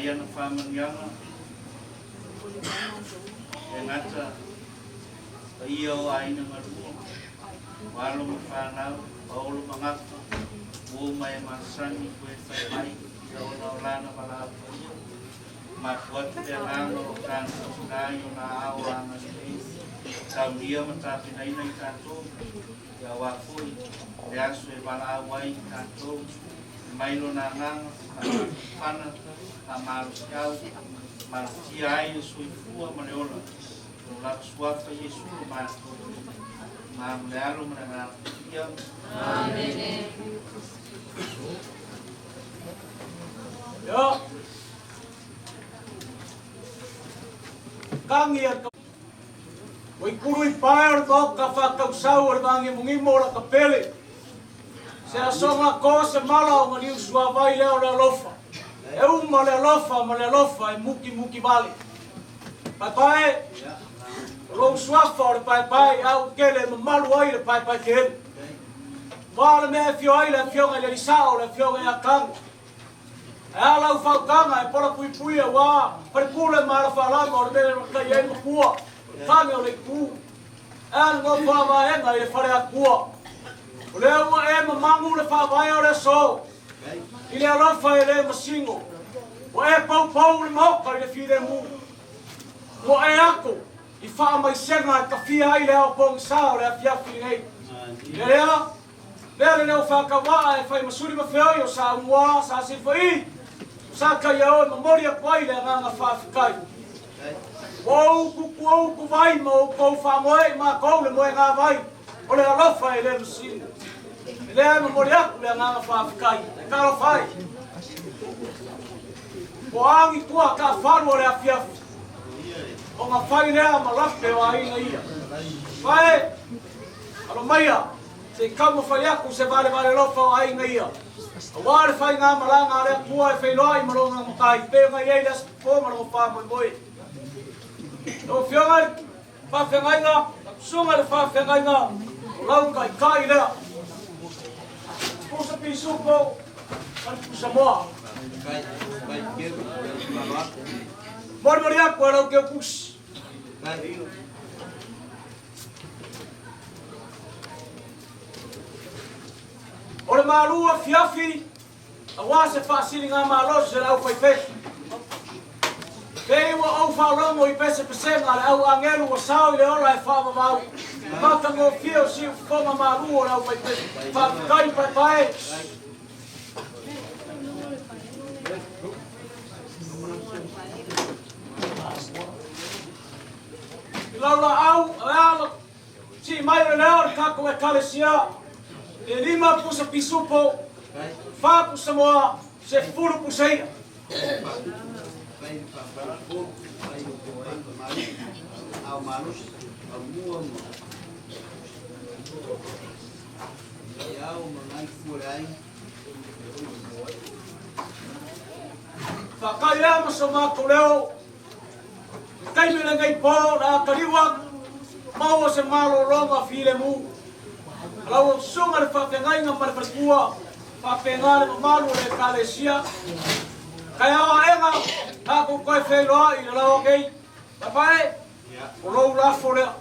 ai ana faamanuiaga, e le gata paia o aiga galua, o alo ma fanau, paolo ma gafa, uo ma e masani koe fai mai ia ona o lana valaau paia. Mapu atu le agaga o tana tina i ona aao agalelei, saunia ma tapenaina i tatou, ia aua foi le aso e valaau ai i tatou, e mai lona agaga, faamafanafana, faamalosiau, malutia ai le soifua ma le ola, lou lava suafa Iesu lo matou Alii. Ma mo le Alo ma le Agaga Paia. Amene. Ia. Tangi a ka Ua i kulu i pae o le maoka whākausau o le māngimongimo o la kapele. Se asoga ko se mala o ngaliu suavai lea o le alofa. E uma le alofa ma le alofa e muki muki vale. Paepae, o lou suafa o le paepae i au kele e mamalu ai le paepae kele. Ua le mea e fio ai le afioga i le Alisao, le afioga ia Kago. Ae a lau faautaga e pola puipui aua falepule ma alafaalama o le mea e matai ai makua, tane o le itu. Ae a le nofo a vaega i le fale akua. O lea ua e mamagu le faavae o le aso i le alofa e le masino. Ua e poupou le maota i le filemu. Ua e ako i faamaisega e tafia ai le ao pogisa o le afiafi lenei. Ia lea, Lea le leo faatauaa e fai ma suli ma feoi o Samoa, sa silifa'i, o sa taiao e momoli atu ai le agaga faafetai. Ua ou kuku ou kuvai ma outou faamoe i matou le moegavai o le alofa e le masina. E lea e momoli atu le agaga faafetai. E talofa ai. Ua agi tua taafalu o le afiafi, ona fai lea ma lape o aiga ia. Pae, alo maia, Se i taumafai atu se valevalelofa o aiga ia, aua le faigamalaga a le Atua e feiloai ma lona Matai, pei ona i ai le aso fofo ma lona faamoemoe. Lau Afioga i le Faafeagaiga, lau Susuga i le Faafeagaiga, o lau taitai lea. Pusa pisupo ma le pusa moa. Molimoli atu e lau teutusi. O le malu afiafi aua se faasiligamalosi a le aufaifefu. Pei ua ou faalogo i pesepesega a le au agelu ua sao i le ola e faavavau. Matagofie o siufofoga malu o le aufaifefu. Faafetai paepae. I lau laau, a sii mai o le leo o le tatou Ekalesia, e 5 pusa pisupo, 4 pusa moa, 10 pusa ia. Whakaia ma so mātou leo I taimi lenei po le a taliu atu, maua se malologa filemu. A lau susuga le faafeagaiga ma le faletua, faapena le mamalu o le Ekalesia. Taeao aega, tatou toe feiloai i le laoa nei. Papa e, o lou lafo lea.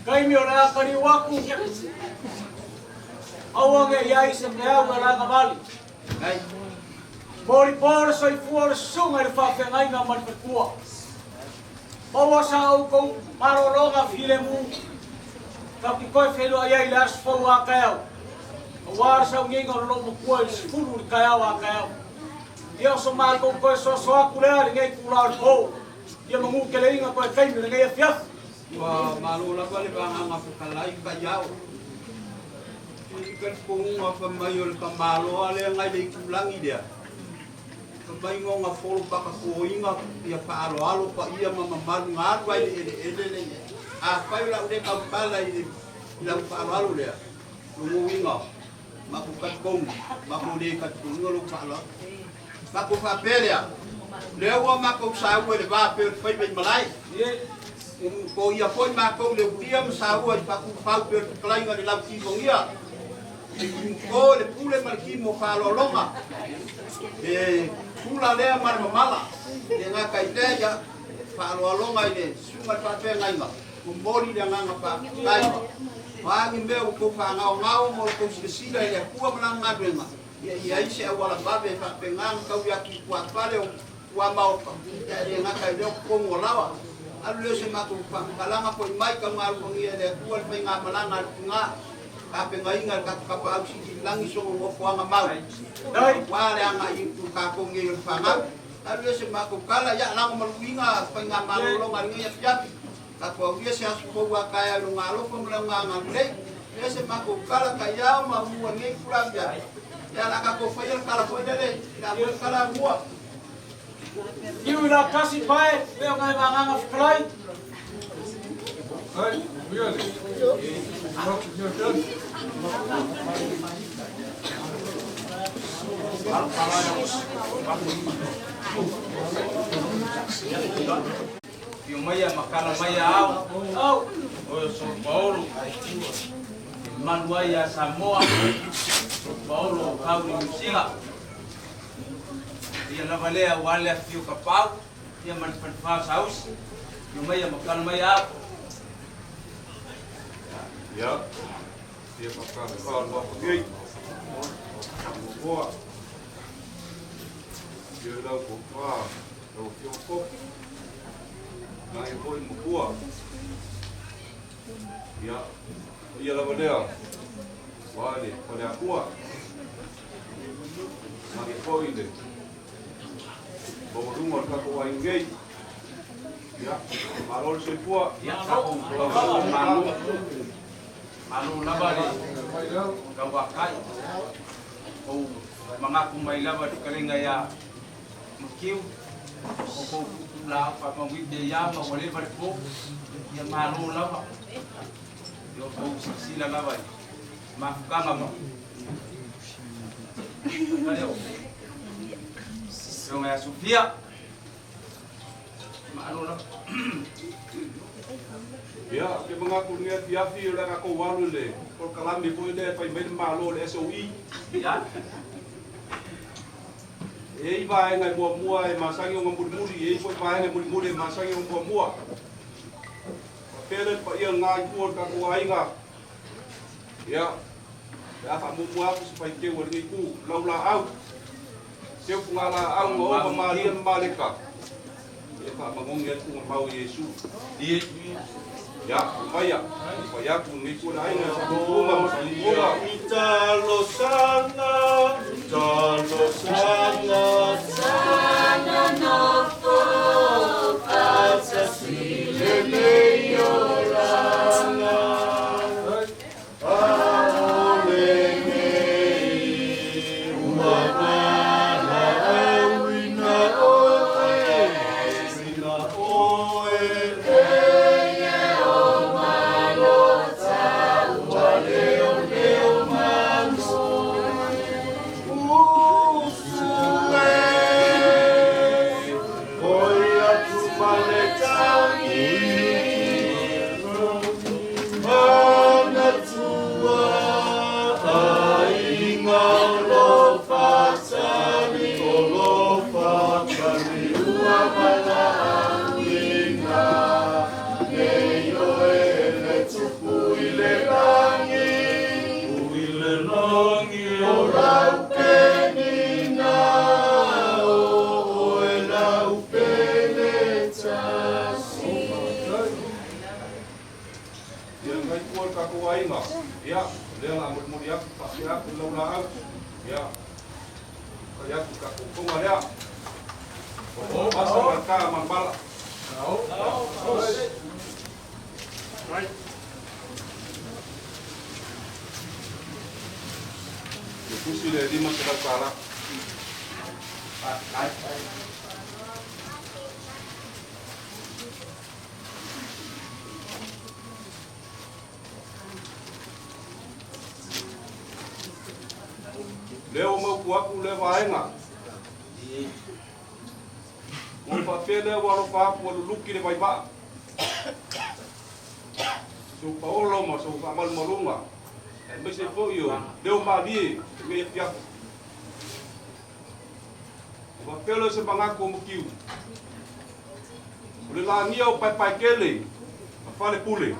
Taimi o le a kaliu aku, aua ne i ai se peau e laga vale. Moli po le soifua o le susuga i le faafeagaiga ma le faletua. Maua sa outou malologa filemu, tatou te toe feiloai ai i le aso fou a taeao, aua le sauniga o le loomatua i le 10 i le taeao a taeao. Ia o so matou toe soasoa atu lea i lenei itula o le po, ia manuteleina toe taimi o lenei afiafi. Ua malo lava le vagaga fetalai taiao. I taliponuga fai mai o le tamaloa lea nai le itulagi lea. Famai o gafolo pakafuoiga ia faaaloalo paia ma mamalu ga alu ai le eleele le iai. Afai o le a ou le tautala i le i lau faaaloalo lea, lona uiga matou talitonu, matou le talitonuina lou faaaloalo. Matou faapea lea, lea ua matou saua i le va pei o le faiva i malae, e toia foi matou i le ulia ma saua i faatufau pei o le fetalaiga i le lautilogia, i le timuto i le pule ma le timu o faaaloaloga, le tula lea ma le mamala, le gata i lea ia faaaloaloga i le susuga i le faafeagaiga, momoli le agaga faafetai ma ni mea ua tou faagaogao ma tou silasila i le Atua ma Lana galuega, ia i ai se auala vave e faapena ona taui atu i tuafale o tuamaota, ae le gata i lea o totonu o laoa. Alu lea o se matou faamatalaga foi mai taugaluagia e le Atua le faigamalaga a le tina, tapenaina e le tatou Tapaau Sili i le Lagi sona nofoaga mau, aua le agai i utu tatou nei o le fanau. Alu lea o se matou tala, ia lago ma luiga faigamalologa i lenei afiafi. Tatou aulia se aso fou a taeao i lona alofa ma lona agalelei. Lea se matou tala taiao ma mua i lenei itula afiafi. Ia, o le a tatou faia le tala foi lele, le a foi le tala mua. Fiu i la tasi pae, pe o ngai vaganga fetalai. Fio mai a makala mai a ao, au, oe o Solo Paolo, e malu ai a Samoa, Solo Paolo o kau i Niu Sila. Ia lava lea ua ale afio Kapau, ia ma le falefa o Sausi, fio mai a makala mai a ao. Ia, ia whakawhā noa nei. Moa. Ia lau ko whā, lau whio ko. Nā e hoi mokua. Ia, ia lava lea. Wā le, whare akua. Nā e hoi le. Maualuga o le tatou aiga nei. Ia, malo le soifua. Ia, tatou malo. Malo lava le tauakai. Ou manatu mai lava le fetalaiga ia Makiu, o kou puupuu laau faamauite ia ma ua leva le po. Ia malo lava. Ia outou silasila lava i mafutaga ma Leo. Afioga ia Sofia. Malo lava. Ia, ou te manatu i lenei afiafi o le a tatou alu i le polokalame foi lea e fai mai le Malo le SOE. Ia. E i ai vaega e muamua e masani ona mulimuli, e i ai foi vaega e mulimuli e masani ona muamua. Faapea lea le paia o lena itu o le tatou aiga. Ia, pe a faamuamua atu se faiteu a lenei itu, lau laau, seu fugalaau ma oma Maria ma Maleka, ia faamagoni ai tuugamau i Iesu. Ia, aumaia, fai atu lenei itu o le aiga i faatutuga ma faatutuga. Talosaga, talosaga, sana nofo faatasi lenei olaga. A o lenei ua valaauina oe, ina oe e Ieova lo taua leoleo manu. Usu e, oi atu ma le tangi, Manatua aiga o lo fatani, o lo fatani ua valaauina nei oe le tupu i le lagi, i le lagi o lau penina, o oe lau pele tasi. Ia ngai tua le tatou aiga. Ia, lea la mulimuli atu, faapea atu i lau laau. Ia, fai atu i tatou toga lea. O asa ma ta malamala. Le tusi le $500. Lea ua mautu atu lea vaega. Ua ou faapea lea ua alofa atu ua luluki le vaivaa. Sou paolo ma sou faamalumaluga, aemaise foi o leo malie i lenei afiafi. Ua faapea lea o se manatu o Matiu, o le lagia o Paepaetele ma Falepule,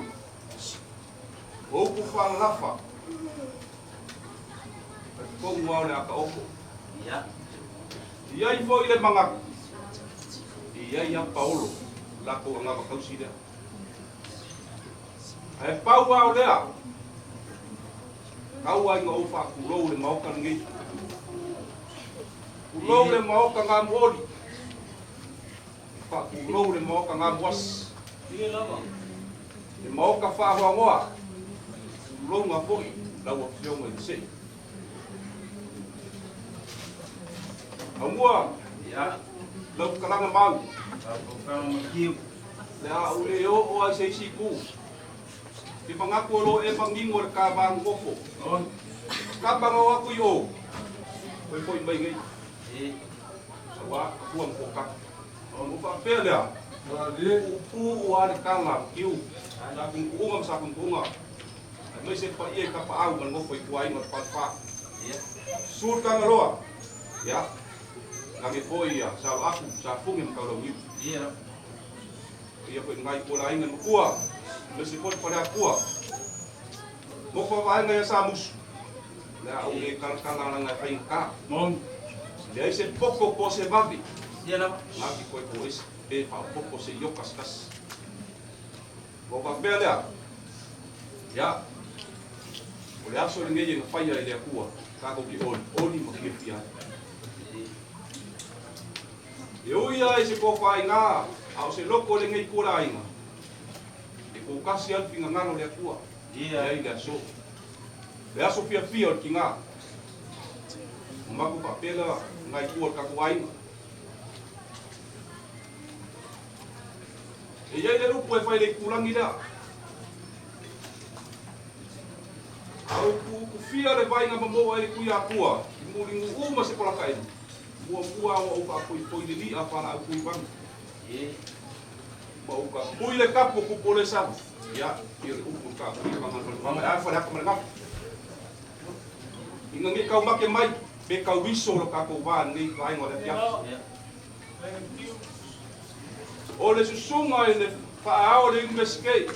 o upu faalalafa, e totonu lava o le ata oko. E i ai foi le manatu, e i ai lava paolo o latou anava tausi lea. Ae pau lava o lea, tau lava ina ou faatulou le Maota lenei. Tulou le Maota Gamuoli, faatulou le Maota Gamuasi, le Maota Faahoahoa, tulouga foi lau Afioga i le Sei. Aumua, lau fetalanga mau, le a ou le oo ai se isi itu. Ke manatu o lo o e manino le ta va nonofo. Kapa na o atu i o, oi foi mai nei. Aua ka fua ma toatasi. Ona ou faapea lea, puupuu lava le tala tiu, sa tuutuuga ma sa tuutuuga, aemaise le paia i Tapaau ma le nofo i tua aiga o le Falefa. Susu le Tagaloa, ia, lagi foi ia Saloapu, Safune ma Taulauniu. Paia foi ngai ko le aiga matua, aemaise foi le Faleatua. Nofo a vaega ia Samusu, le a ou le talatala laga e faigata. Leai se poto po o se vave, ngaki koe po ese, pe faaopoopo se ioka se tasi. Ua ou faapea lea, ia, o le aso lenei e na faia e le Atua, tatou te olioli ma fiafia ai. E ui lava i se tofaaiga, a o se loko o lenei itu o le aiga, e toatasi lava le finagalo o le Atua, e ai le aso. Le aso fiafia o le tiga. Ua matou faapea lea nai itu o le tatou aiga. E i ai le lupu e fai i le itulagi lea. A utuutufia le vai na mamoa ai le Tuiatua i Mulinuu ma Sepolataʻi, muamua ua ou faapoipoi le liʻa faalaau tuivanu. Ma ou tapui le tapu o Kupolesa. Ia, ia le upu le tapui pagana e a faleata ma le gafa. Ina nei tau make mai, pe tau iso lo tatou va i lenei vaega o le afiafi. O le susuga i le faaao o le Iunivesite,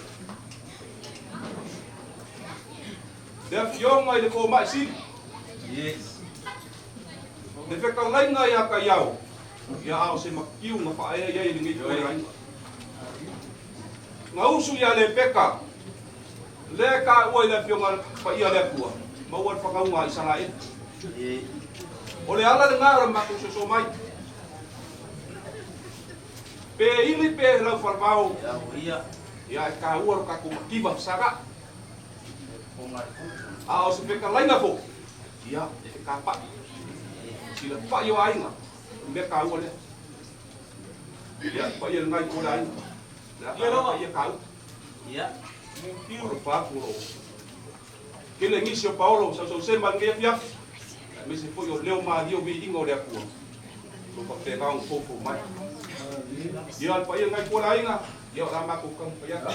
le Afioga i le Fomai Sili, le fetalaiga ia Taiao, ia a o se matiu na faaea i ai i lenei toeaiga. Na usu ia Lepeka, lea e taua i le Afioga Paia a le Atua, maua le fanauga a Isaraelu. O le ala lena o le matou soso mai. Pe ili pe lau falevao, ia e taua lo tatou mativa fesaga. A o se fetalaiga foi, ia e fekapai. Sila pai o aiga, o le mea taua lea. Ia, paia lena i o le aiga. Le a paia taua. O lo atu o lo tele nisi o paolo sausausema i lenei afiafi, aemaise foi o leo malie o viiga o le Atua, o lo faapena ona foufou mai. Ia, le paia lena i tua le aiga, ia o le a matou taumafai atu.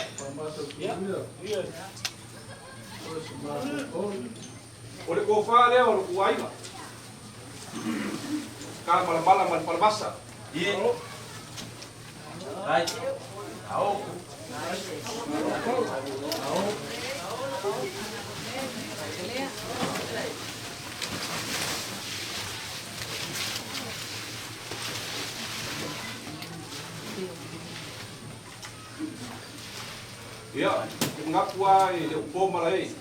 O le tofa lea o le tuaiga, ka malamala ma le falevasa. Ia, e manatu lava e le o po malae.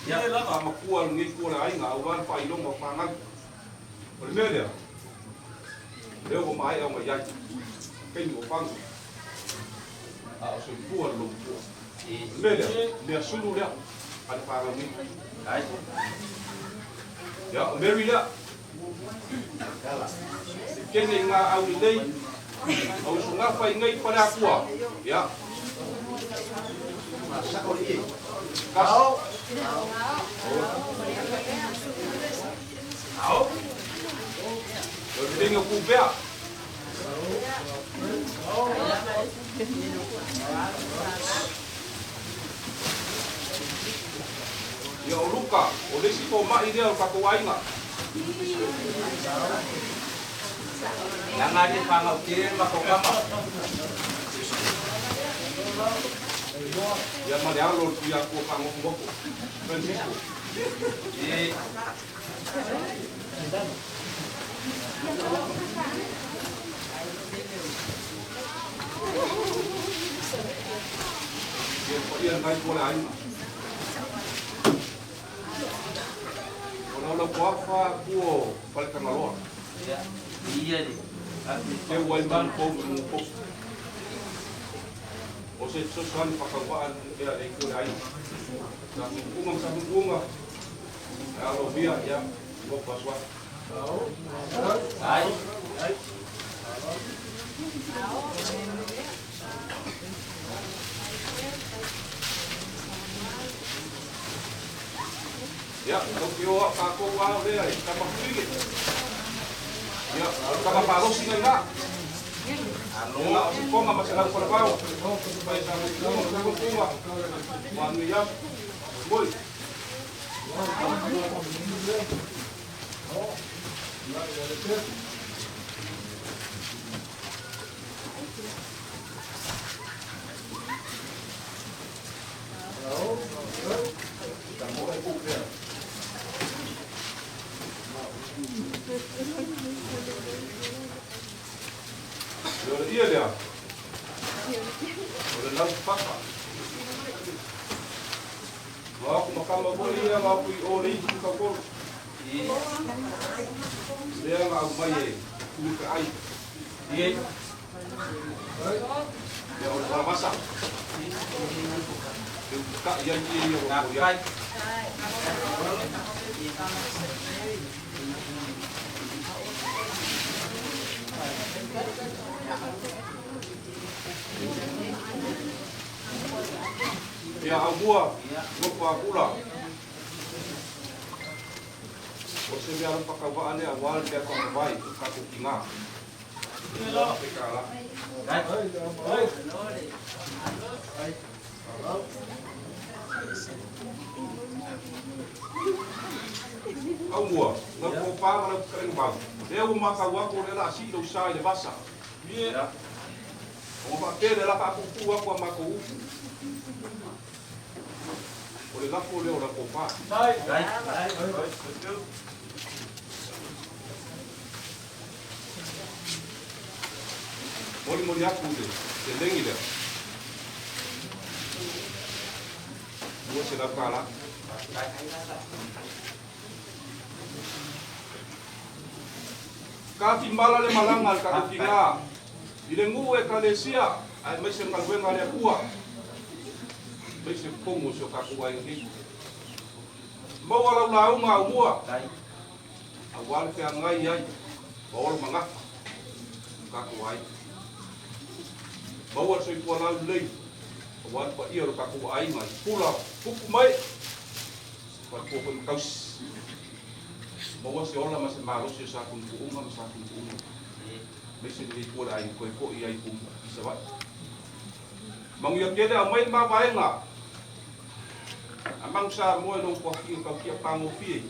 Faamakua lenei itu o le aiga aua le faailoga o fanau. O le mea lea, lea ua maea ona i ai, taimi ua fano, a o soifua le lomupua. O le mea lea, mea sulu lea a le fanau nei. Ia, o Mary lea. Kene i ngā au lelei, au usugafa i nei faleakua. Ia. Kasi. Ao. O le lengi o kupea. Ia o Luka, o le isi fomai lea o le tatou aiga. Leaga le fanau tele le matou tama. Ia ma le alo o le Tuiatua faagofogoto, Francisco. E. Ia paia lenai po le aiga. O lau puafa ku o Faletagaloa. Ia le. Teu ai manu pou me mu pou. O se fesoasoani faatauvaa lea le itu o le aiga. Sa tuutuuga ma sa tuutuuga. Ae aloaia ia nofo aso atu. Ai. Ia, tou te o au tatou ao lea e tama kuige. Ia, o le tama malosi na ina. Ia, na o se konga ma se lau falavao. Pai sa kukunga ma sa kukunga. Ua nui au. Moi. O le ia lea, o le lau papa. Ua aku makama foi ia ma aku i o le ihu kaukolu. Lea na au mai e tui ka ai. Ia o le palamasa. E utukai ai ia ia ua moli atu. Ia aumua, nofo akula. O se mea alofa kauvaa lea aua le mea faamavae i tatou tina. Aumua, lau tofa ma lau fetalaiga mau, lea ua matau atu o lea o le a sii lou sa i le vasa. Ia, ona faapea lea o le a faapuupuu atu a matou upu. O le lafo lea o lau tofa. Molimoli atu le seleni lea. $200. Ka timala le malaga a le tatou tina i le nuu ekalesia aemaise le galuega a le Atua, aemaise totonu o si o tatou aiga nei. Maua lau lauga aumua aua le feagai ai ma ola magafa o tatou aiga. Maua le soifua laulelei aua le paia o le tatou aiga i pula tupu mai faletua foi ma tausi. Maua se ola ma se malosi o sa tunutuuga ma sa tunutuuga, aemaise lenei pua le aiga toe foi ai i Savaii. Manuia tele aumai le mavaega a Manu Samoa i lona tuafiga tautia pagofie.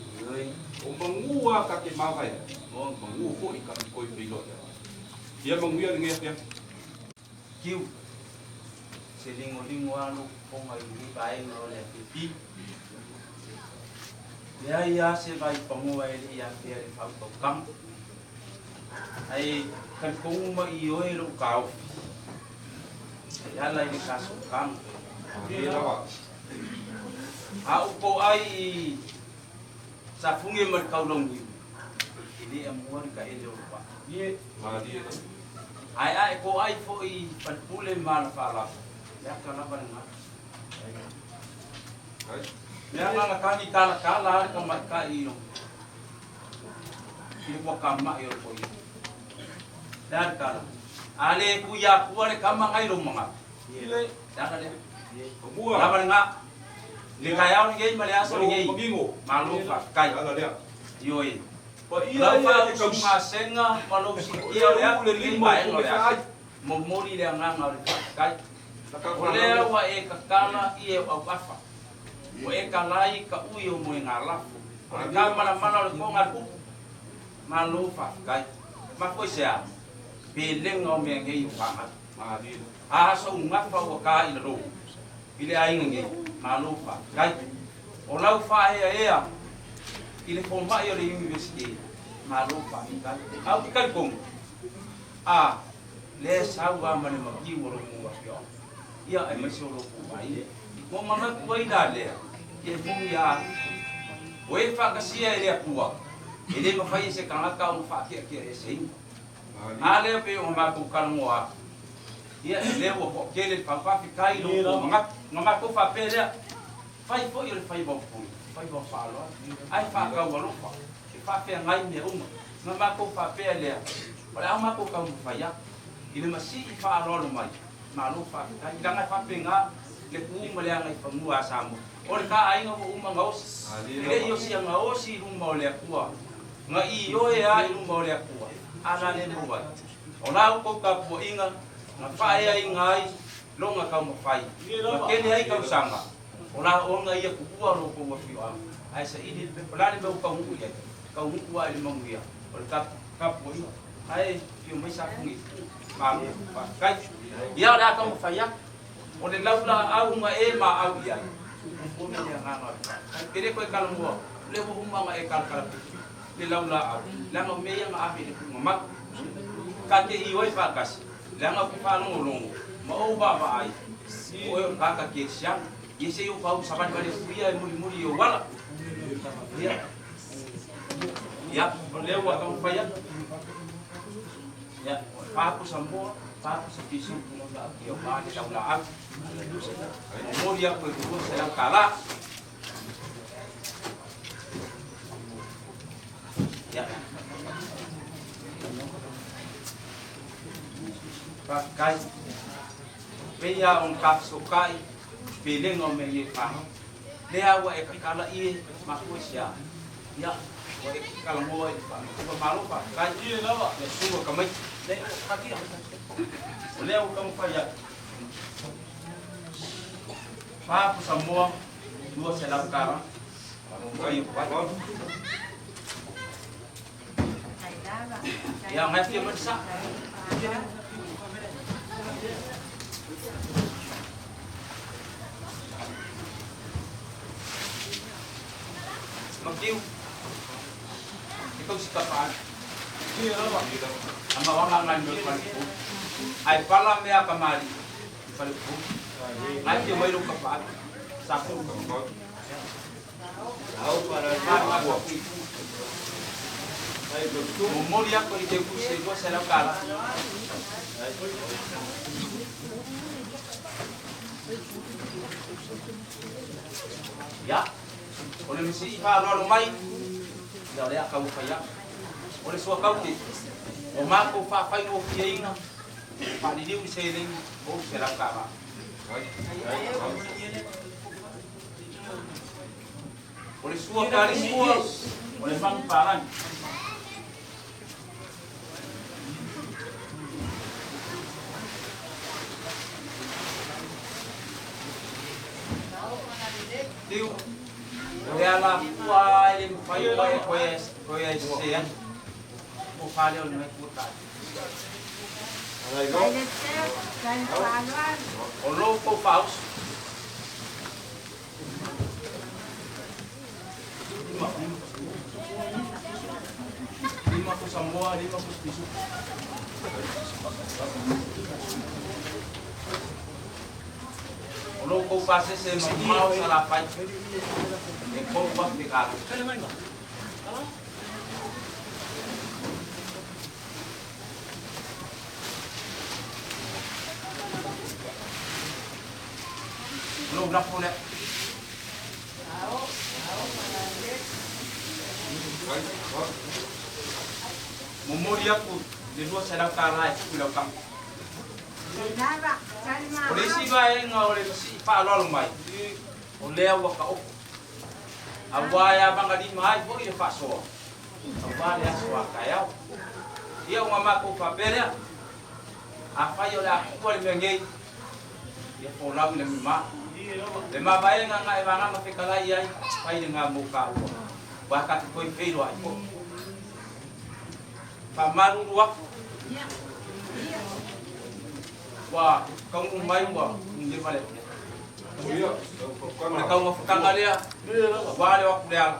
O manu a ta te mavae, o manu foi ta te toe feiloai. Ia manuia lenei afiafi. Kiu, se ligoligo lava lou fofoga i lenei vaega o le afiafi. Leai lava se vaipagoa e le i afea i le faautautaga. Ae talitonu ma ioe lou taofi e ala i le tasootaga. A ou poai i Safuge ma le Kaulauniu, e le amoa le taele o le vaa. Ae a e poai foi i Falepule ma Alafaalapa, le ata lava lena. Leaga na tagi talatala lava le tamaitai i le puakamai o le poia. Le a le tala? A le kui akua le kama ngai lou manatu. Le ala lea. Lava lena. I le taeao lenei ma le aso lenei, malo faafetai. Ioe. Lau faausugasega ma lou sikia o le atu lenei vaega o le aso, momoli le agaga o le faafetai. O lea ua e tatala i e o auafa. Ua e talai ka ui o moegalafo. O le kamalamala o le toga a le upu. Malo faafetai. Mafua i se a? Pelega o mea nei o faagata. A aso ugafa ua ka i lalo i le aiga nei. Malo faafetai. O lau faaeaea i le fomai o le Universite. Malo faafetai. A ou te talitonu, a lea e sau lava ma le matiu o lou afioaga, ia aemaise o lou aiga. Ua manatu ai la lea, ia e moni lava o e faatasia e le Atua, e le mafai e se tagata ona faakeakeaeseina. A lea pei ona matou talanoa atu, ia e lea ua toatele le faafetai i lo outou manatu. Ona matou faapea lea, fai foi o le faiva o pule, faiva o faaaloalo, ae faatau alofa, e faafeagai mea uma. Ona matou faapea lea, o le a matou taumafai atu i le masii faaaloalo mai, Malo faafetai. Leaga e faapena le tu ma le agaifanua a Samoa. O le ta aiga ua uma gaosi. E le i osia gaosi i luma o le Atua. Na ioe a i luma o le Atua, a la le maua ai. O la outou tapuaiga na faaeaina ai lona taumafai, na tele ai tausaga, o la ona ia tuua lo outou afioaga, ae saili le pepa. O le a le mea ua taunuu i ai? Taunuu lava i le manuia o le tapuaiga. Ae afio mai Safune. Malo faafetai. Ia o le a taumafai atu. O le laulaau na e maau i ai, momoli le agaga o le faafetai. E le toe talanoa, o lea ua uma ona e talatalapiki le laulaau, leaga o mea ia na ave i le tuugamau. Ta te ioe faatasi, leaga ou te faalogologo ma ou vaavaai, o oe o le tagata kerisiano. Ia se i ou pau savalivali atu ia e mulimuli i ou ala. Ia, ia, o lea ua taumafai atu. Ia, fa pusa moa, fa pusa pisu, ia ma le laulaau. Momoli aku e $200. Ia. Faafetai. Pei lava ona tafesokai pelega o mea i e whanau. Lea ua e kakala i e mafua i se a. Ia, ua e kalamoa i le whanau. Ua malo faafetai. Ia sua ka mai. Le, kakia. O lea ua taumafai atu. Fa pusa moa, $200. Mai o pai. Ia, ngai fia mai sa. Makiu. Ikaw si kapaan. Ang mawanga nga nyo palipu. Ay pala mea kamali. Palipu. Ay fia mai lo kapaan. Sapu. Momoli aku i te puse $200. Ia, o le misi i faaaloalo mai, ia o le a taumafai atu. O le suakaute, o matou faafaigofieina, faaliliu i seleni $300. O le sua kari sua, o le manu palagi. Tiu, o le ala kua e le mafai o e koe ai se ai. O fale o le mai kua tai. O lou kou fausu. Lima pusa moa, lima pusa pisu. O lou kou pasese mamao sa lafai. E kou pa te kalo. O lou lafo lea. Momoli aku le $200 e tuu i lau kama. O le isi vaega o le masii faaaloalo mai, o lea ua taoto, auā e avagalima ai foi le faasoa, auā le aso a taeao. Ia ua matou faapea lea, afai o le a tuua le mea nei, ia folau i le mima. Le mavaega na e vagana fetalai ai, fai lena mo taua, aua ta te toe feiloai foi. Faamalulu atu, ua taunuu mai ua leva le O le taumafataga lea, aua le o atu le ala,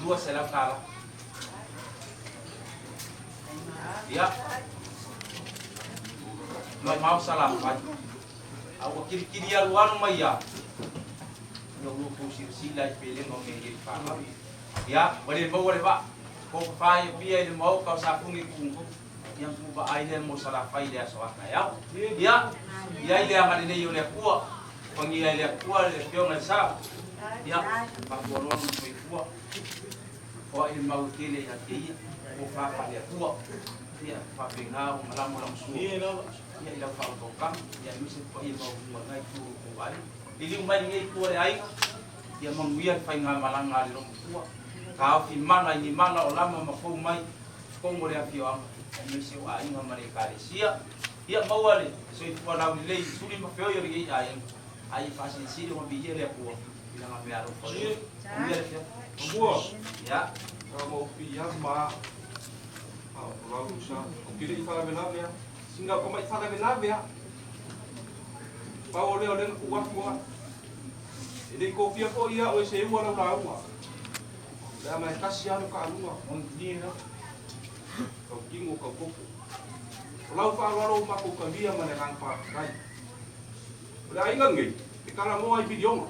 $200. Ia, mamao Salafai, a ua kilikili alualu mai ia, ia ua outou silasila i pelega o mea i ai fanau. Ia, ua le maua le vaa, tofafa i Apia i le maota o Safune Tuunuku, ia na tuuvaai lea mo Salafai i le aso a taeao. Ia, i ai le agalelei o le Atua, pagia e le Atua le Afioga i le Sa, ia, faafualoa lona soifua, foai le mau e tele ia te ia, tofa faale-Atua, ia, faapena ona lagolagosua, ia, i lau faautautaga, ia, aemaise le paia maualuga o lena itu o lo outou aiga. Liliu mai lenei itu o le aiga, Ia manuia le faigamalaga a le Logotua, taofi mala i ni mala o lama ma fou mai totonu o le afioaga aemaise o aiga ma le Ekalesia. Ia maua le soifua laulelei i suli ma feoi o lenei aiga, a ia faasilisili ona viia le Atua i lana meaalofa lelei. Manuia le afioaga. Mamua. Ia. Ka ma upi ia ma a o lau sa o kile i falavelave a singa o mai falavelave a pau o lea o lea na ku atu a E le i kofia foi ia oe se ua lau lauga. Leaga e tasi lava lo kaaluga. Kau tino, kau koko. O lau faaaloalo ua matou talia ma le agaga faafetai. O le aiga lenei, e talanoa i miliona.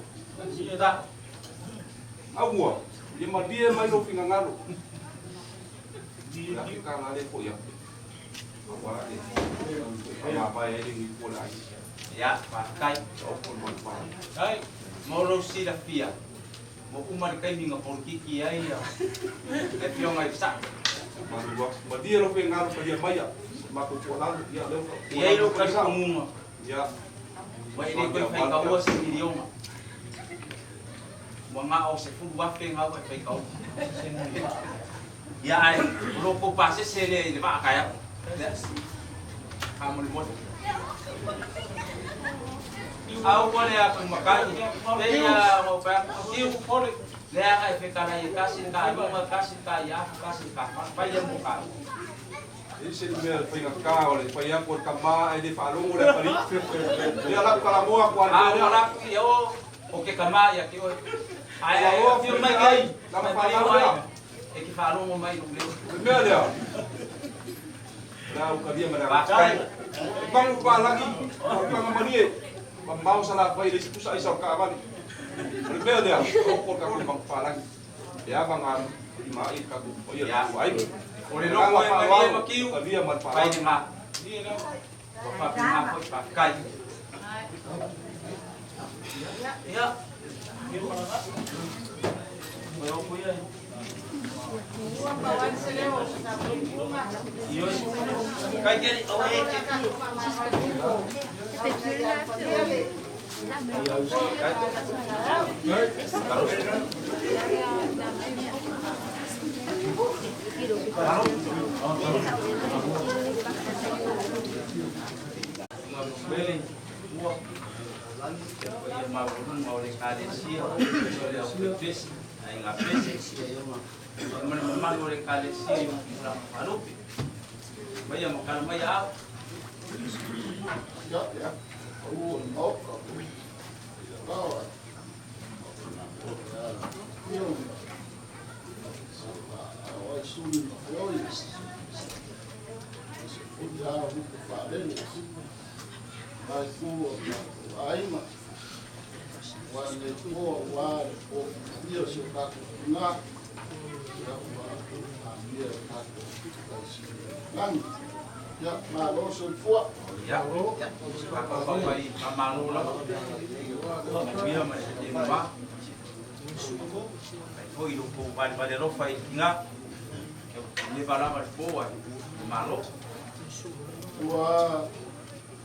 Aua, ia malie mai lou finagalo. O le a ke tala lea foi atu. Aua le faamavae ai lenei po o le aiga. Ia, faafetai. Faafetai. Mo lou silafia, ua uma le taimi na polokiki ai le Afioga i le Sao. Malie lou finagalo paia maia, matou tuualalo, ia lea ua. E i ai lou talitonuga, ua e le toe faitaua se miliona. Ua na o $10,000 na ua e faitaua. Ia ae o lo outou pasese lea i le vaa taeao. Faamolemole. Aua le atu matai. Pei a ua fai atu, Tiu, leaga e fetalai e tasi le taluga, tasi le taiafu, tasi le tafala. Fai lea mo taua. E ese le mea le faigata o le fai atu o le tama ae le faalogo le atalii. Lea la ou talanoa atu lava i le mea lea. A ua latou ia o, o ke tama ia te oe. Ae afio mai nei, lana fanau lea. E te faalogo mai i lou leo. O le mea lea, o le a ou talia ma le agaga. E pagu palagi, o paga malie, mamao Salafai i le isi pusa aisa o le taavale. O le mea lea, o oko le tatou magu palagi. E ava ga lima ai le tatou paia le tatou aiga. O le loko e malie ma kiu, talia ma le fai lena. Ua faapena foi, faafetai. Ia. Paia maualuga o le Ekalesia, o le Aufaipisinisi, Aiga Pese, ma le mamalu o le Ekalesia i ona tulaga faalupe. Maia makala mai au. Mai ku o tatou aiga, ua lenei po aua le pofiafia o si o tatou tina, ia ua amia e tatou tausili i lagi. Ia, malo soifua. Ia, faatautau mai faamalo lava. Manuia ma le leva. Ai foi lo kou valevale alofa i tina. Leva lava le po ai malo. Ua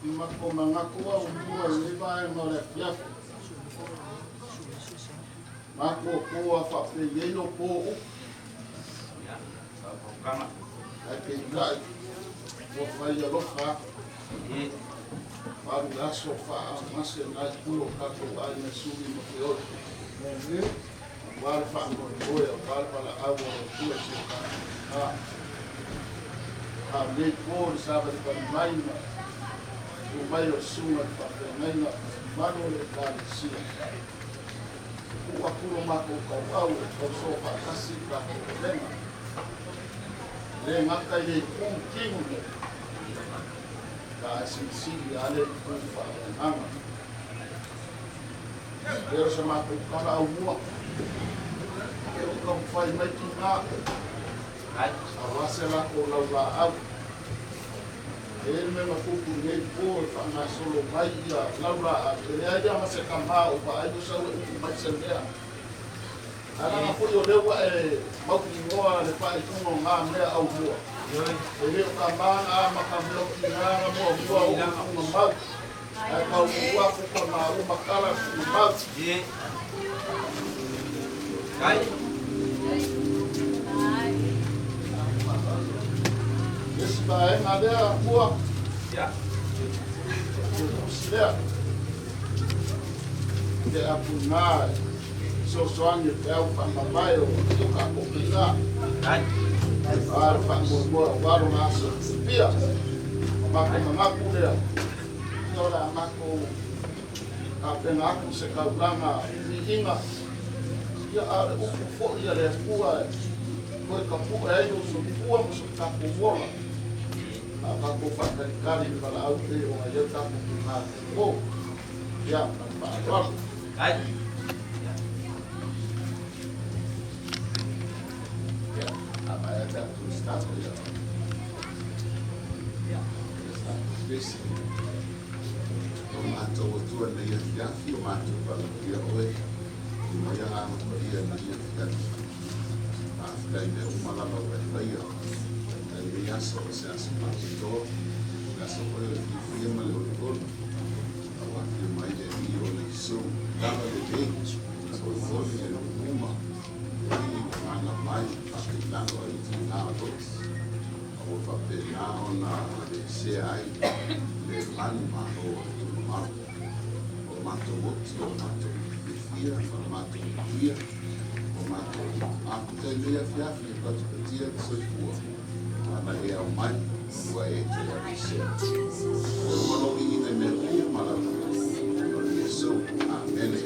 i mako manatu au mua i lenei vaega o le afiafi. Matoatoa faapei ai no po upu. Ae peitai ua fai alofa atu. Alu le aso faaamase na i pule o tatou aiga i Suli ma Feoi. Aua le faamoemoe, aua le valaau a le Atua i si o tatou tina. A o lenei po i le savalivali mai ma tu mai o le susuga i le faafeagaiga mamalu o le Ekalesia. Tuu atu lo matou tauau e tauso faatasi le tatou galuega. E le gata i le itu tino nei, ae silisili lava le itu faaleagaga. E o se matou tala aumua, e o taumafai mai tina, aua se latou laulaau. E i ai le mea na tupu i lenei po e faagasolo mai ia laulaau, e leai lava ma se tama o vaai o sau e upu mai se mea. Ae leaga foi o lea ua e mautinoa le faaiuga o na mea aumua. E le o tama na amata mea o tina na muamua o tuuga mau. Ae taunuu atu tama uma tala tuuga mau. Isi vaega lea mua. Tusi lea. Te apu nā fesoasoani e peau faamamae o o tatou tina. A le faamoemoe aua lona aso pia. Ma matou manatu lea, ia o le a matou tapena atu se taulaga viiga, ia a o le upu foi a le Atua e toe tapue ai lou soifua ma so tatou ola. A o tatou faatalitali i le valaau pei ona i ai tatou tina i le po. Ia, ma le faaaloalo. Ia, a maea tatou start, ia, start pesi. O matou Atua i lenei afiafi, o matou valaaulia Oe, i mai Agaga Paia i lenei afiafi. Faafetai i mea uma lava ua e faia. Faafetai i lenei aso, o se aso faapitoa, o le aso foi o le fiafia ma le olioli. A ua afio mai le Alii o le Iesu, lava lelei, olioli le uma, le Alii ua fanau mai, faapena ai i tina o Loti. A ua faapena ona aveesea ai le manumalo o le tumamau. O matou oti, o matou fiafia, o matou manuia, o matou aputa i lenei afiafi e patipatia le soifua, ana e ao mai, ua e toe aveesea. Ua lua lou viiga i mea uma lava, ona o Iesu. Amene.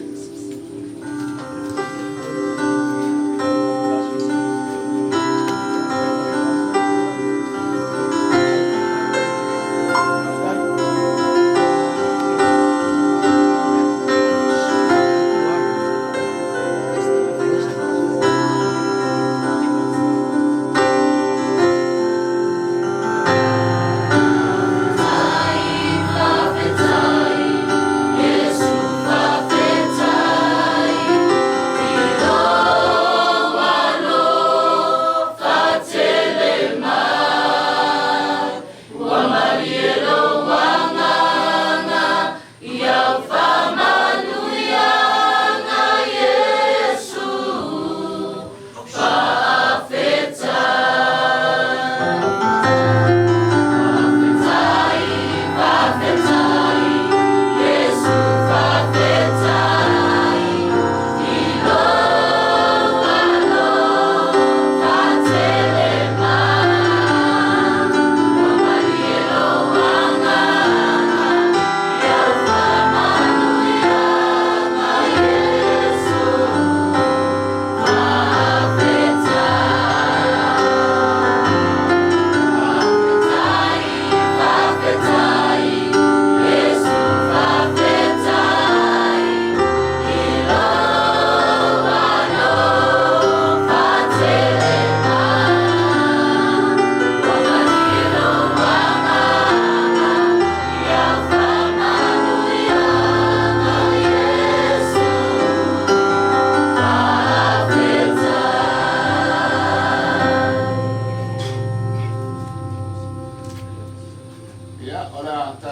Faafetai, Iesu, faafetai.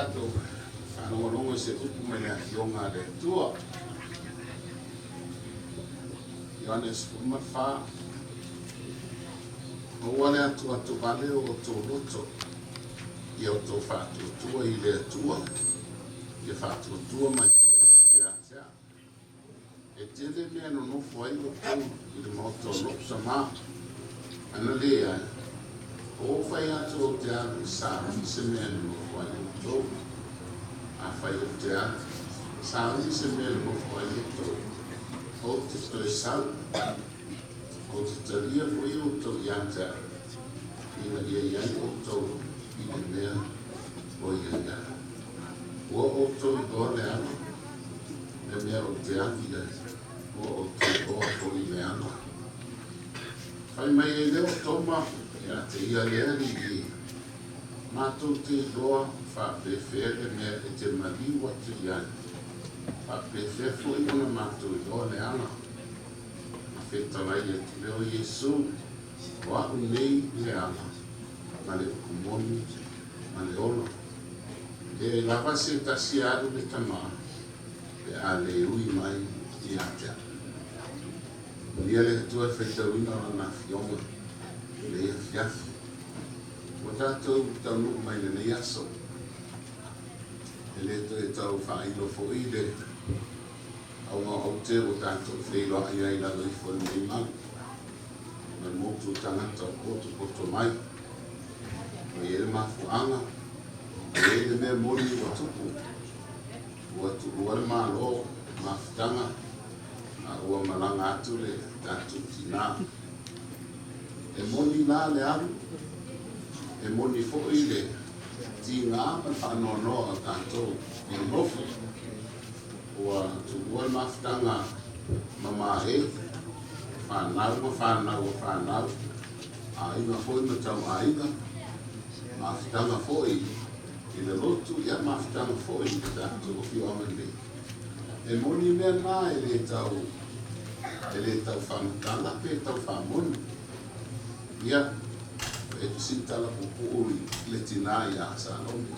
tatou faalogologo i se upu mai le Afioga a le Atua. Ioane 14. Aua le atuatuvale o outou loto, ia outou faatuatua i le Atua, ia faatuatua mai foi ia te au. E tele mea e nonofo ai outou i le maota o lou tama. Ana leai, o ou fai atu ou te alu i sauni se mea e nonofo ai outou. Afai ou te alu, sauni se mea e nonofo ai outou, ou te toe sau, ou te talia foi outou ia te au, ina ia i ai outou i le mea o i ai au. Ua outou iloa le ala, le mea ou te alu i ai, ua outou iloa foi le ala. Fai mai ai lea o Toma ia te ia le Alii e, Matou te iloa faapefea le mea e te maliu atu i ai, faapefea foi ona matou iloa le ala. Na fetalai atu lea o Iesu, O a'u nei le ala, ma le upu moni, ma le ola. E leai lava se tasi e alu le Tama, pe a le ui mai ia te au. Manuia le Atua e faitauina Lana Afioga i lenei afiafi. Ua tatou taunuu mai i lenei aso, e le toe tau faailo foi le auga o aute ua tatou feiloai ai i lalo ifo o lenei malu, ma le motu o tagata o potopoto mai. Ua i ai le mafuaaga, ua i ai le mea moni ua tupu, ua tuua le Malo, mafutaga, a ua malaga atu le tatou tinā. E moni la le alu, e moni foi le tigā ma le faanoanoa o tatou i le nofo. Ua tuua le mafutaga mamae, fanau ma fanau a fanau, aiga foi ma tauaiga, mafutaga foi i le lotu, ia mafutaga foi i le tatou afioaga nei. E moni mea na e le tau e le tau faamatala pe tau faamoni. Ia, e tusi tala puupuu i le tinā iā Salome.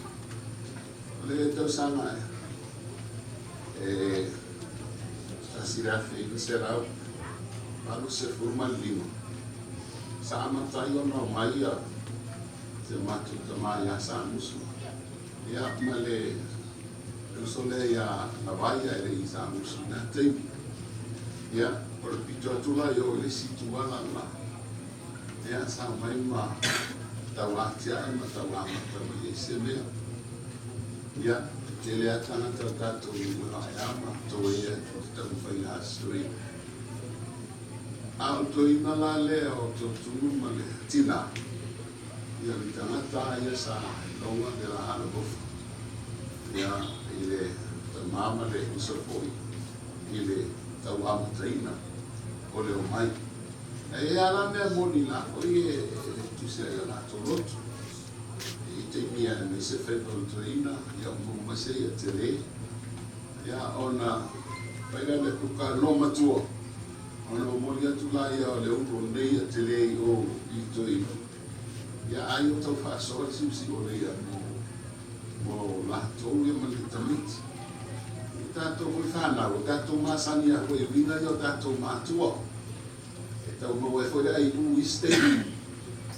O le tausaga e 1985, sa amata ai ona omai ia si o matou tama ia Samusu, ia ma le uso lea ia Lavaia e le i Samusu i na taimi. Ia, o le pito atu la i o i le isi itu ala la, ia sa omai ma tau atiae ma tau amata mai ai se mea. Ia, e tele lava tagata o tatou i Malaea ma Toea e taumafai a sui. A o le toeaina la lea o Totunu ma le tina, ia le tagata lava ia sa iloga le la alolofa, ia, i le tama ma le uso foi i le tau amataina o le omai. E i ai lava la mea moni la foi e tusi ai o latou loto. E i ai taimi aemaise faiva o le toeaina, ia ua maua mai se ia tele. Ia ona fai lea o le kuka loa matua, ona momoli atu la ia o le ulu o lenei ia tele i o i toeaina. Ia ai o tau faasoa le siusiu o le ia mo mo latou ia ma le tamaiti. O tatou foi fanau, o tatou masani a foi e uiga ia o tatou matua. E tau maua ai foi le ailu i isi taimi.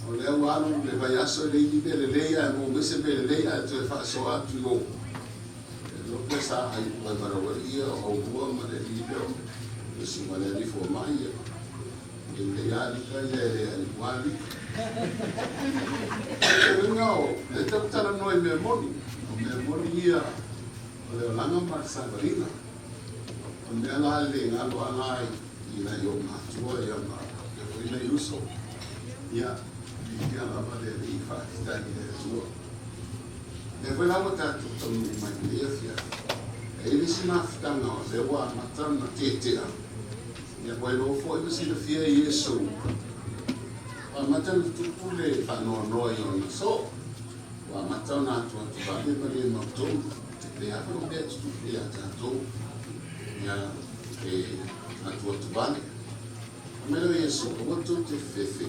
O lea ua alu le vaiaso e leai ni mea lelei ae maua mai se mea lelei ae toe faasoa atu i o. E iloa pe sa ailu ai ma le aualii ia o Aulua ma le alii lea o le susuga i le alii fomai ia. E lelei lava alika ia e le ailu alika. O le uiga o lea tatou talanoa i mea moni. O mea moni ia o le olaga ma le savaliga. O le mea la e le galo lava la i nai ou matua ia ma faapea foi nai uso, ia, viigia lava le Alii, faafetai i le Atua. Lea foi la ua tatou taunuu mai i lenei afiafi, e i ai le isi mafutaga o lea ua amata ona tetea, ia ua iloa foi ma silafia e Iesu, ua amata ona tupu le faanoanoa i ona soo, ua amata ona atuatu vave ma le mautonu. E pei lava foi o mea e tutupu ia tatou, ia e atuatu vale. Fai mai lea o Iesu, Aua tou te fefe,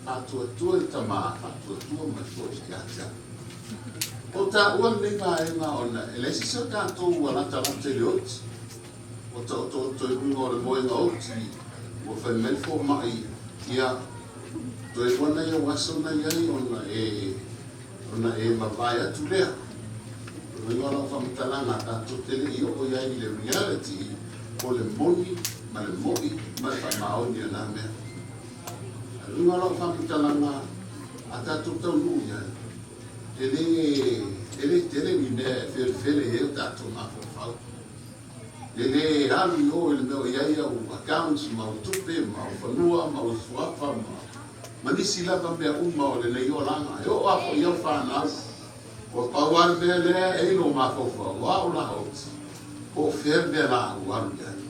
faatuatua i le Tama, faatuatua mai foi ia te au. O taua lenei vaega ona e leai se isi o tatou ua latalata i le oti. Ua taotooto i luga o le moega oti, ua fai mai le fomai, ia, toe lua nai ou aso na i ai ona e, ona e mavae atu lea. O le uiga o lau faamatalaga, tatou te le i oo i ai i le reality o le moni ma le mo'i ma le faamaoni o na mea. A o le uiga o lau faamatalaga, a tatou taunuu i ai, e le, e le tele ni mea e felefele i ai o tatou mafaufau. E le alu i o i le mea o i ai au accounts ma au tupe ma au fanua ma au suafa ma, ma nisi lava mea uma o lenei olaga. E oo lava foi i au fanau, ua pau lava le mea lea e i lou mafaufau, o au la oti, po o fea le mea la ou alu i ai.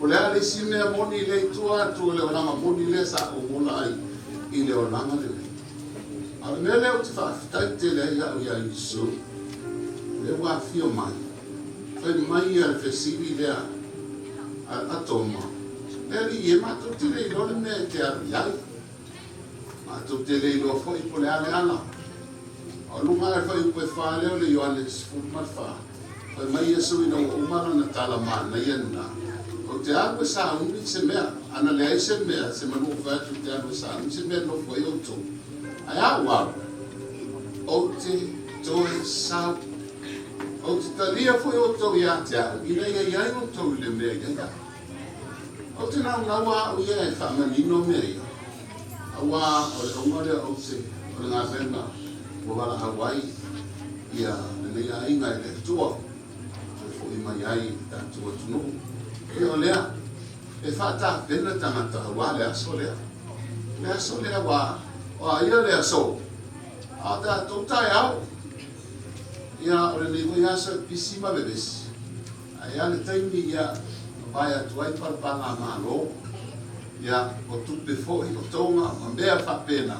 O le a le isi mea moni lea i tua atu o le olaga moni lea sa ou ola ai i le olaga lenei. A o le mea lea ou te faafetai tele ai au iā Iesu, lea ua afio mai, fai mai ia le fesili lea a Toma, Le Alii e, matou te le iloa le mea e te alu i ai, matou te le iloa foi po o le a le ala. A o luga ae o le fuaiupu e fa lea o le Ioane 14, fai mai Iesu ina ua uma lana tala manaia lena, Ou te alu e sauni se mea, ana leai se mea, se manu ou fai atu ou te alu e sauni se mea e nofo ai outou. Ae a ou alu, ou te toe sau. Ou te talia foi outou ia te au, ina ia i ai outou i le mea i ai au. Ou te naunau a au ia e faamanino mea ia, auā o le auga lea ou te, o le galuega ua valaau ai ia lenei aiga i le Atua, toe foi mai ai i le tatou atunuu. Ia o lea, e faatapena tagata auā le aso lea. Le aso lea ua, o a ia le aso? A o tatou taeao. Ia, o lenei foi aso e pisi ma vevesi. Ae a le taimi ia mavae atu ai palapala Malo, ia, o tupe foi, o toga ma mea faapena,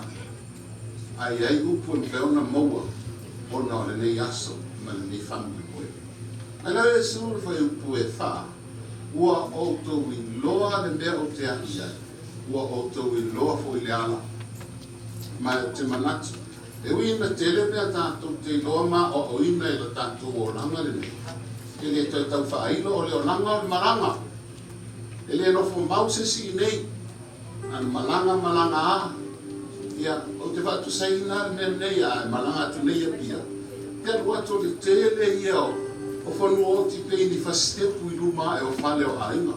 ae i ai upu e mafai ona maua ona o lenei aso ma lenei faamoemoe. Mai lau Iesu le fuaiupu e fa, Ua outou iloa le mea ou te alu i ai, ua outou iloa foi le ala. Ma ou te manatu, E ui ina tele mea tatou te iloa ma aoaoina i lo tatou olaga lenei, e le toe tau faailo o le olaga o le malaga. E le nofo mau se isi i nei, na ona malaga malaga a. Ia, ou te faatusaina le mea lenei a e malaga atu nei Apia, te alu atu o le tele ia o fanua oti pei ni fasitepu i luma ae o fale o aiga.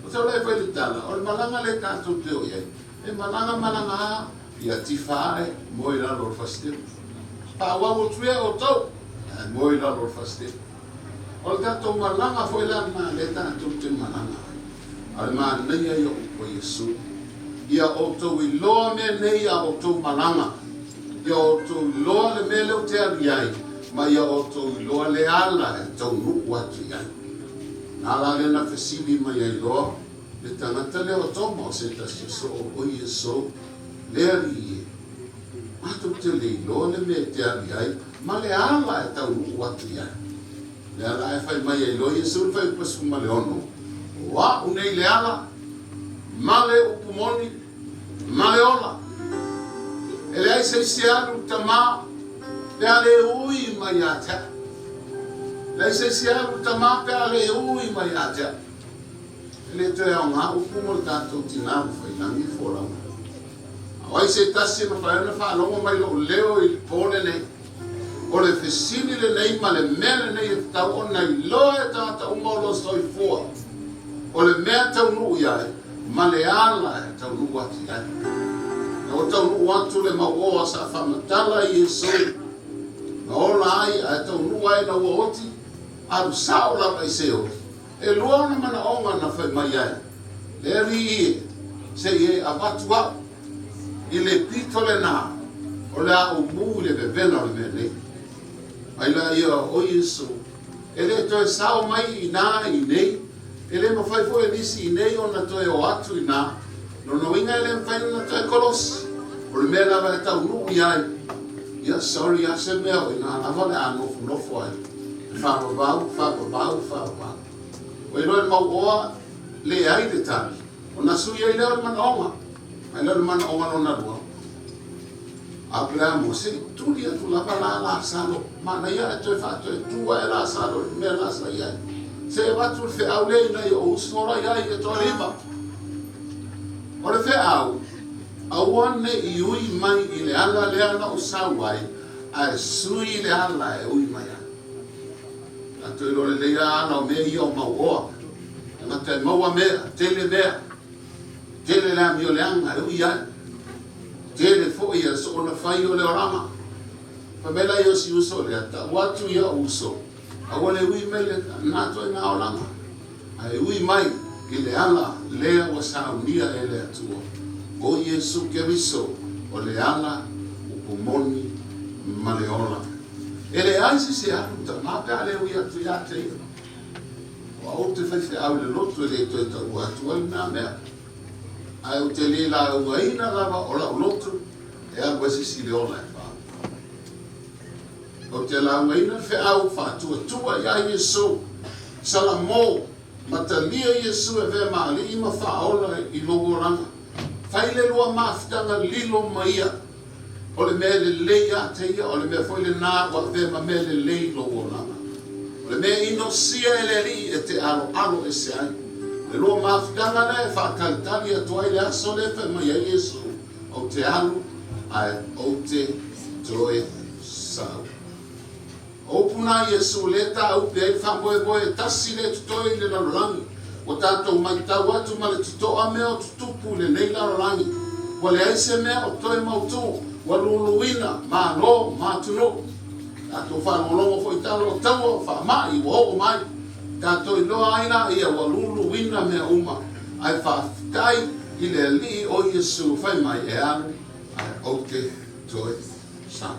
O te ola e fai le tala, o le malaga lea tatou te o i ai, e malaga malaga a. Ia tifa ae, moe i lalo o le fasitepu. Faaauau atu ia outou, ae moe i lalo o le fasitepu. O le tatou malaga foi la lena lea tatou te malaga ai. A o le manaia ia o upu a Iesu, Ia outou iloa mea nei a outou malaga, ia outou iloa le mea lea ou te alu i ai, ma ia outou iloa le ala e taunuu atu i ai. Na la lea na fesili mai ai loa le tagata lea o Toma o se tasi o soo o Iesu, Le Alii e, matou te le iloa le mea e te alu i ai, ma le ala e taunuu atu i ai. Le ala e fai mai ai loa Iesu i le fuaiupu 16, O a'u nei le ala, ma le upu moni, ma le ola. E leai se isi e alu i le Tamā, pe a le ui mai ia te a'u. Leai se isi e alu i le Tamā pe a le ui mai ia te a'u. E le toe aoga upu mo le tatou tinā ua failangi le folauga. A o ai se tasi e mafai ona faalogo mai lou leo i le po lenei? O le fesili lenei ma le mea lenei e tatau ona iloa e tagata uma o lo o soifua, o le mea e taunuu i ai ma le ala e taunuu atu i ai. Na ua taunuu atu le mauoa sa faamatala i Iesu, na ola ai ae taunuu ai ina ua oti, alu sao lava i Seoli. E lua ona manaoga na fai mai ai le Alii e, se i e avatu au i le pito lena o le a ou mū i le vevela o le mea nei. Mai la ia o Iesu, e le toe sao mai inā i nei, e le mafai foi e nisi i nei ona toe o atu inā, lona uiga e le mafai ona toe kolosi, o le mea lava e taunuu i ai, ia sorry a se mea o inā lava le a nofonofo ai. Faavavau, faavavau, faavavau. Ua iloa e le mauoa, leai le tali. Ona sui ai lea o le manaoga. Mai lea o le manaoga lona lua. Aperaamo, se i tuli atu lava la Lasalo, manaia ae toe faatoetu ae Lasalo i le mea la sa i ai. Se i avatu le feau lea i nai ou uso la i ai e toalima. O le feau, aua ne i ui mai i le ala lea na ou sau ai, ae sui le ala e ui mai ai. Tatou iloa lelei lava ala o mea ia o mauoa. Tagata e maua mea, tele mea. Tele le amio leaga e ui ai. Tele foi a soona fai o le olaga. Fai mai la ia o si uso lea, tau atu i a'u uso, aua le ui mai le na itoaiga olaga, ae ui mai i le ala lea ua saunia e le Atua, o Iesu Keriso, o le ala, upu moni ma le ola. E leai se se alu tama pe a le ui atu ia te ia. O au ou te faifeau i le loto e le toe taua atu ai lena mea. Ae ou te le laugaina lava o lau loto e alu ai se isi i le ola e faa. Ou te laugaina le feau faatuatua iā Iesu, Salamo, matalia Iesu e avea ma Alii ma Faaola i lou olaga. Fai le lua mafutaga lilo ma ia. O le mea lelei ia te ia, o le mea foi lenā ua avea ma mea lelei i lou olaga. O le mea inosia e le Alii e te aloalo ese ai. O le lua mafutaga lea e faatalitali atu ai le aso lea e fai mai ai Iesu, Ou te alu, ae ou te toe sau. O upu na Iesu lea tāupe ai le faamoemoe e tasi lea totoe i le lalolagi. Ua tatou matau atu ma le totoa mea o tutupu i lenei lalolagi. Ua leai se mea o toe mautū, ua luluina Malo ma atunuu. Tatou faalogologo foi i tala o taua o faamai ua oo mai. Tatou iloa ai laia ua luluina mea uma, ae faafetai i le Alii o Iesu fai mai e alu ae ou te toe sau.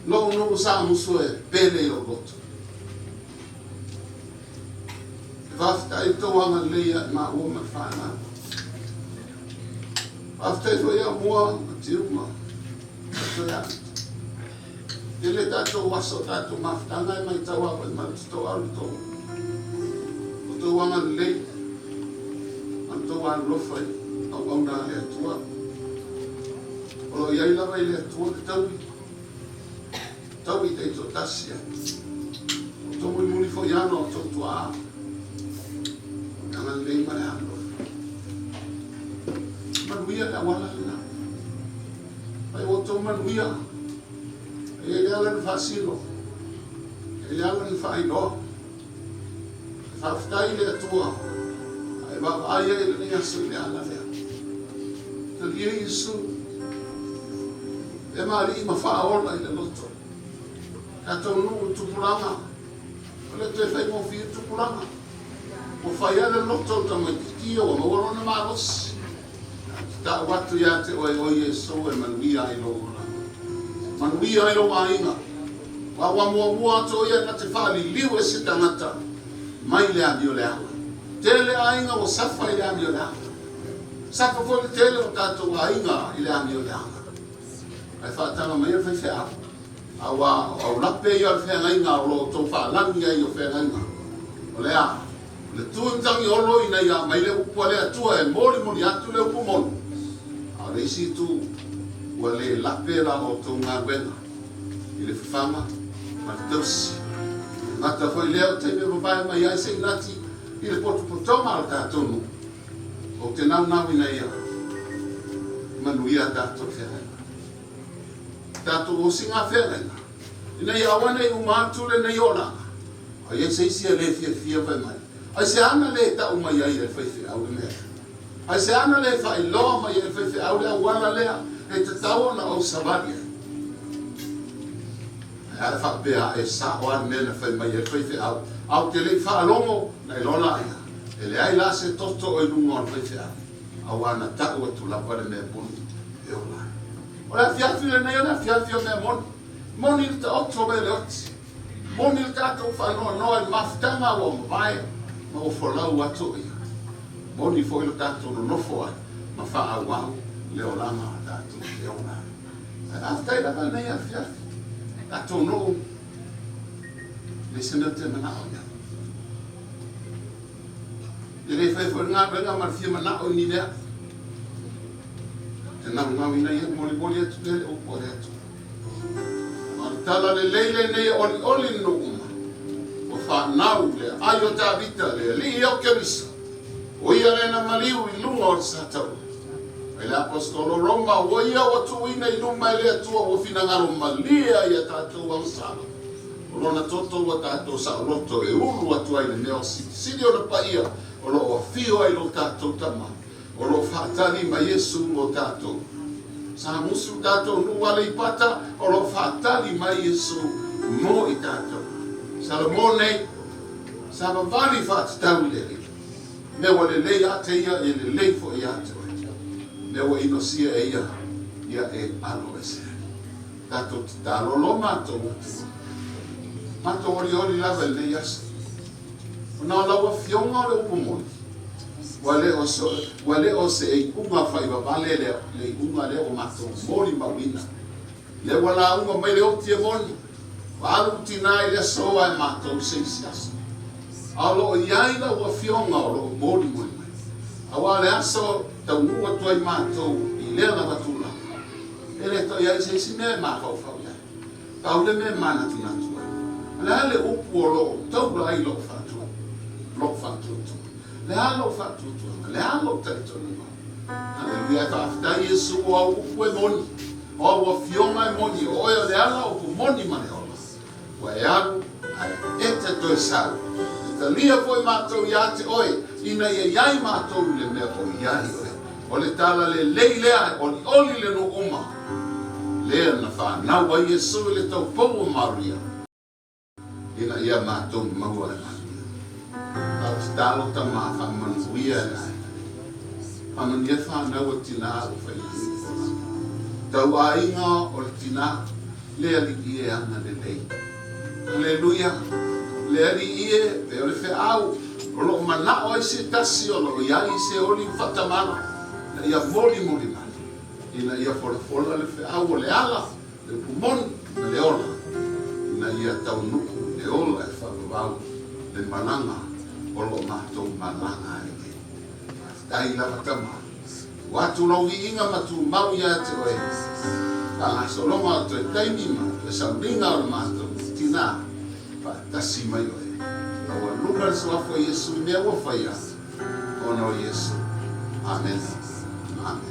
Lou nuu sa musu e pele i lou loto. E faafetai i tou agalelei ia i maua ma le fanau. Faafetai foi ia mua ma tiu ma toe atu. Tele tatou aso o tatou mafutaga e matau lava i ma le totoa o le tou o tou agalelei ma le tou alolofa i auauna a le Atua. O lo o i ai lava i le Atua le taui, taui taitoatasi ai. O tou mulimuli foi ana o tou tuaa, o le agalelei ma le alolofa. Manuia le auala lena. Mai ua outou manuia. E i ai le ala na faasino, e i ai le ala na faailoa. E faafetai i le Atua, a e vaavaai ai i lenei aso i le ala lea. Talia Iesu, e ma alii ma faaola i le loto. Tatou nuu i tupulaga, o le toe faigofie tupulaga. Ua fai lava le loto o le tamaitiiti ia ua maua lona malosi. Tau atu ia te oe o Iesu e manuia ai lou olaga. Manuia ai lou aiga. Aua ua muamua atu o ia na te faaliliu e se tagata mai le amioleaga. Tele aiga ua safa i le amioleaga. Safa foi le tele o tatou aiga i le amioleaga. Ae faataga maia le faifeau. Aua o aulape ia o le feagaiga o lo o outou faalagi ai o feagaiga. O le a? O le tu i Tagiolo ina ia aumai le upu a le Atua e molimoli atu le upu moni, a o le isi itu, ua le lape la outou galuega i le fafaga ma le tausi. E gata foi lea o taimi e vavae mai ai se inati i le potopotoga o le tatou nuu. Ou te naunau ina ia manuia a tatou feagaiga. Tatou osiga feagaiga, ina ia aua ne i uma atu lenei olaga, a i ai se isi e le fiafia fai mai, Aisea na le tau mai ai e le faifeau le mea lea? Aisea na le faailoa mai ai e le faifeau le auala lea e tatau ona ou savali ai? Ae a faapea e sao lava le mea na fai mai ai le faifeau, a ou te le i faalogo, na iloa laia, e leai la se toto o i luga o le faifeau, aua na tau atu lava le mea moni e ola ai. O le afiafi lenei o le afiafi o mea moni. Moni le taoto mai le oti. Moni le tatou faanoanoa i le mafutaga ua mavae ma ua folau atu ia. Moni foi lo tatou nonofo ai ma faaauau le olaga a tatou e ola ai. Ae faafetai lava lenei afiafi. Tatou nuu le se mea ou te manao i ai. E le fai foi le galuega ma le fia manao i ni mea. Te naunauina ia molimoli atu lea le upu a le Atua. Ma o le tala lelei lenei e olioli le nuu uma, ua fanau le aai o Tavita, le alii o Keriso, o ia lea na maliu i luga o le sataua. Mai le Aposetolo Roma, ua ia ua tuuina i luma e le Atua ua finagalo malie ai a tatou agasala, o lona toto ua tatou saoloto e ulu atu ai le mea o silisili ona paia o lo o afio ai lo tatou Tama o lo o faatali mai Iesu mo tatou. Sa musu tatou nuu Aleipata o lo o faatali mai Iesu mo i tatou. Salamo nei, sa vavali faatatau i le Alii. Mea ua lelei ia te ia, e lelei foi ia te oe. Mea ua inosia e ia, ia e alo ese ai. Tatou tatalo lo matou Atua. Matou olioli lava i lenei aso. Ona o lau Afioga o le upu moni, ua le o se, ua le o se iuga faivavale le, le iuga lea ua matou molimauina. Lea ua lauga mai le oti e moni, ua alu tinā i le aso ae matou se isi aso. A o lo o i ai lau Afioga o lo o molimoli mai. Aua o le aso taunuu atu ai matou i lea lava tulaga, e le toe i ai se isi mea e mafaufau i ai. Pau le mea e manatunatu ai, o le a le upu o lo o taula ai lou faatu, lou faatuatua? Le a lou faatuatuaga? Le a lou talitonuga? Aleluia! E faafetai Iesu o au upu e moni, o au afioga e moni, o oe o le ala upu moni ma le ola. Ua e alu, ae e te toe sau. E talia foi matou ia te oe, ina ia i ai matou i le mea o i ai oe. O le tala lelei lea e olioli le nuu uma, lea na fanau ai Iesu i le taupou o Maria, ina ia matou maua le manuia. Tau tatalo tama faamanuia e le aiga. Faamanuia fanau a tina ua failangi i Fola. Tau aiga o le tina, le alii e ana lelei. Aleluia! Le alii e, e o le feau, o lo o manao ai se tasi o lo o i ai se oli faatamala, ina ia molimoli mai, ina ia folafola le feau o le ala, le upu moni ma le ola, ina ia taunuu le ola e faavavau le malaga o lo o matou malaga ai nei. Faafetai lava tama. Ua atu lou viiga ma tumau ia te oe, faagasologa o toe taimi ma toe sauniga o le matou tinā, faatasi mai oe. A ua lula le suafa o Iesu i mea ua faia, ona o Iesu. Amene. Amene.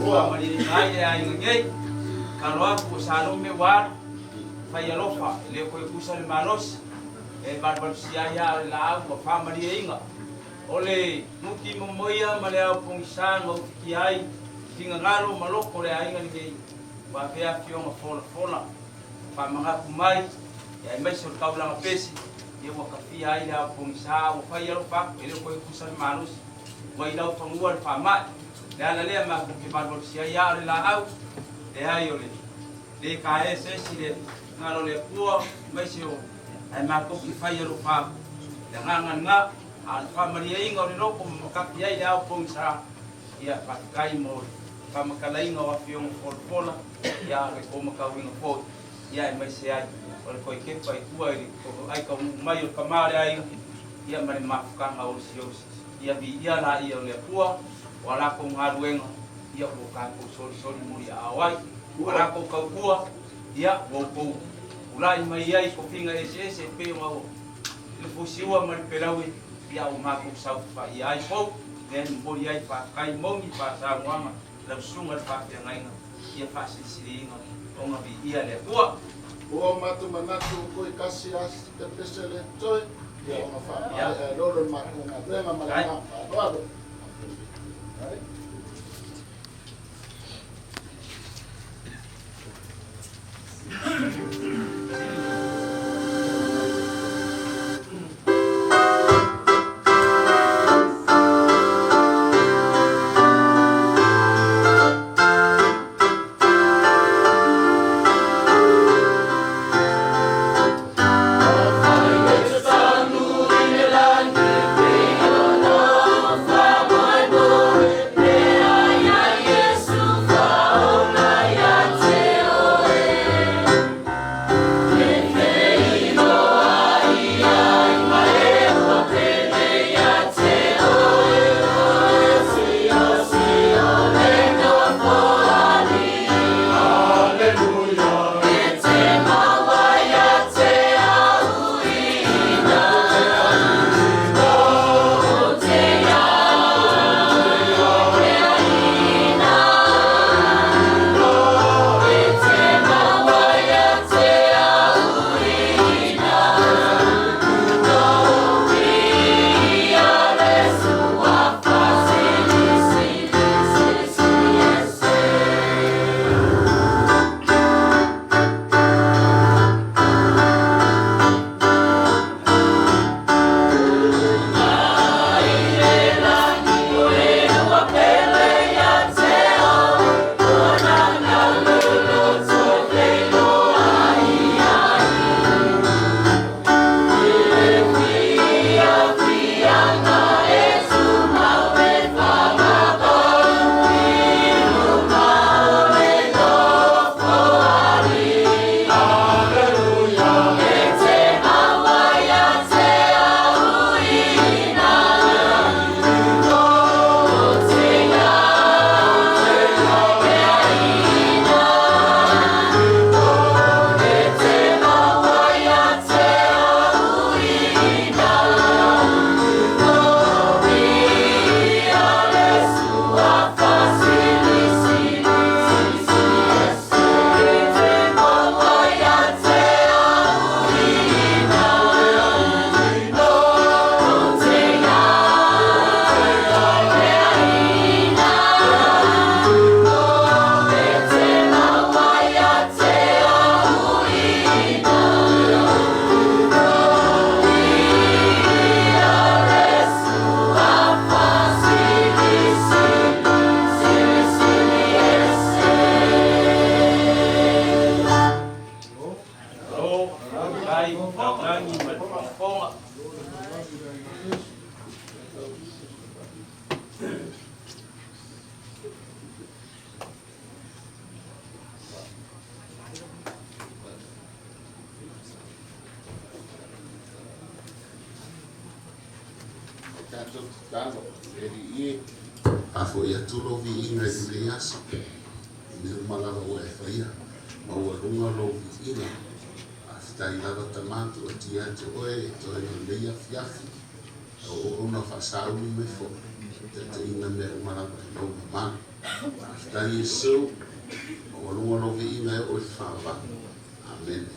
Faamalieina ai le aiga nei. Tatalo atu ua Salome ua alu, fai alofa, e le toe tusa le malosi, e valuvalusia ai aa o le laau ua faamalieina. O le nuti momoia ma le ao pogisa na ufitia ai finagalo ma loto o le aiga lenei, ua avea afioga folafola faamanatu mai, aemaise o le taulaga pese, ia ua tafia ai le ao pogisa a ua fai alofa atu, e le o toe tusa le malosi, ua i laufanua le faamai. O le ala lea matou te valuvalusia ai aa o le laau, leai o le le taea se isi le finagalo o le Atua, aemaise o ae matou te fai alofa atu. Le agaga lena, a o le faamalieina o le loto ma makapi ai le ao pogisa, ia faafetai mo le faamatalaina o afioga folafola, ia a o le taumatauina foi, ia aemaise ai o le toe tepa i tua i le ai taunuu mai o le tama o le aiga, ia ma le mafutaga osiosi. Ia viia laia o le Atua, o a latou galuega, ia ua tatou solisoli muliaao ai. O a latou tautua, ia ua outou tulai mai ai i tofiga eseese e pei ona le fusiua ma le pelaue, ia ua matou saofafai ai fou, lea e momoli ai faafetai moni faasaunoaga lau susuga i le faafeagaiga, ia faasilisiliina ona viia le Atua. Ua matou manatu koe kasi a te pese le toe, ia ona faamaea e lolo le matou galuega ma le agaga faaaloalo. Tatou tatalo, le Alii e, faafoi atu lou viiga i lenei aso, i mea uma lava ua e faia, maualuga lou viiga. Faafetai lava Tama, tuuatia atu oe e toega o lenei afiafi, lau auauna faasauli mai foi. Taitaiina mea uma lava i lou mamalu. Faafetai Iesu, maualuga lou viiga e oo i le faavavau. Amene.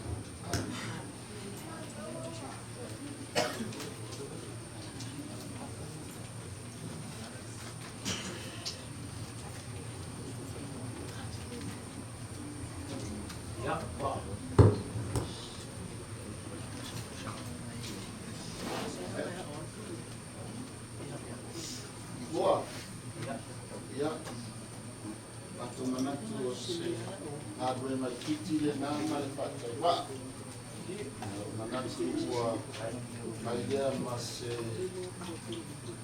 Ua, ia, matou manatu o se galuega itiiti lena ma le faatauvaa. Manatu ua mai lea ma se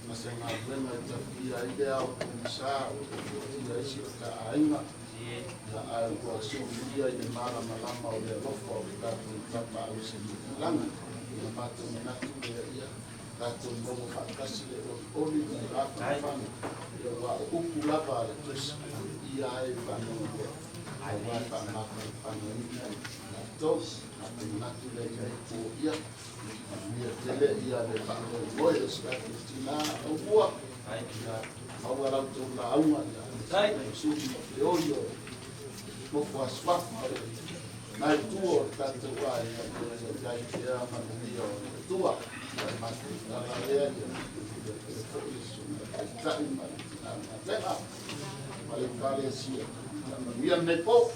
ma se galuega e tafia ai le ao pogisa o tofiofia ai si o ta aiga. Ia, ae ua suluia i le malamalama o le alofa o le tatou Tapaau i le lagi. Ia matou manatu lea ia tatou maua faatasi le olioli ma le mafanafana, ia aua o upu lava a le Tusi, ia e faanoanoa, aua e faamafanafanaina i tatou. Matou manatu lea ia po ia manuia tele ia le faamoemoe o si tatou tina aumua, ia maua la outou lauga ia suli ma feoi o nofo asuafu o le nai tua o le tatou aiga, ia i ai pea manuia o le Atua. Ia matou tala lea ia ia pele foi le susuga i le Taitai ma le tina galuega ma le Ekalesia. Ia manuia lenei po.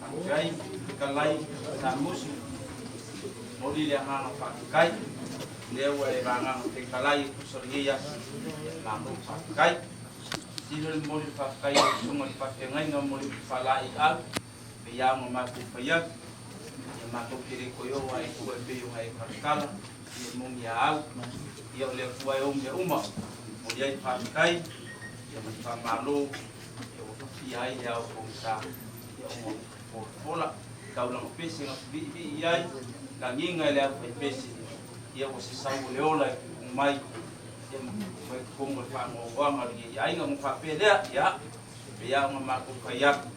Faafetai fetalai Samusu, momoli le agaga faafetai lea ua e vagaga fetalai e tusa o lenei aso. Malo faafetai. Silo le momoli le faafetai i lau susuga i le faafeagaiga mo le upu faalaeiau pei lava ona matou fai atu, ia matou te le toe oo lava i tua e pei ona e talatala ia moni a au, ia o le Atua e ou mea uma. Momoli ai le faafetai ia ma le faamalo ia ua fafia ai le ao pogisa ia ona folafola taulaga pese na viivii ai lagiga e le aufaipese ia ua se sau o le ola e tuutuu mai ia ma tuutuu mai totonu o le faanoanoaga o lenei aiga ona faapea lea ia pei lava ona matou fai atu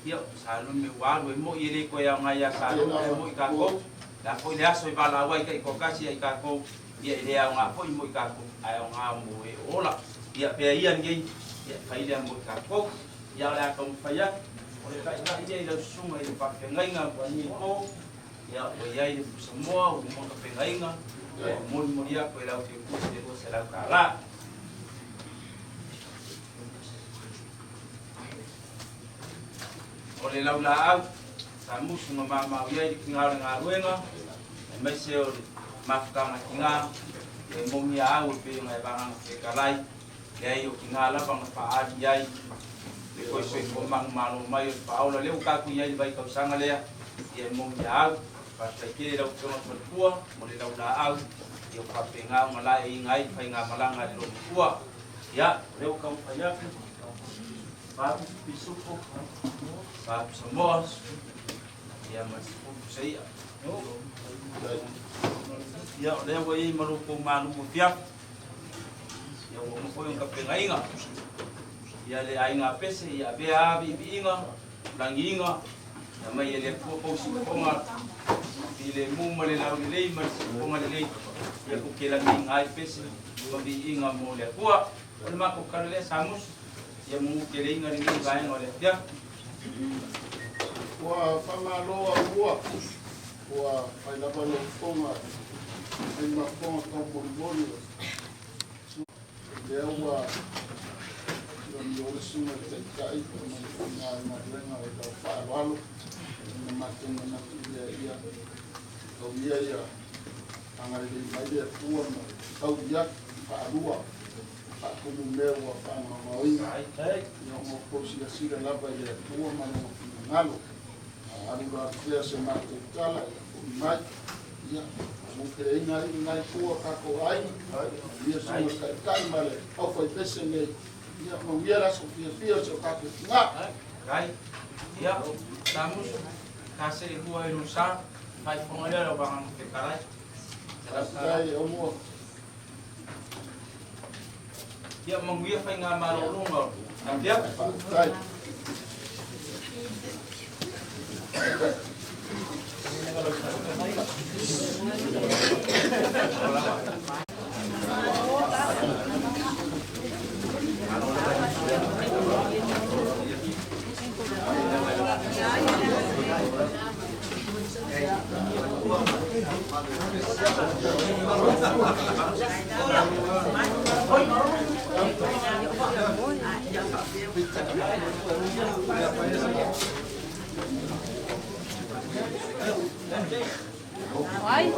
ia sa lume ua alu e moi e le toe aoga ia sa lume ae moi tatou le a foi le aso e valaau ai taitoatasi ia i tatou ia e le aoga foi mo i tatou ae aoga mo e o ola ia pea ia lenei ia fai lea mo i tatou. Ia o le a taumafai atu o le taitai lea i lau susuga i le faafeagaiga ua nei po, ia ua i ai le pusamoa ua uma ona feagaiga, ua molimoli atu e lau feutusi le $200. O le laulaau sa musu ma mamao i ai le tiga o le galuega, aemaise o le mafutaga tiga, e mogia au e pei ona e vagaga fetalai, Leai, o tiga lava na faaali i ai le toe soifua manumalo mai o le faaola lea ua tatou i ai i le vaitausaga lea, ia e moni ia au. Faafetai tele i lau Afioga Faletua mo le laulaau ia ua faapena ona laeiina ai le faigamalaga a le loomatua. Ia, o lea ua taumafai atu, vaeatu pisupo, vaeatu Samoa, ia ma le 10 pusa i'a. Ia, o lea ua i ai ma lo outou malu afiafi. Ia ua uma foi ona tapenaina ia le aiga a Pese ia avea a viiviiga, lagiiga, ia mai e le Atua pou siufofoga filemu ma le laulelei ma le siufofoga lelei, ia tou te lagiiga ai Pese ma viiga mo le Atua. O le matou tala lea Samusu, ia manuteleiga lenei vaega o le afiafi. Ua faamalo aumua, ua fai lava lou fofoga i mafofoga taumolimoli o lea ua amio le susuga i le Taitai ma le faigaluega i lau faaaloalo ona matou manatu lea ia tauia ia agalelei mai le Atua ma taui atu faalua faatumu mea ua faagaogaoina ia ona outou silasila lava i le Atua ma lona finagalo. A alu la pea se matou tala ia foi mai ia muteleina ai lena itu o tatou aiga ia susuga taitai ma le aufaipese nei ia manuia le aso fiafia o si o tatou tina. Kai, ia, Samusu, ta se i hua i Lusa, faifoga lea lau vagana fetalai. Faafetai aumua. Ia manuia faigamalologa o le afiafi. Faafetai. Ai.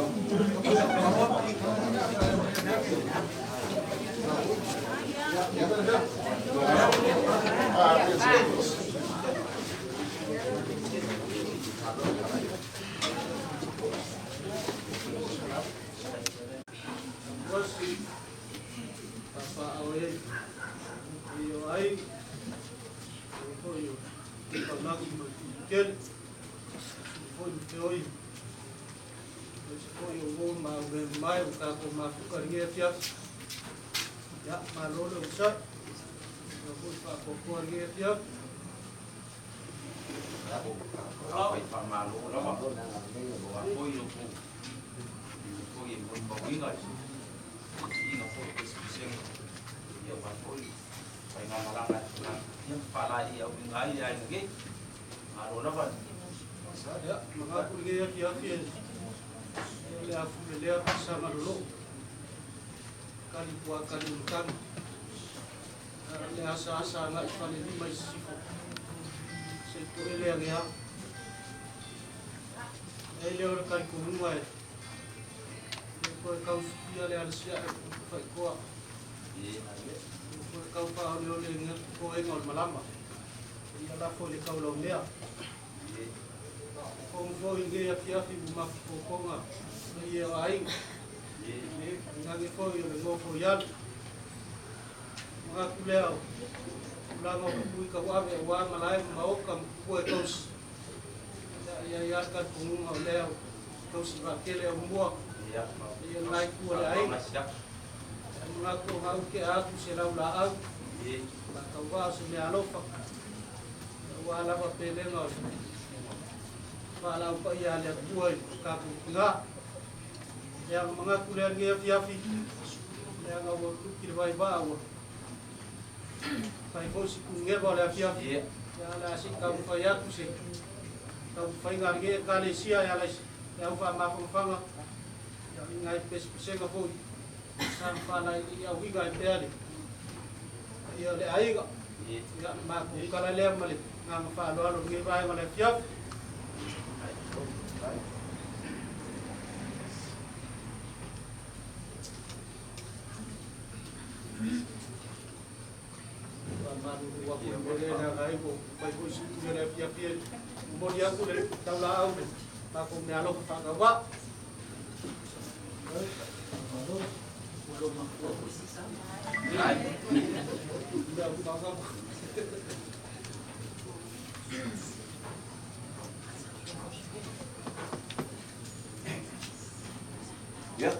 Ia,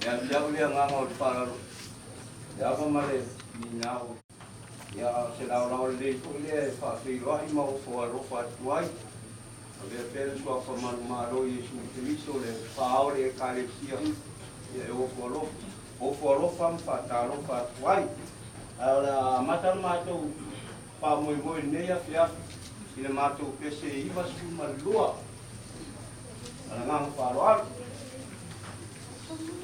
ia te au lea nganga o te whāraro. Ia ava mare ni ngā o. Ia se lao lao le fo lea e whaawhiroahi ma o fo alofa atu ai. A vea pere sua wha manu maro Iesu Keriso le whaore e kalesia. Ia e ofo alofa. Ofo alofa ma whaatalofa atu ai. A o la mata mātou wha moi moi nei a whiafi. I le mātou pese 92. A la nganga whaaroaro. Thank you.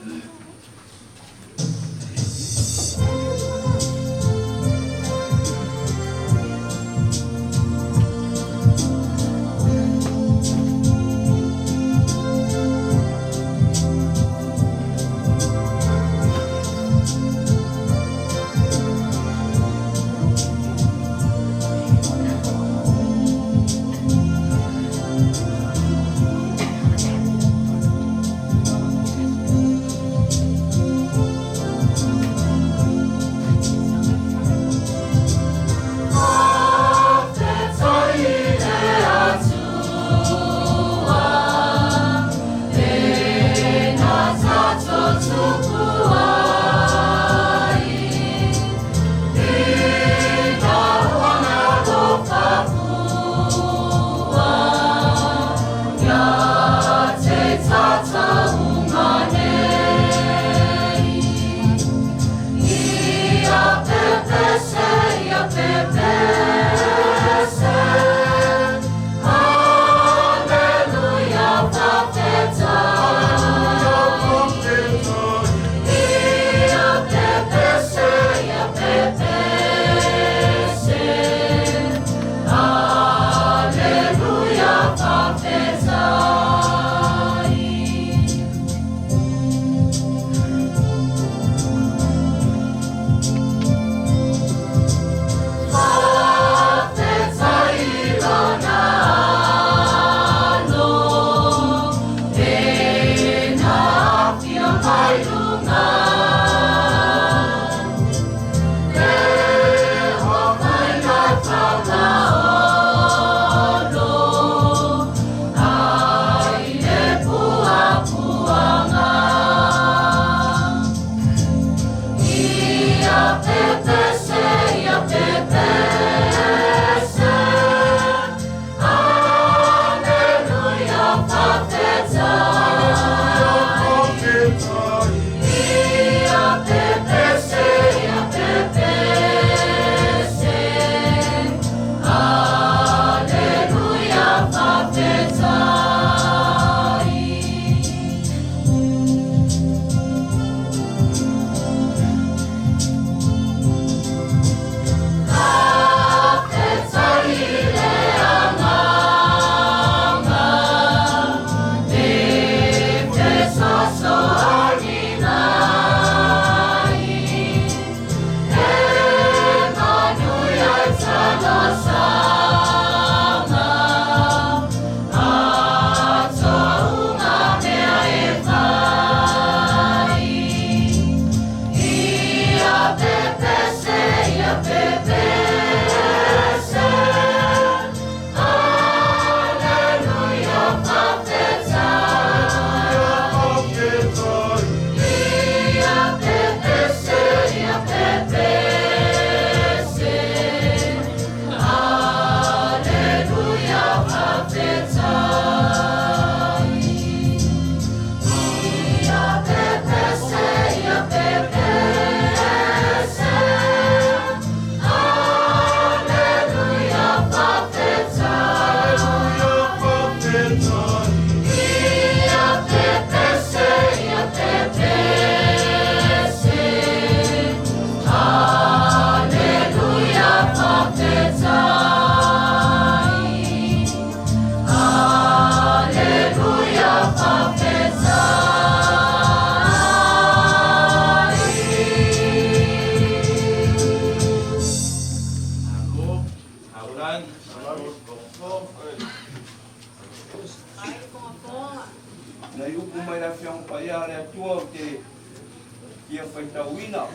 faitauina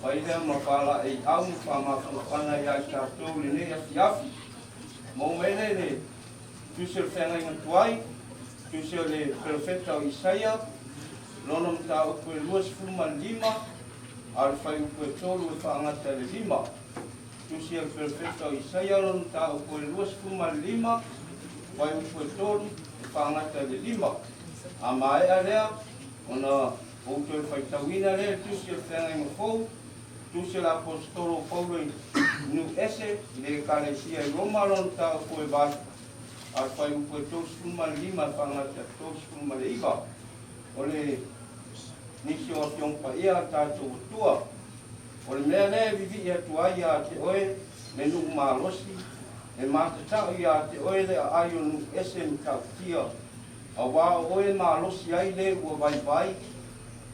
mai lea ma faalaeiau ma faamafanafana iā i tatou i lenei afiafi. Maua mai lea i le Tusi o le Feagaiga Tuai, Tusi o le Perofeta o Isaia, lona mataupu e 25, a o le fuaiupu e 3 e faagata i le 5. Tusi o le Perofeta o Isaia, lona mataupu e 25, fuaiupu e 3 e faagata i le 5. A maea lea, ona ou toe faitauina lea le Tusi o le Feagaiga Fou, Tusi o le Aposetolo o Paulo i nuu ese i le Ekalesia i Roma lona mataupu e 8, a o le fuaiupu e 35 e faagata i le 39. O le nisi o Afioga Paia a le tatou Atua. O le mea lea e vivii atu ai iā te oe le nuu malosi, e matatao iā te oe le aai o nuu ese matautia, auā o oe e malosi ai le ua vaivai,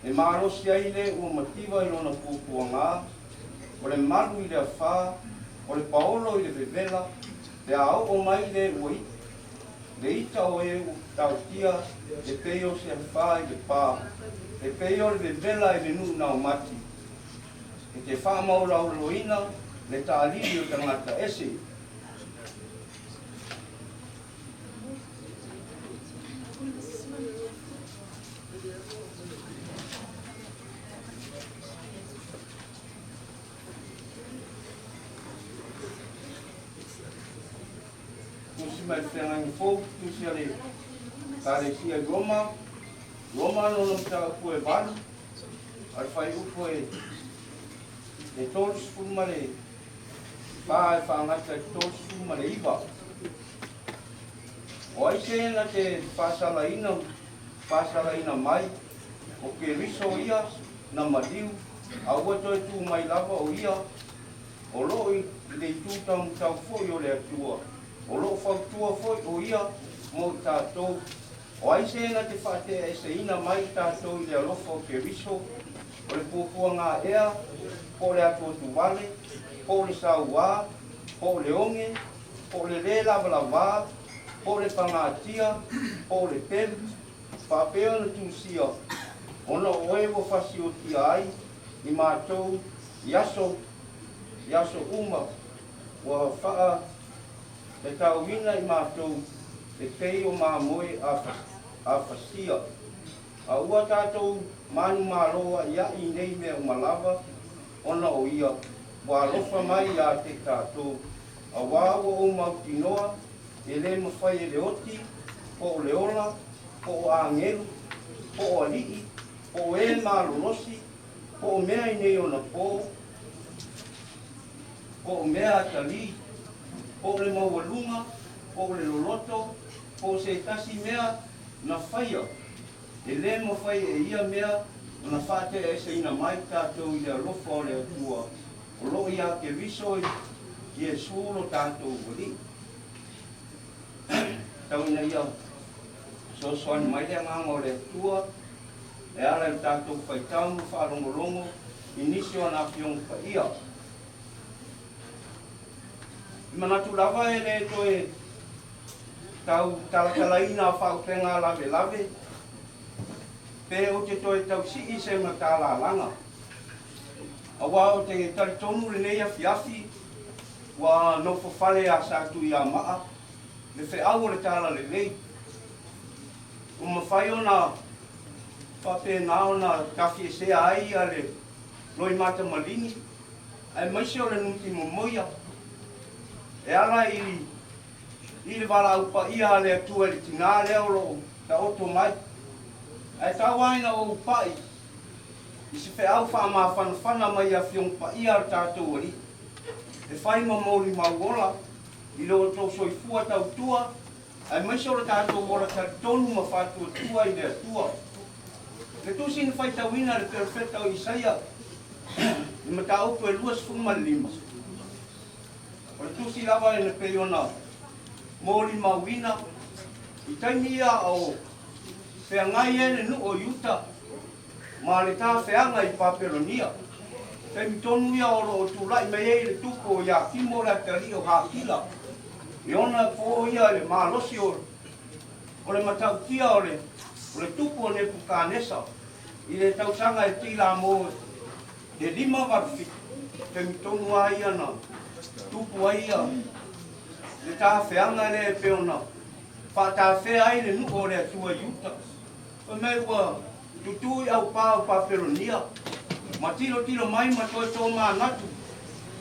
E malosi ai le ua mativa i lona puapuaga, o le malu i le afā, o le paolo i le vevela, pe a oo mai le ua le ita o e ua tautia e pei o se afā i le pā, e pei o le vevela i le nuu naumati, e te faamaolaoloina le taalili o tagata ese. Tusi mai le Feagaiga Fou, tusi a le Ekalesia i Roma, Roma lona mataupu e 8, a le fuaiupu e 34 e faagata i le 39. O ai se na te faasalaina, faasalaina mai, o Keriso ia na maliu, a ua toe tu mai lava o ia, o loo i le itu taumatau foi o le Atua, o loo fautua foi o ia mo i tatou. O ai se na te faateaeseina mai i tatou i le alofa o Keriso, o le puapuaga ea, po o le atuatuvale, po o le sauā, po o le oge, po o le lē lavalavā, po o le pagatia, po o le pelu, faapea ona tusia, ona o oe ua fasiotia ai i matou i aso i aso uma, ua faatatauina i matou e pei o mamoe a fasia. A ua tatou manumalo aʻiaʻi i nei mea uma lava, ona o ia ua alofa mai iā te tatou, auā ua ou mautinoa e lē mafai e le oti, po o le ola, po o āgelu, po o aliʻi, po o e malolosi, po o mea i nei ona pō, po o mea atalī, po o le maualuga, po o le loloto, po o se tasi mea na faia, E lē mafai e ia mea ona faateaeseina mai tatou i le alofa o le Atua o loo iā Keriso Iesu lo tatou Alii. Tau ina ia fesoasoani mai le Agaga o le Atua e ala i le tatou faitau ma faalogologo i nisi o ana Afioga Paia. E manatu lava e lē toe tau talatalaina faaupega lavelave, pe ou te toe tausii se matalalaga. Auā ou te talitonu lenei afiafi ua nofo fale a Satuiamaa le feau o le talalelei. Ua mafai ona faapena ona tafiesea ai ia le loimata maligi aemaise o le nuti momoia e ala i i le valaau paia a le Atua i le tinā lea o lo o taoto mai. Ae tau lava ina ou pai i se feau faamafanafana mai i Afioga Paia a lo tatou Alii, e fai ma molimau ola i lo outou soifua tautua, aemaise o lo tatou ola talitonu ma faatuatua i le Atua. Le tusi na faitauina e le Perofeta o Isaia i mataupu e 25, O le tusi lava e pei ona molimauina i taimi ia o feagai ai le nuu o Iuta ma le tafeaga i Papelonia. Taimi tonu ia o lo o tulai mai ai le tupu o Iakimo le atalii o Hakila, i ona po ia i le malosi o le matautia o le tupu o Nepukanesa i le tausaga e tilamo. He 587, taimi tonu lava ia na tupu ai ia le tafeaga lea e pei ona faatafea ai le nuu o le Atua i uta. Fai mai ua tutū i aupā o Papelonia ma tilotilo mai ma toe tomanatu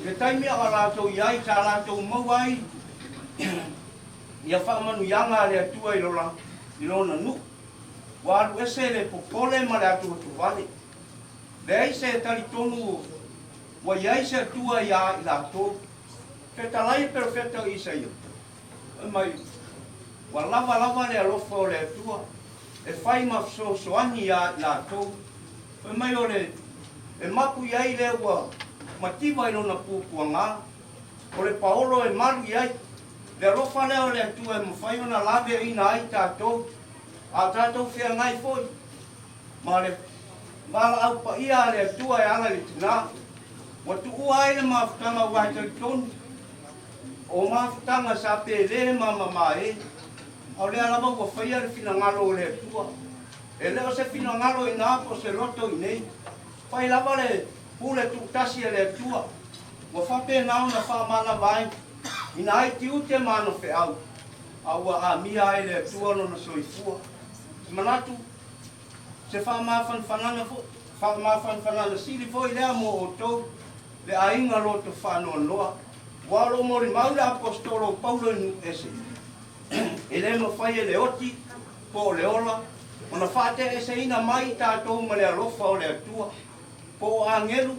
i le taimi a o latou i ai sa latou maua ai ia faamanuiaga a le Atua i lona nuu. Ua alu ese le popole ma le atuatuvale. Leai se talitonu ua i ai se Atua iā i latou. Fetalai e Perofeta o Isaia, fai mai, Ua lava lava le alofa o le Atua e fai ma fesoasoani iā i latou. Fai mai o le e mapu i ai lea ua mativa i lona puapuagā, o le paolo e malu i ai. Le alofa lea o le Atua e mafai ona laveaiina ai tatou, a o tatou feagai foi ma le valaau paia a le Atua e ala i le tinā, ua tuua ai le mafutaga aua e talitonu o mafutaga sa pele ma mamae, a o lea lava ua faia le finagalo o le Atua. E le o se finagalo inā po o se loto inei. Fai lava le pule tuutasi a le Atua, ua faapena ona faamanava ai ina ai tiute ma ana feau, a ua amia ai le Atua lona soifua. E manatu, se faamafanafanaga foi, faamafanafanaga sili foi lea mo outou, le aiga loto faanoanoa, aua o lo o molimau le Aposetolo o Paulo i nuu ese, e le mafai e le oti po o le ola ona faateeseina mai i tatou ma le alofa o le Atua, po o agelu,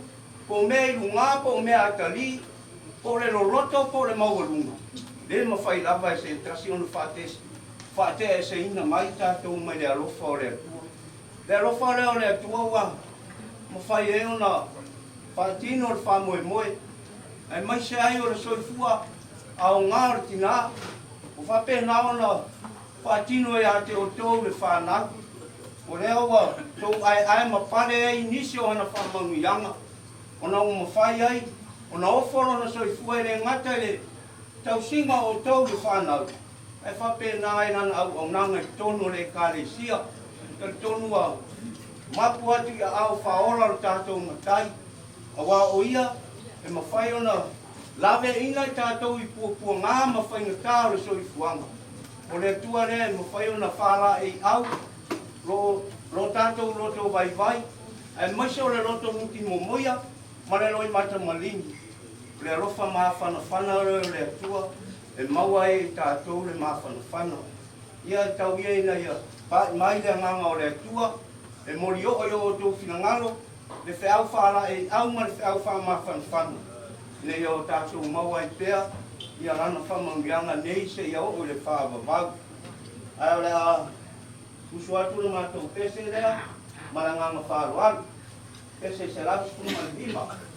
po o mea i lugā po o mea atalī, po o le loloto po o le maualuga, le mafai lava e se tasi ona faateeseina mai tatou mai le alofa o le Atua. Le alofa lea o le Atua ua mafai ai ona faatino le faamoemoe, aemaise ai o le soifua aoga o le tinā, ua faapena ona faatino ia te outou le fanau, o lea ua tou aeae ma pale ai i nisi o ana faamanuiaga, ona ua mafai ai ona ofo lona soifua e le gata i le tausiga o outou le fanau, ae faapena ai lana auaunaga i totonu o le Ekalesia. Talitonu ua mapu atu i aao faaola o le tatou Matai, aua o ia e mafai ona laveaiina i tatou i puapuagā ma faigata o le soifuaga. O le Atua lea e mafai ona faalaeiau lo, lo tatou loto vaivai, aemaise o le loto mutimomoia ma le loimata maligi. O le alofa mafanafana lea o le Atua e maua ai e i tatou le mafanafana. Ia e tau ia ina ia pa'i mai le agaga o le Atua e molioo i o outou finagalo le feau faalaeiau ma le feau faamafanafana, ina ia o tatou maua ai pea ia Lana faamanuiaga nei seia oo i le faavavau. Ae o le a usu atu le matou pese lea ma le agaga faaaloalo. Pese 115.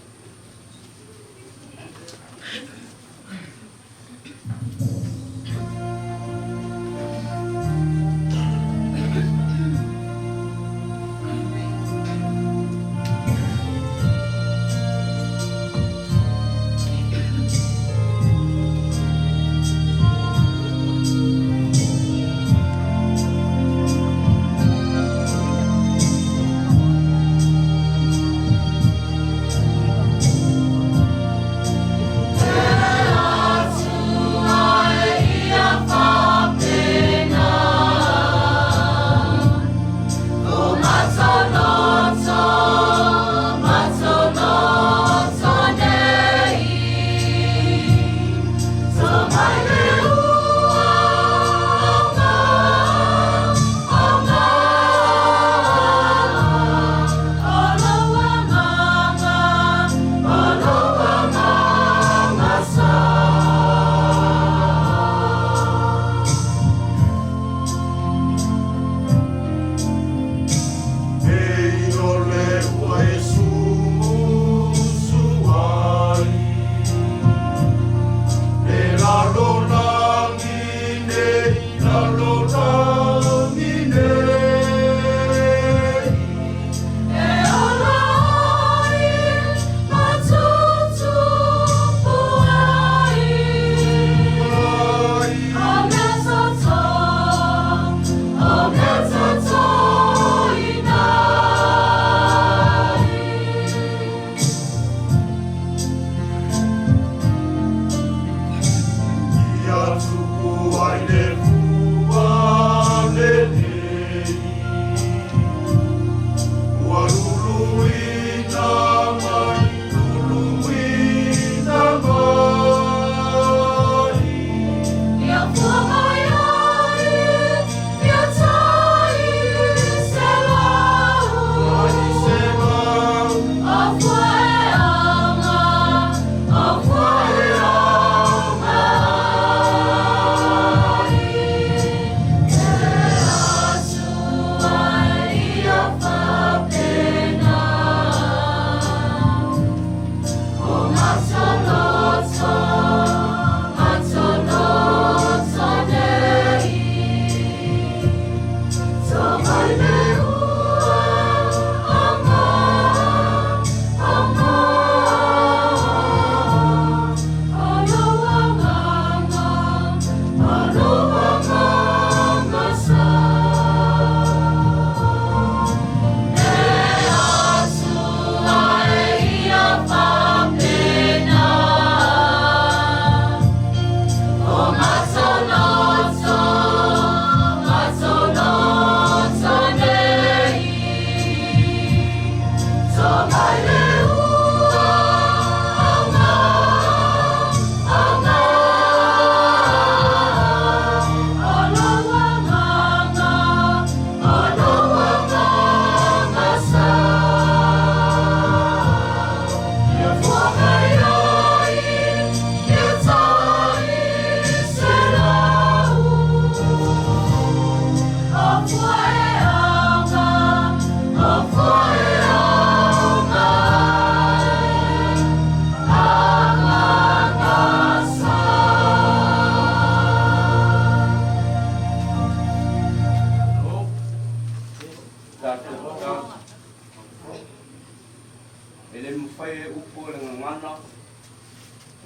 upu o le gagana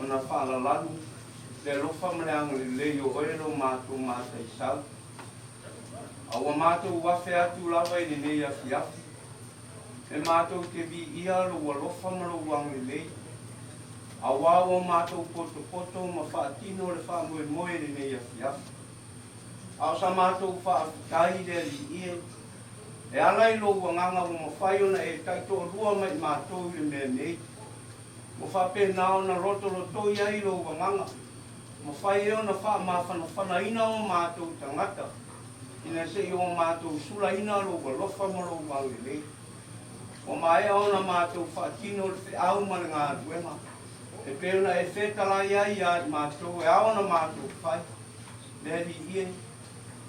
ona faalalalu le alofa ma le agalelei o Oe lo matou mataisau. A ua matou afe atu lava i lenei afiafi, e matou te viia Lou alofa ma Lou agalelei, auā ua matou potopoto ma faatino le faamoemoe i lenei afiafi. A o sa matou faafetai i le Alii e, e ala i Lou agaga ua mafai ona e taitoalua mai matou i le mea nei, ua faapena ona lotolotoi ai Lou agaga, mafai ai ona faamafanafanaina o matou tagata, ina se i o matou sulaina Lou alofa ma Lou agalelei. Ua maea ona matou faatino le feau ma le galuega e pei ona e fetalai ai iā i matou e ao ona matou fai. Le Alii e,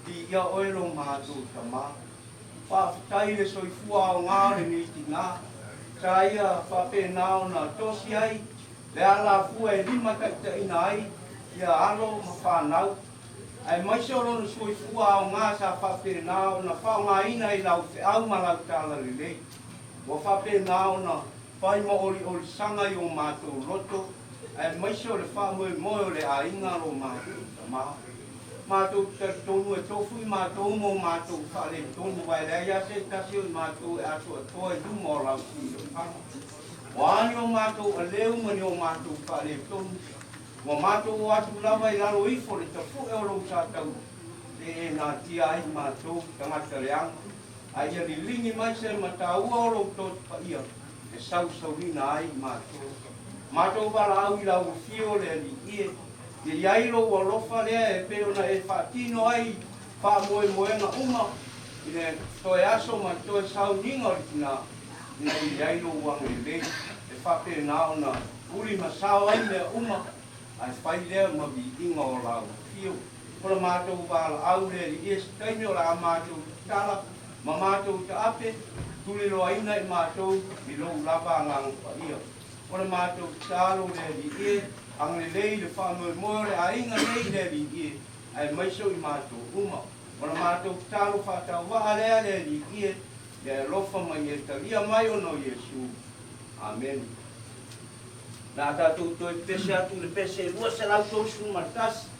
viia Oe lo matou Tama. Faafetai i le soifua aoga o lenei tinā, sa ia faapena ona tosi ai le alafua e limataitaiina ai ia alo ma fanau, aemaise o lona soifua aoga sa faapena ona faaaogaina i lau feau ma lau talalelei. Ua faapena ona fai ma oliolisaga i o matou loto, aemaise o le faamoemoe o le aiga lo matou tama. Matou te talitonu e tofu i matou ma o matou faaletonu, aua e leai lava se tasi o i matou e atoatoa i luma o lau silafaga. O a ni o matou aleu ma ni o matou faaletonu, ua matou o atu lava i lalo ifo le tafu'e o lou sataua, se e natia ai matou tagata leaga, a ia liligi mai se mataua o lou toto paia e sausauina ai matou. Matou valaau i lau afio le Alii e, ia i ai lou alofa lea e pei ona e faatino ai faamoemoega uma i le toe aso ma le toe sauniga o le tina, ina ia i ai lou agalelei e faapena ona uli ma sao ai mea uma, ae fai lea ma viiga o lau afio. O la matou valaau le Alii e, se taimi o le a matou tatala ma matou taape, tuliloaina i matou i lou lava Agaga Paia. O le matou tatalo le Alii e, agalelei le faamoemoe o le aiga nei le Alii e, aemaise o i matou uma. O la matou tatalo faatauvaa lea le Alii e, ia e alofa ma ia talia mai ona o Iesu. Amene. O le a tatou toe pese atu i le pese 231.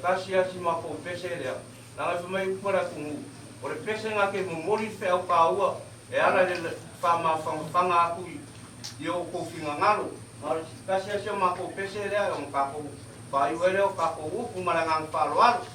tasi lava si matou pese lea, leaga e fai mai upu a le atunuu, o le pese na te momoli le feau taua e ala i le faamafanafana atu i o outou finagalo. Ma o le tasi lava si a matou pese lea ona tatou faaiu ai lea o tatou upu ma le agaga faaaloalo.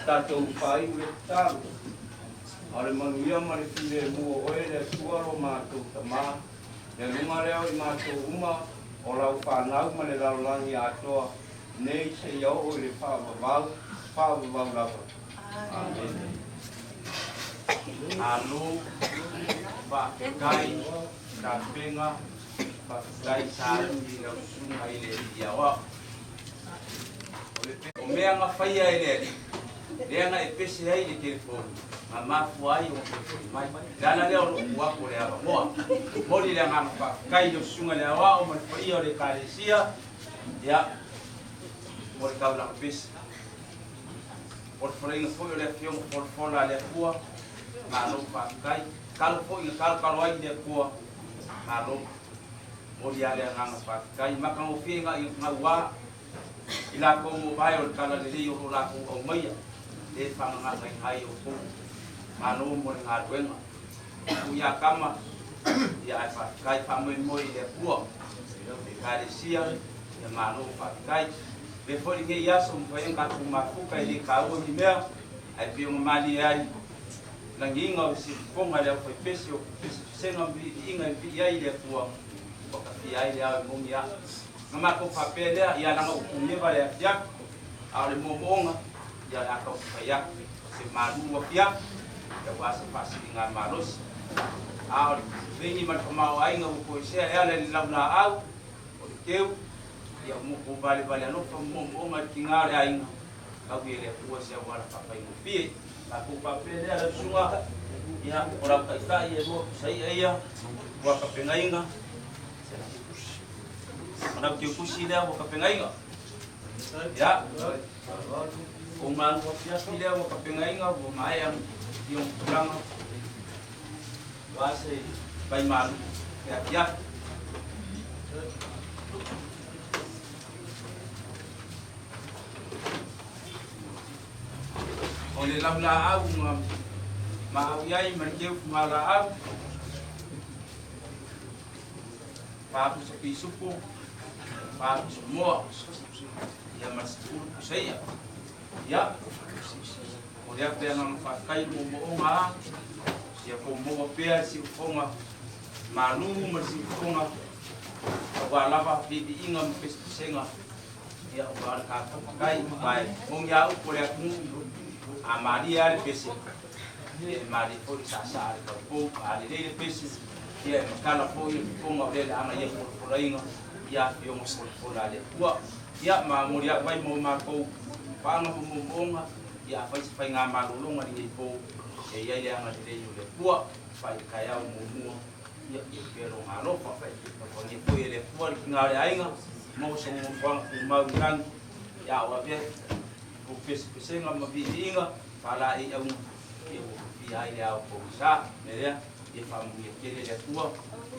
Tatou faaiu le tatalo. A o le manuia ma le filemu o Oe le Atua lo matou Tama, le aluga lea o i matou uma o lau fanau ma le lalolagi atoa nei seia oo i le faavavau faavavau lava. Amene. Malo faafetai tapena faafetai sauni i lau susuga i le Alii Aoao. O mea na faia e le Alii, lea na e pese ai le telefoni, na mafua ai ona toe foi mai. Le ala lea o lou tu atu o le avanoa. Momoli le agaga faafetai i lau susuga i le Aoao ma le paia o le Ekalesia, ia, mo le taulaga pese. O le foleiga foi o le Afioga folafola a le Atua, malo faafetai. Talo foi na talotalo ai i le Atua, malo. Momoli lava le agaga faafetai. Matagofie gauā i latou o vae o le talalelei o lo latou aumaia, le faagagagaina ai outou. Malo mo le galuega. Tuu ia Tama, ia ae faafetai, faamoemoe i le Atua, Ekalesia, ia malo faafetai. Avea foi lenei aso mafai ai ona tatou mafuta e le taua ni mea, ae pei ona malie ai lagiga o se fofoga i le aufaipese o pesepesega ma viiviiga e vivii ai i le Atua, ua tafia ai le ao e moni a. Na matou faapea lea, ia leaga ua punieva le afiafi, a o le moomooga, ia o le a taumafai atu se malu afiafi, aua se faasiligamalosi. A o le fegi ma le tamaoaiga ua toesea e ala i le laulaau, o le teu, ia ua motu valevale alofa ma moomooga i le tiga o le aiga, tau i e le Atua se auala faafaigofie. Tatou faapea lea lau susuga, ia o lau taitai e lua pusaia ia, ua tapenaina. O lau teutusi lea ua tapenaina. Ia, o malu afiafi lea ua tapenaina ua maea i ona tulaga aua se vai malu le afiafi. O le laulaau na maau i ai ma le teu fugalaau, papusa pisupo, papusa moa, ia ma le 10 pusa ia. Ia, o lea pe agaga faafetai le moomooga a, ia tou maua pea le siufofoga malu ma le siufofoga aua lava viiviiga ma pesepesega, ia aua le tatou matai, ma e moni lava upu a le atunuu, a malie lava le pese, ia e malie foi le saasaa a le taupou, a lelei le pese, ia e matala foi le fofoga o lea le aga ia folafolaina ia afioga folafola a le Atua. Ia ma momoli atu ai mo matou paaga ma moomooga, ia afai se faigamalologa i lenei po, ia i ai le agalelei o le Atua, fai le taeao muamua, ia ia pea lona alofa. Alofagia foi e le Atua le tiga o le aiga, maua sou nofoaga tumau i lagi, ia a o avea tou pesepesega ma viiviiga, faalaeiauga, ia ua tofia ai le ao pogisa. O le mea lea, ia faamanuia tele le Atua,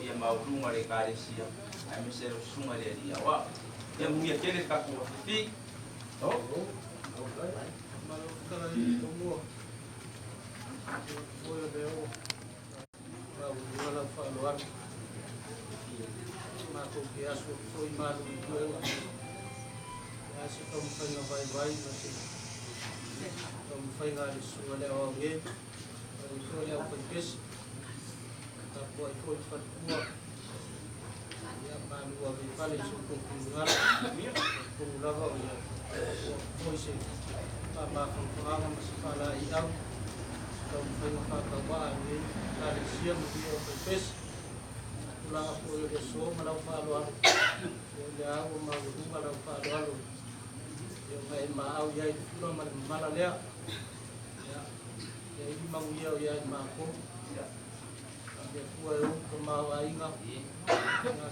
ia maualuga le Ekalesia, aemaise lau susuga i le Alii Aoao. Ia manuia tele le tatou afiafi. Maualuga lau faaaloalo, matou te aso atu foi malu i puega. Le a se taumafaiga vaivai ma se taumafaiga a le susuga i le aoao nei, ae foi le aufaipese, tapuai foi le faletua, ia malu ave i fale i so outou finagalo. Talitonu lava o ia foi se faamafanafanaga ma se faalaeiau se taumafaiga faatauvaa a lenei Ekalesia ma lenei aufaipese. Tulaga foi o le aso ma lau faaaloalo, ia o lea ua maualuga lau faaaloalo ia ona e maau i ai le fula ma le mamala lea. Ia, ia ili manuia o ia i matou. Ia, le Atua e ou tamaoaiga, na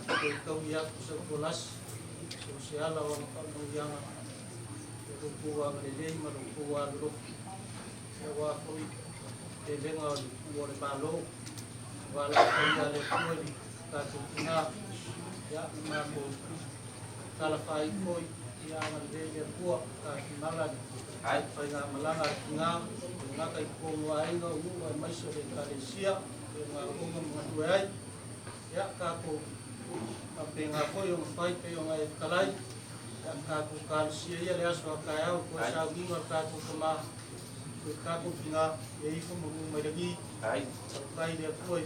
te toe taui atu sau kolasi, so se ala o ana faamanuiaga, o lo outou agalelei ma lo outou alolofa. Ia aua foi lelega o le pua o le Malo, aua la paia a le Atua i le tatou tina, ia na matou tala faaiu foi, ia agalelei le Atua, tatimala le faigamalaga a le tina, e le gata i totonu o aiga, o nuu aemaise o le Ekalesia, e gaogaoga ma galue ai. Ia tatou faapena foi ona fai pei ona e fetalai, ia tatou talosia ia le aso a taeao i toe sauniga o le tatou tama, o le tatou tina, ia ifo manu mai lagi. Faafetai i le Atua i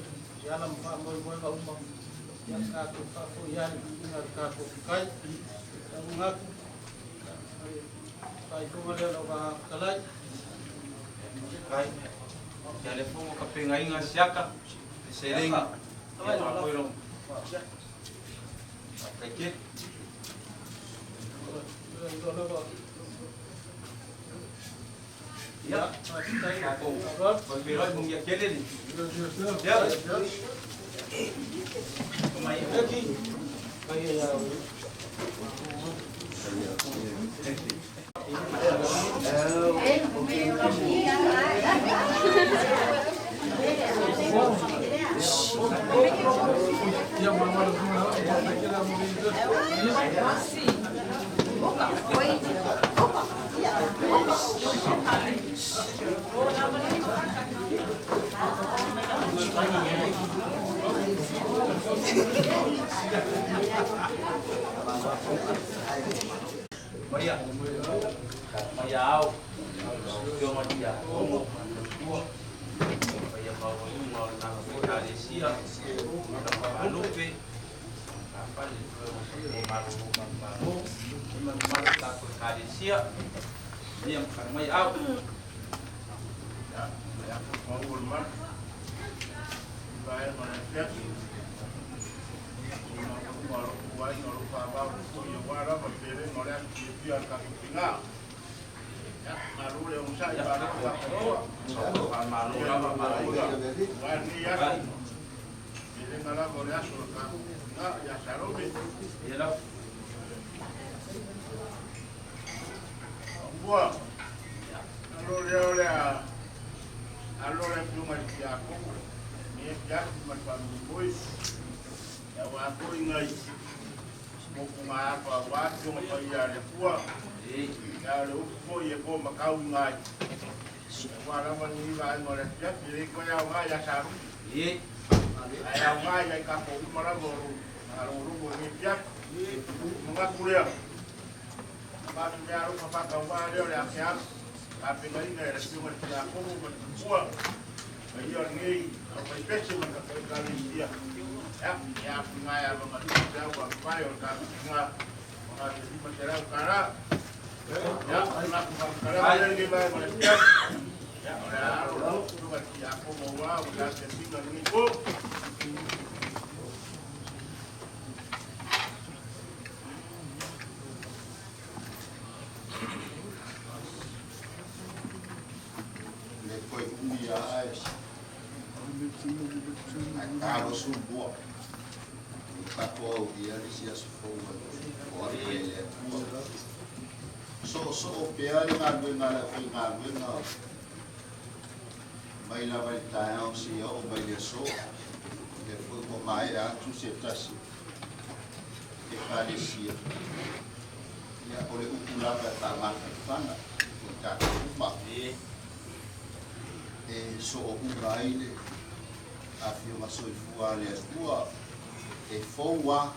ala ma faamoemoega uma. Ia tatou faafoi lava le viiga o le tatou Kai. Ia uga atu, ia, o le faaifoga lea o lau Fetalai. Kai. Ia le fogo ka pengaiga siaka. Le seleni. Ia faafoi lo. Faafetai tele. Ia, tatou feiloai manuia tele le. Ia. Mai. Maria, Maria ao, Afioga i le Tiakono ma le faletua, paia maualuga o le agaga foi Ekalesia, Tama Faalupe, Fale le Malolo Manumalo, ma le mamalu o le tatou Ekalesia, ia makana mai ao. Ia, ia, mau o le malu. Vaega o le afiafi. Aua foi ngai mokuga atu aua afioga paia a le Atua. Ia o le upu foi e po makau i ngai. Aua lava ni vaega o le afiafi, e le toe aoga ia Sarumi. Ae aoga ia i tatou uma lava o lo faalogologo i lenei afiafi. Manatu lea, avatu mea alofa faatauvaa lea o le aseaga, tapenaina e le afioga i le Tiakono ma le Tupua. Paia o lenei aufaipese ma le tatou Ekalesia. Ia, e afuga e $8 mavae o le tatou tina ma $500. Ia, o le matou faamatalaga lea lenei vaega o le afiafi. Ia, o le a alo lau afioga i le Tiakono aua ua tafiafiga lenei po. Le toe umi a ae ae talo sumua o tatou aulia le isi aso fou o atu e le Atua. Soosoo pea le galuega a le aufaigaluega mai lava i le taeao seia oo mai le aso. Lea foi ua maea atu se tasi Ekalesia. Ia, o le upu lava e faamafanafana o i tatou uma e soouga ai le afioga soifua a le Atua e fou a,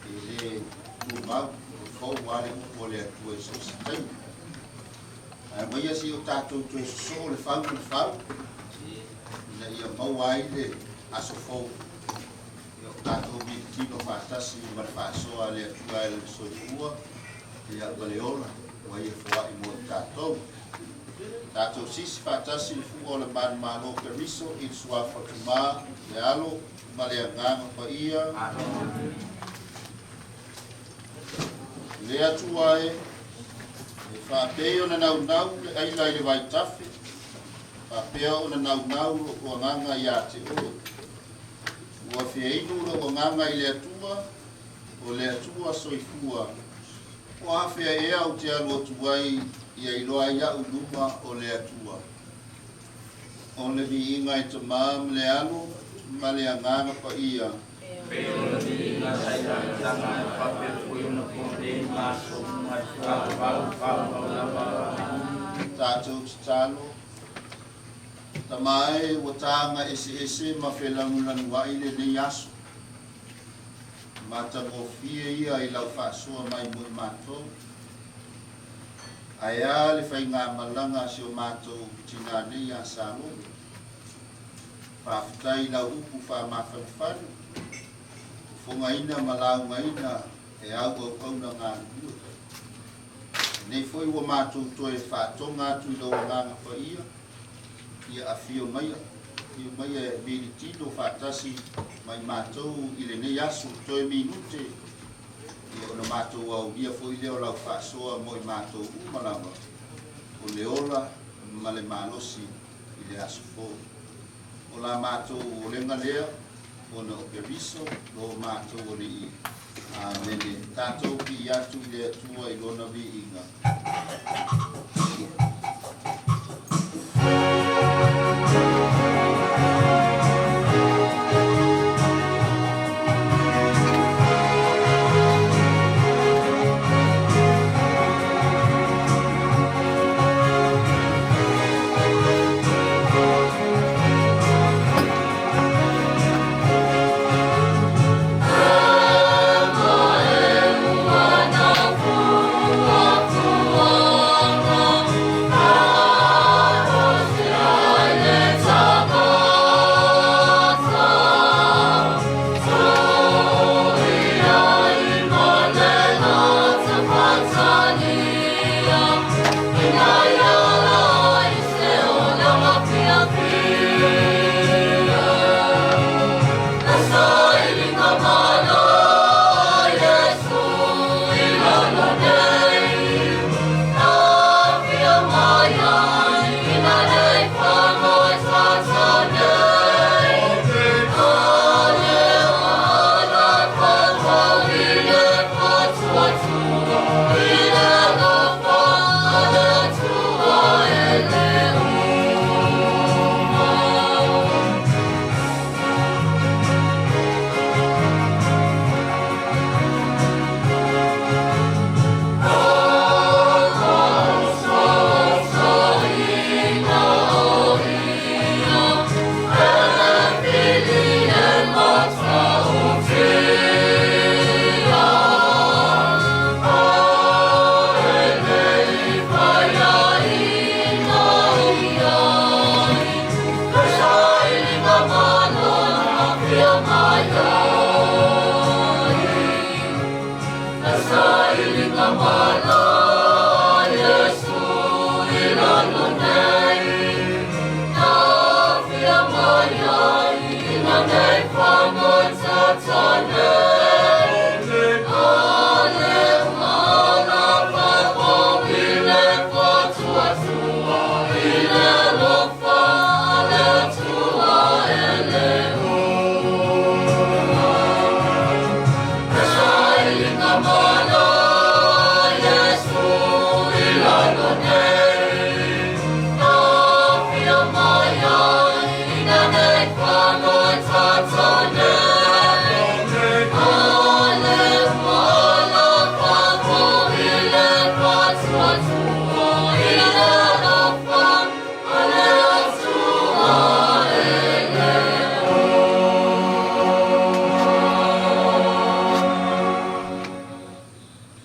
e le tumau, e fou a le upu a le Atua i so o se taimi. Ae aumaia se i o tatou toe sosoo le fau ma le fau, ina ia maua ai le aso fou. Ia o tatou militino faatasi ma le faasoa a le Atua e le soifua, ia ma le ola ua ia foai mo i tatou. Tatou sisi faatasi le fua o le manumalo o Keriso i le suafa Tama, le Alo ma le Agaga Paia. Le Atua e, e faapei ona naunau le aila i le vaitafe, faapea ona naunau lou agaga ia te oe. Ua fia inu lou agaga i le Atua, o le Atua soifua. O afea ea ou te alu atu ai ia iloa ai a'u i luma o le Atua? O le viiga e Tamā ma le Alo ma le Agaga Paia. Pei o le viiga sa i le amataga e faapea foi ona po nei ma aso uma e faavavau faavavau lava. Amene. Tatou tatalo. Tama e, ua taga eseese ma felanulanuai lenei aso. Matagofie ia i lau faasoa mai mo i matou. Ae a le faigamalaga a si o matou tinā nei ia Salome. Faafetai i lau upu faamafanafana. Fofogaina ma laugaina e au auauna galulue. Lenei foi ua matou toe faatoga atu i lou Agaga Paia, ia afio maia, afio maia e militino faatasi ma i matou i lenei aso, toe minute, ia ona matou aulia foi lea o lau faasoa mo i matou uma lava, o le ola ma le malosi i le aso fou. O la matou olega lea, ona o Keriso lo matou Alii. Amene. Tatou pii atu i le Atua i Lona viiga.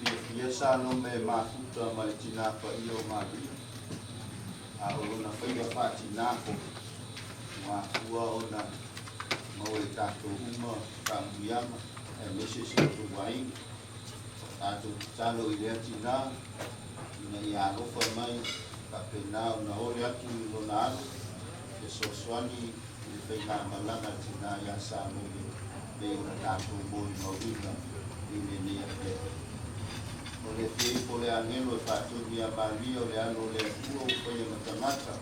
Fiafia Salome e mafuta ma le tinā paia o Maria, a o lona faiva faatinā foi, ua afua ona maua e tatou uma faamanuiaga aemaise si o outou aiga. Tatou tatalo i lea tinā ina ia alofa mai faapena ona ole atu i lona alo fesoasoani i le faigamalaga a le tinā iā Salome pei ona tatou molimauina i lenei afiafi. O le afio ifo o le agelo e faatonu iā Maria o le Alo o le Atua ua faia ma tagata,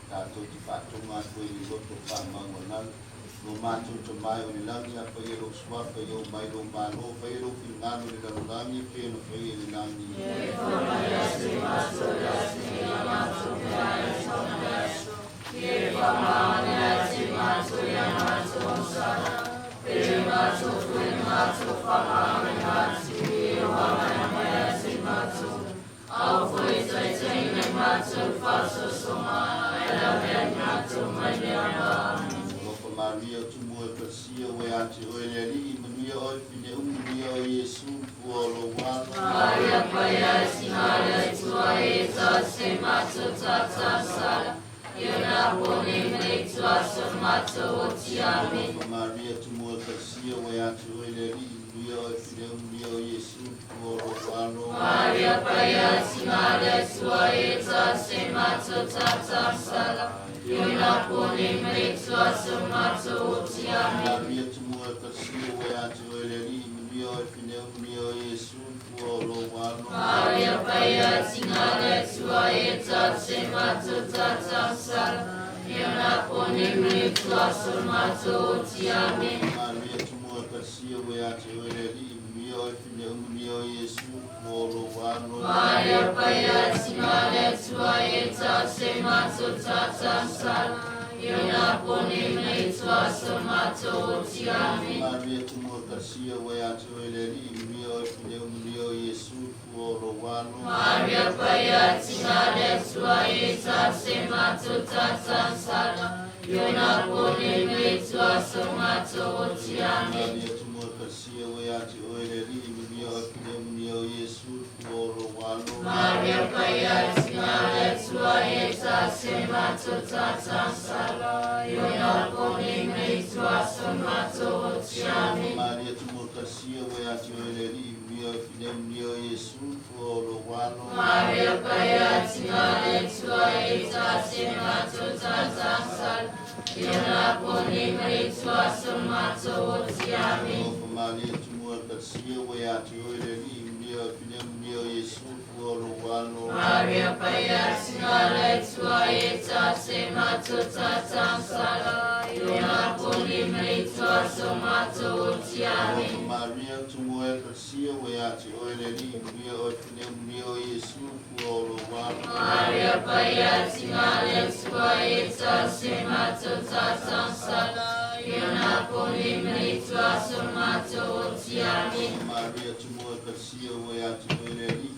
tatou te faatoga atu ai i le loto faamaualalo. Lo matou Tama e o le lagi, a faia lou suafa, ia oo mai lou Malo, faia lou finagalo i le lalolagi e pei ona faia i le lagi. Alofa Maria, tumu o Ekalesia, ua ia te oe le Alii, manuia oe Fine'u, manuia oe Iesu, le fua o lou alo. Iona pone ma le Itu aso le matou oti. Amene. Alofa Maria, Tumua Ekalesia ua ia te oe le Alii, manuia oe Fineu, manuia oe Iesu, le Fua o lou alo. Maria Paia Tina le Atua e ta se matou tatamasala. Iona pone ma le Itu aso le matou oti. Amene. Maria, Tumua Ekalesia ua ia te oe le Alii, manuia oe Fineu, manuia oe Iesu, le Fua o lou alo. Maria Paia Tina le Atua e ta se matou tatamasala. Iona pone ma le Itu aso le matou oti. Amene. Maria, Tumua Ekalesia ua ia te oe le Alii, manuia oe Fineu, manuia oe Iesu, le Fua o lou alo. Maria Paia Tina le Atua e ta se matou tatamasala. Iona pone ma le Itu aso le matou oti. Amene. Maria, Tumua Ekalesia ua ia te oe le Alii, manuia oe Fineu, manuia oe Iesu, le Fua o lou alo. Maria Paia Tina le Atua e ta se matou tatamasala. Iona pone ma le Itu aso le matou oti. Amene. Maria, Tumua Ekalesia ua ia te oe le Alii, manuia oe Fineu, manuia oe Iesu, le Fua o lou alo. Maria Paia Tina le Atua e ta se matou tatamasala. Iona pone ma le Itu aso le matou oti. Amene. Maria, Tumua Ekalesia ua ia te oe le Alii, manuia oe Fineu, manuia oe Iesu, le Fua o lou alo. Maria Paia Tina le Atua e ta se matou tatamasala. Iona pone ma le Itu aso le matou oti. Amene. Alofa Maria, Tumua Ekalesia ua ia te oe le Alii, manuia oe Fineu, manuia oe Iesu, le Fua o lou alo. Maria Paia Tina le Atua e ta se matou tatamasala. Iona pone ma le Itu aso le matou oti. Alofa Amene. Maria, Tumua Ekalesia ua ia te oe le Alii, manuia oe Fineu, manuia oe Iesu, le Fua o lou alo. Maria Paia Tina le Atua e ta se matou tatamasala. Iona pone ma le Itu aso le matou oti. Amene. Maria, Tumua Ekalesia ua ia te oe le Alii,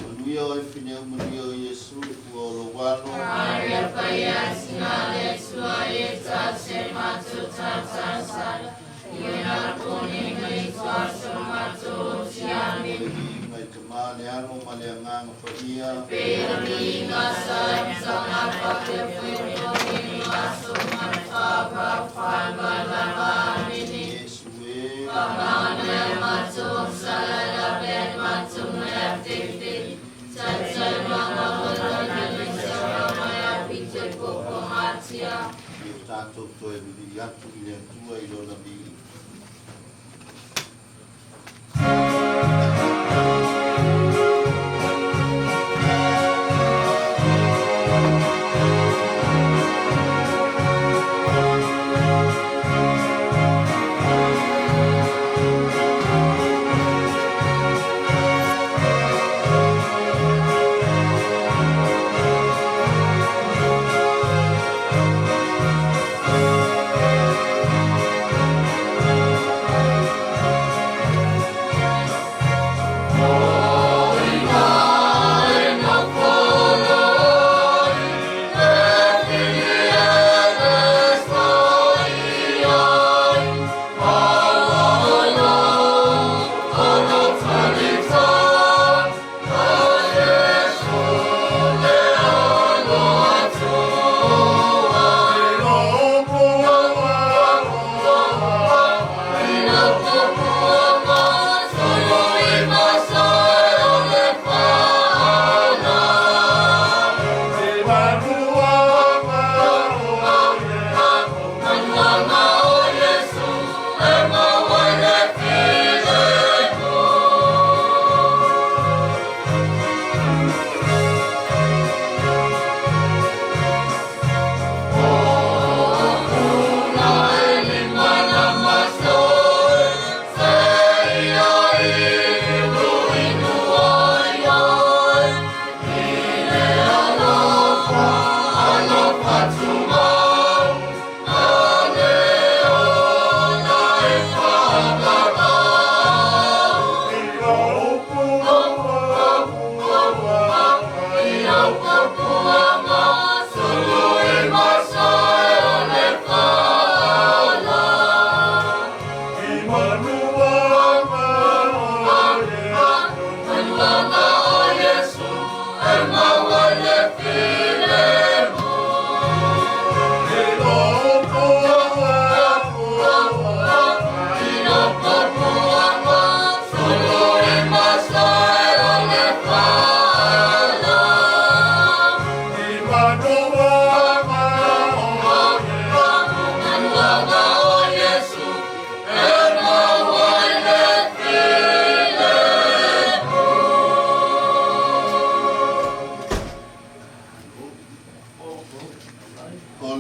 manuia oe Fineu, manuia oe Iesu, le Fua o lou alo. Maria Paia Tina le Atua e ta se matou tatamasala. Iona pone ma le Itu aso le matou oti. Amene. Le viiga i le Tamā le Alo ma le Agaga Paia. Pei o le viiga sa le amataga faapea foi le pone ma aso ma le faavavau faavae lava. Amene. Iesu e. Faamagalo mai matou sala lavea ai matou mai le afetefeteli. Taitai magamalo na le saga mai a pito i popogatia. Ia o tatou toe vivii atu i le Atua i lona viiga.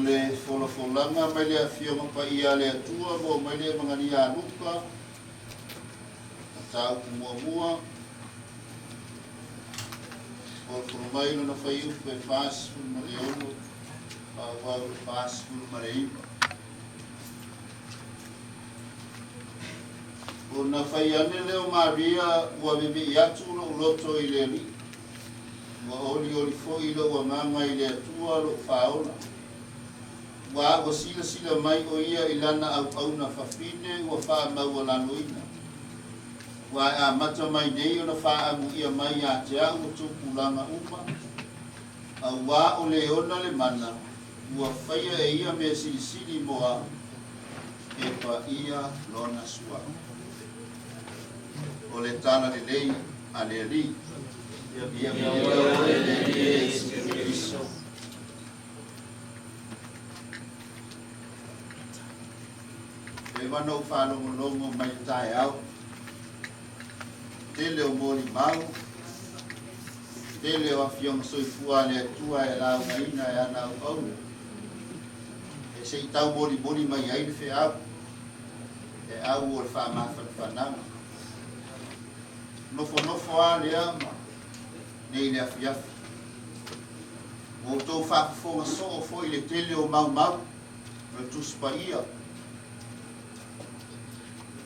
le folafolaga mai le Afioga Paia a le Atua ua aumai le Evagalia a Luka, mataupu muamua, folafolo mai lona fuaiupu e 46, faaauau i le 49. Ona fai ane lea o Maria, Ua vevei atu lou loto i le Alii, ua olioli foi lou agaga i le Atua lou Faaola. Ua ua silasila mai o ia i lana auauna fafine ua faamaualaloina. Ua e amata mai nei ona faaamuia mai ia te au o tupulaga uma, auā o le ona le mana, ua faia e ia mea silisili mo au, e paia lona suafa. O le tala lelei a le Alii. Ia viia oe le Alii Iesu Keriso. Eva na ou faalogologo mai le taeao, tele o molimau, tele o afioga soifua a le Atua e laugaina e ana auauna, e se i taumolimoli mai ai le feau, e au o le faamafanafanaga. Nofonofo a lea ma nei le afiafi. Ua outou faafofoga soo foi i le tele o maumau o le Tusi Paia.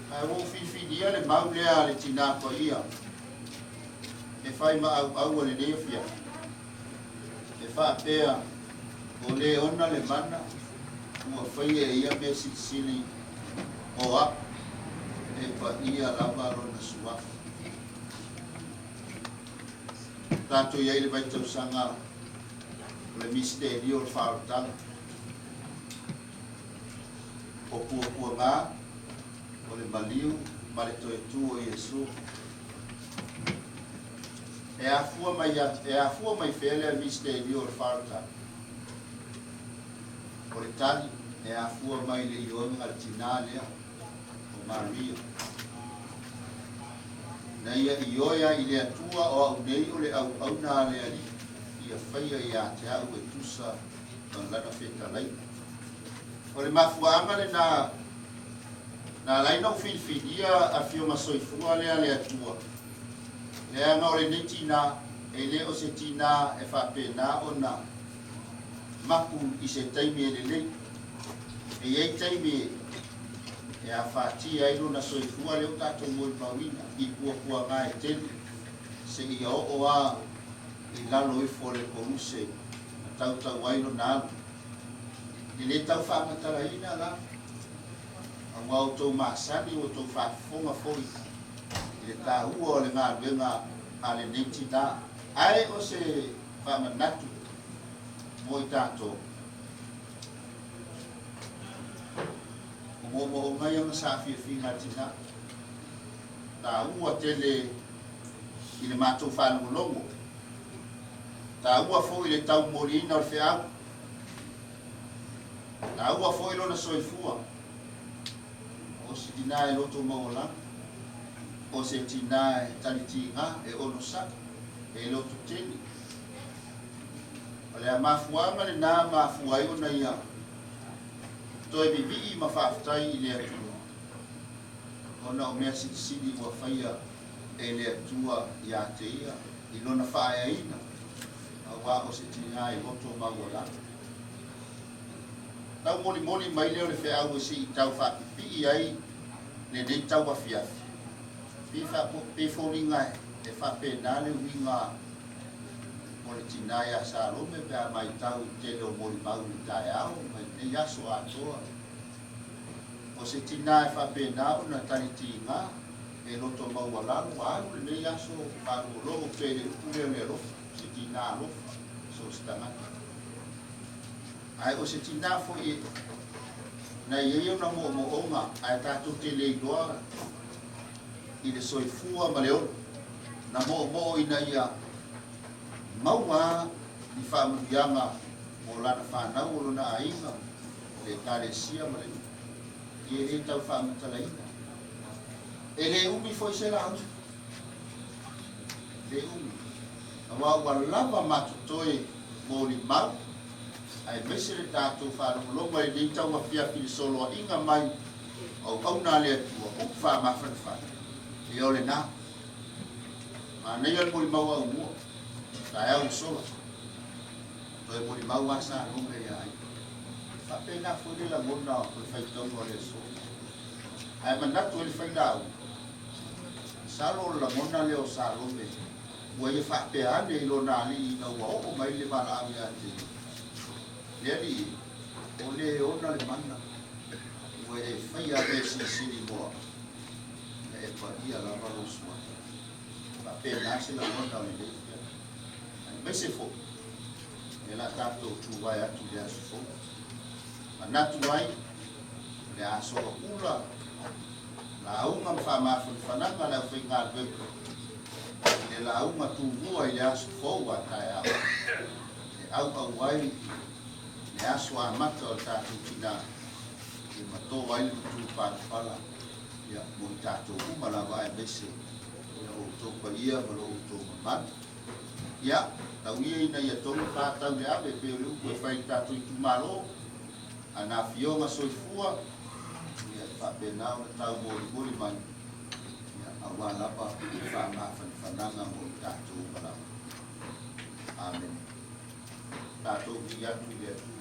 Ae ua ou filifilia le mau lea a le Tinā Paia e fai ma auau a lenei afiafi, e faapea, O le ona le mana ua faia e ia mea silisili o a'u, e paia lava lona suafa. Tatou i ai i le vaitausaga o le misitelio o le faaolataga, o puapuaga, o le maliu ma le toe tu o Iesu. E afua mai, e afua mai fea lea misitelio o le faaolataga? O le tali, e afua mai i le ioega a le tinā lea, o Maria. Na ia ioe ai i le Atua o au nei o le auauna a le Alii, ia faia ia te au e tusa ma lana fetalaiga. O le mafuaaga lena na ala ai na ou filifilia Afioga Soifua lea a le Atua, leaga o lenei tinā, e le o se tinā e faapena ona mapu i se taimi e lelei. E i ai taimi e afatia ai lona soifua lea ua tatou molimauina i puapuaga e tele seia oo a i lalo ifo o le koluse na tautau ai lona alu. E le tau faamatalaina la, aua outou masani ua outou faafofoga foi i le taua o le galuega a lenei tinā. Ae o se faamanatu mo i tatou. O moomooga ia ma saafiafiga a tinā. Taua tele i le matou faalogologo. Taua foi le taumoliina o le feau. Taua foi lona soifua. O se tinā e loto maualalo, o se tinā e talitiga, e onosai, e loto tele. O le mafuaaga lenā mafua ai ona ia toe vivii ma faafetai i le Atua, ona o mea silisili ua faia e le Atua ia te ia i lona faaeaina, auā o se tinā e loto maualalo. Taumolimoli mai lea o le feau e sii tau faapipii ai lenei tauafiafi, pe foliga e faapena le uiga o le tinā iā Salome pe a maitau i le tele o molimau i le taeao ma i lenei aso atoa. O se tinā e faapena ona talitiga e loto maualalo ua alu lenei aso faalogologo pea i le upu lea o le alofa, o se tinā alofa, so o se tagata. Ae o se tinā foi e na i ai ona moomooga ae tatou te le iloa i le soifua ma le ola, na moomoo ina ia maua ni faamanuiaga mo lana fanau o lona aiga, le Ekalesia ma le nuu. Ia e le tau faamatalaina. E le umi foi se lauga. Le umi. Aua ua lava matotoe molimau. Aemaise le tatou faalogologo i lenei tauafiafi i le soloaiga mai o auauna a le Atua, upu faamafanafana, ia o lena. Manaia le molimau aumua, taeao ua sola. Toe molimau lava Salome ia ia. E faapena foi le lagona o le faitauga o le aso. Ae manatu ai le failauga, masalo o le lagona lea o Salome ua ia faapea ane i lona alii ina ua oo mai le valaau ia te ia, Le alii e, o le ona le mana, ua e faia mea silisili mo au, na e paia lava lou suafa. E faapena se lagona o lenei afiafi. Aemaise foi, o lea la tatou tuvae atu i le aso fou. Manatu ai, o le a soaula lauga ma faamafanafanaga a le aufaigaluega i le lauga tumua i le aso fou a taeao e auau ai le aso amata o le tatou tina e mato ai le matupalapala ia, mo i tatou uma lava aemaise ia outou paia ma lo outou mamalu. Ia, tau ia ina ia tonu pa tau le ave pei o le upu e fai i le tatou itumalo, a na afioga soifua, ia e faapena ona taumolimoli mai, ia, aua lava le faamafanafanaga mo i tatou uma lava. Amene. Tatou viia atu i le Atua.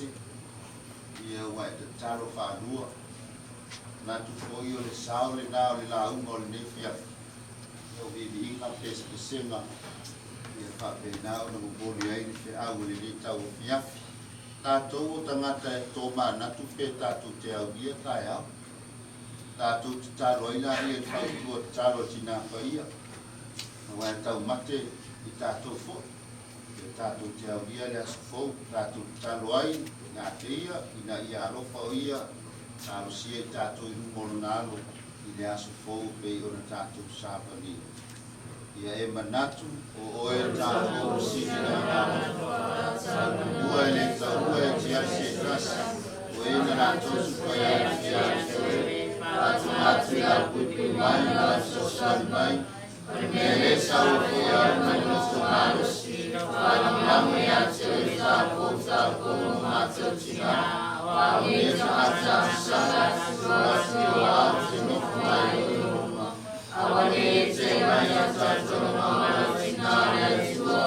pese, ia ua e tatalo faalua. Manatu foi o le sao lena o le lauga o lenei afiafi, ia o viiviiga ma pesepesega, ia faapena ona momoli ai le feau o lenei tauafiafi. Tatou o tagata e tomanatu pe tatou te aulia taeao. Tatou tatalo ai laia i le fautua tatalo a Tina Paia, aua e taumate i tatou foi, ia tatou te aulia le aso fou. Tatou tatalo ai ia te Ia, ina ia alofa o Ia talosia i tatou i luma o Lona alo i le aso fou e pei ona tatou savali. Ia e manatu, o oe tatou sili le agaga taumua e le taua e tiai se tasi, o e na latou sukai ai le fia te oe, atu i lau puipui mai ma lau fesoasoani mai, o le mea le sau o foi au mai loto malosi, faalagolago ia te oe le taupou taupou o matou tinā, o au nei tagata sala atu i o au te nofo mai o i luma. Aua ne i te mai a tatou mamalu tinā le Atua,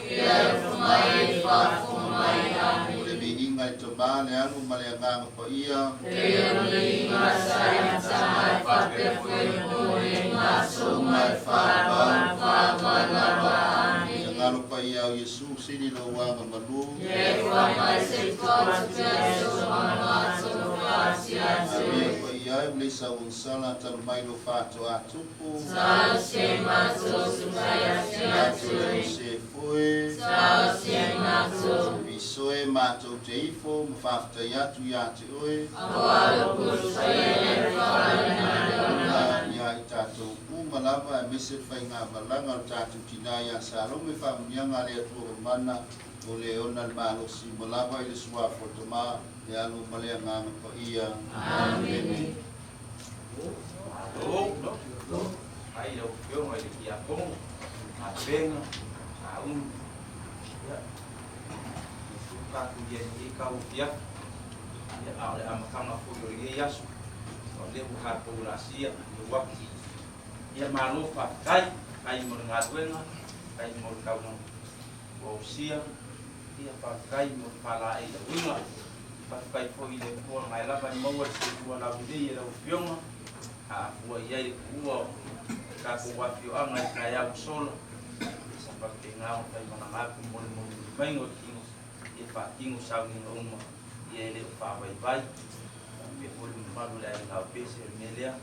ia e ofo mai e le faafofoga mai. Amene. O le viiga i Tama, le Alo ma le Agaga Paia. Pei o le viiga sa i le amataga e faapea foi mo e ma aso uma e faavavau, faavavau lava. Amene. Finagalo paia o Iesu, sili lou aga malu. Ia e fua mai se i tua atu pea se o matou faatia atu. Amia paia e ua leisa ua sala talu mai lo faatoa tupu. Talosia i matou sukai atu e. Se foe. Talosia i matou. Visoe matou te ifo ma faafetai atu ia te oe. Aua lo kulufaia le faamalemalemana. Ia i tatou uma lava aemaise le faigamalaga o le tatou tinā ia Salome faamanuiaga a le Atua Mamana o le ona le malosi uma lava i le suafa o le Tama, le Alo ma le Agaga Paia. Amene. Malo, ai lau Afioga i le Tiakono, Galuega, Sauni, ia, e tatou i ai i lenei tauafiafi, ia, a o le amataga foi o lenei aso, o lea ua tatou laasia le uafu. Ia, malo faafetai, faafetai mo le galuega, faafetai mo le taulaga ua ausia, ia, faafetai mo le faalaei auiga. Faafetai foi i le Atua na lava e maua le soifua laulelei e lau Afioga, a afua i ai le tuua o le tatou afioaga i le taeao ua sola, ia sa faapena ona faimalaga atu mo le molimoli maiga o le tino, ia faatino sauniga uma ia e le o faavaivai. Faapea foi le mamalu o le aiga Aupese o le mea lea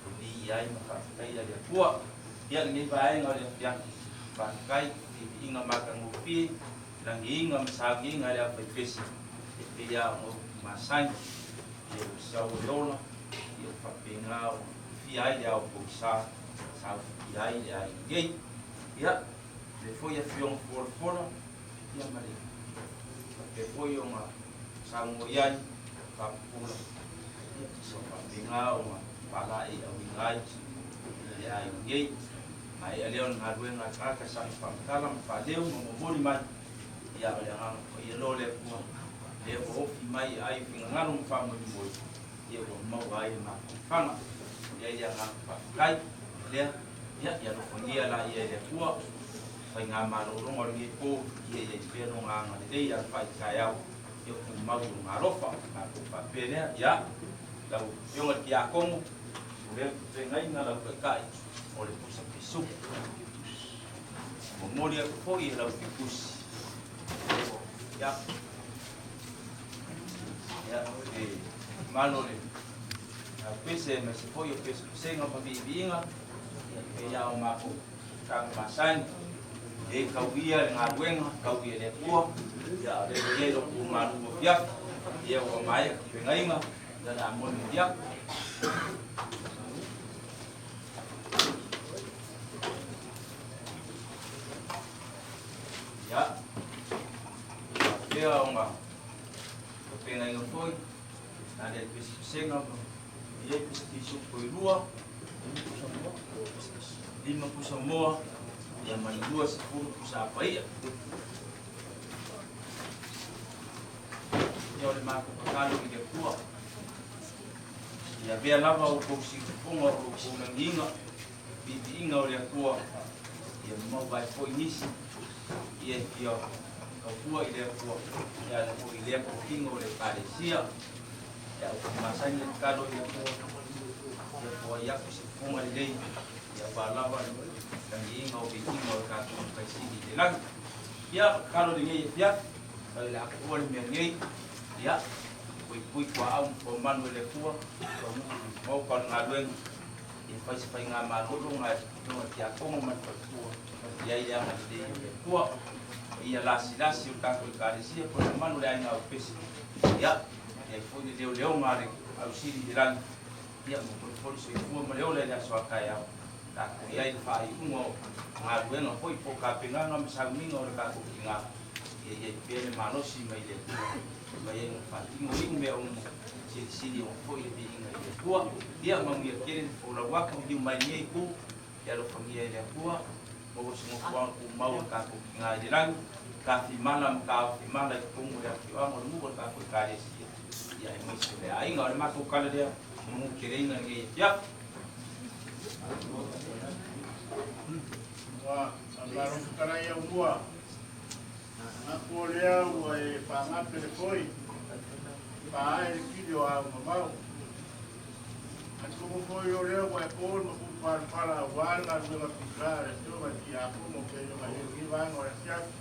e viia ai ma faafetaia le Atua. Ia lenei vaega o le afiafi, faafetai i viiga matagofie Lagiga ma sagiga e le aufaipese e pei lava ona upu masani, ia ua sau o le ola, ia ua faapena ona fia ai le ao poisa, saofia ai le aiga nei. Ia, le foi afioga folafola, ia ma le faapea foi ona saunoa i ai, faapupula, ia ua faapena ona faalaeiauina ai le aiga nei. Maea lea o le galuega a le tagata saga faamatala ma faaleu ma momoli mai, ia o le Agaga Paia loa o le Atua, lea ua ofi mai e ai o finagalo ma faamoemoe, ia ua maua ai le mafaufauga. I ai le agaga faafetai lea, ia, ia alofagia laia e le Atua, faigamalologa o lenei po, ia i ai pea lona agalelei alafai i taeao, ia tumau i lona alofa. Matou faapea lea, ia, lau Afioga i le Tiakono, o lea feagaiga lau Taitai, o le pusa pisuku. Momoli atu foi e lau fikusi. Ia, ia, e malo le pese aemaise foi o pesepesega ma viiviiga, ia pei lava o matou tala masani, e tauia le galuega, tauia le Atua, ia a o lea ua i ai lo outou malu afiafi, ia ua maea feagaiga, ia o le a molimoli atu. Ia, faapea ona tapenaina foi na le pesepesega ma i ai pusa pisupo e lua, 5 pusa moa, ia ma le 20 pusa apaia. Ia o le matou tatalo i le Atua. Ia avea lava outou siufofoga o lo outou lagiga, viiviiga o le Atua, ia maua ai foi nisi ia e fia tautua i le Atua e ala foi i lea tofiga o le Ekalesia. Ia ua masani le tatalo i le Atua ia foai atu se fofoga lelei ia aua lava le lagiina o viiga o le tatou Matai Sili i le lagi. Ia tatalo i lenei afiafi fai o le a tuua le mea nei ia puipui tuaau ma tuamanu e le Atua taunuu i maoka o le galuega ia fai se faigamalologa e le tiakono ma le faletua i ai le agalelei o le Atua. Ia lasilasi o le tatou Ekalesia po o le mamalu o le aiga aupese. Ia, i ai foi le leoleoga a le ausili i le lagi, ia momoli foi le soifua ma le ola i le aso a taeao, tatou i ai le faaiuga o galuega foi po o tapenaga ma sauniga o le tatou tiga, ia i ai pea le malosi mai le Atua e mafai ai ona faatinoina mea uma, silisili ona foi le viiga i le Atua. Ia manuia tele le folau atu, liliu mai i lenei itu, Ia alofagia e le Atua, maua se nofoaga tumau a tatou tina i le lagi, tafimala ma taofimala i totonu o le afioaga o le nuu o le tatou Ekalesia, ia aemaise o le aiga. O le matou tala lea, manu teleina lenei afiafi. Ua faamalo fetalai Aumua. Manatu o lea ua e faagape le foi, paae le kili o au mamao. Atonu foi o lea ua e po le mapulupalapala aua le galuega pita a le Afioga i le Tiakono pei ona i ai lenei vaega o le afiafi.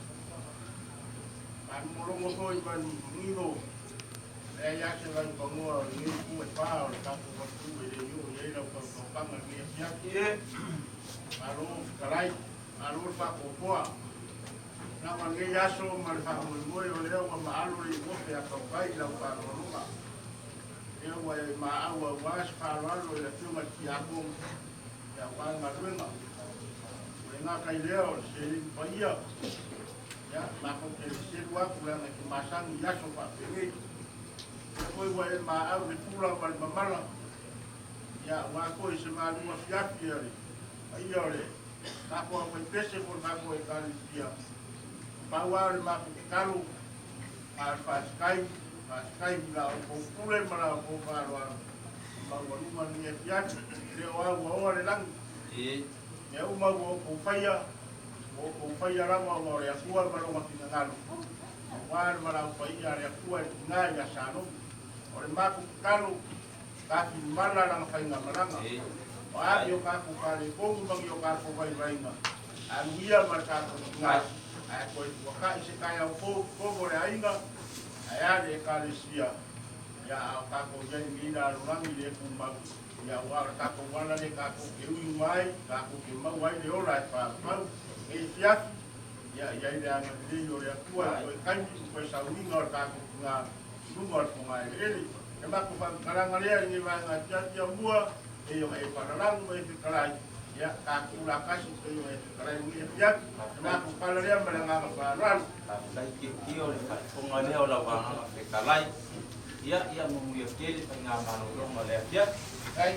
Faalogologo foi ma le manino, e leai lava se vaipanoa o lenei itu e fa o le tatou atunuu e le i oo i ai lau tautautaga i lenei afiafi. Malo fetalai, malo le faapoapoa. Lava lenei aso ma le faamoemoe o lea ua maalo le iuofe a tautai i lau faaaloaloga. Lea ua e maau aua se faaaloalo i le Afioga i le Tiakono aua le galuega. Ua le gata i lea o le seleni paia, ia, matou te selu atu leaga e te masani i aso faapenei. Lea foi ua e maau i le pula ma le mamala, ia, aua foi se malu afiafi a le paia o le tatou aufaipese po o le tatou Ekalesia. Pau lava o le matou tatalo, a o le faafetai, faafetai i la outou pule ma la outou faaaloalo maualuga lenei afiafi. E le o au ua oa le lagi. Mea uma ua outou faia, ua outou faia lava ona o le Atua ma Lona finagalo, aua le valaau paia a le Atua i le tina ia Salomo. O le matou tatalo, tafimala lana faigamalaga. O a ni o tatou faaletonu ma ni o tatou vaivaiga, alu ia ma le tatou tina, ae toe fuakai se taeao fou i totonu o le aiga, ae a le Ekalesia, ia a o tatou i ai i lenei lalolagi le tumau, ia aua o le tatou ala lea tatou te ui uma ai, tatou te maua ai le ola e paupau. Lenei afiafi, ia i ai le agalelei o le Atua i toe taimi ma toe sauniga o le tatou tina i luga o le fogaeleele. O le matou faamatalaga lea i lenei vaega afiafi amua, pei ona e falalagu ma e fetalai, ia tatou latasi pei ona e fetalai i lenei afiafi. O le matou tala lea ma le agaga faaaloalo. Faafetai Tilotilo i le faafofoga lea o lau agaga fetalai. Ia, ia manuia tele faigamalologa o le afiafi. Faafetai.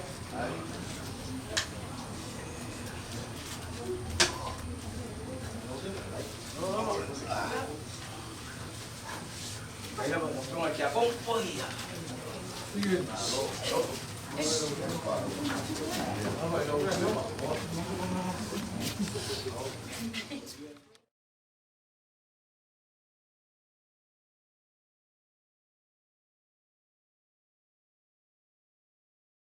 Ai lava lau Afioga i le Tiakono. Oi ia. Malo. Malo.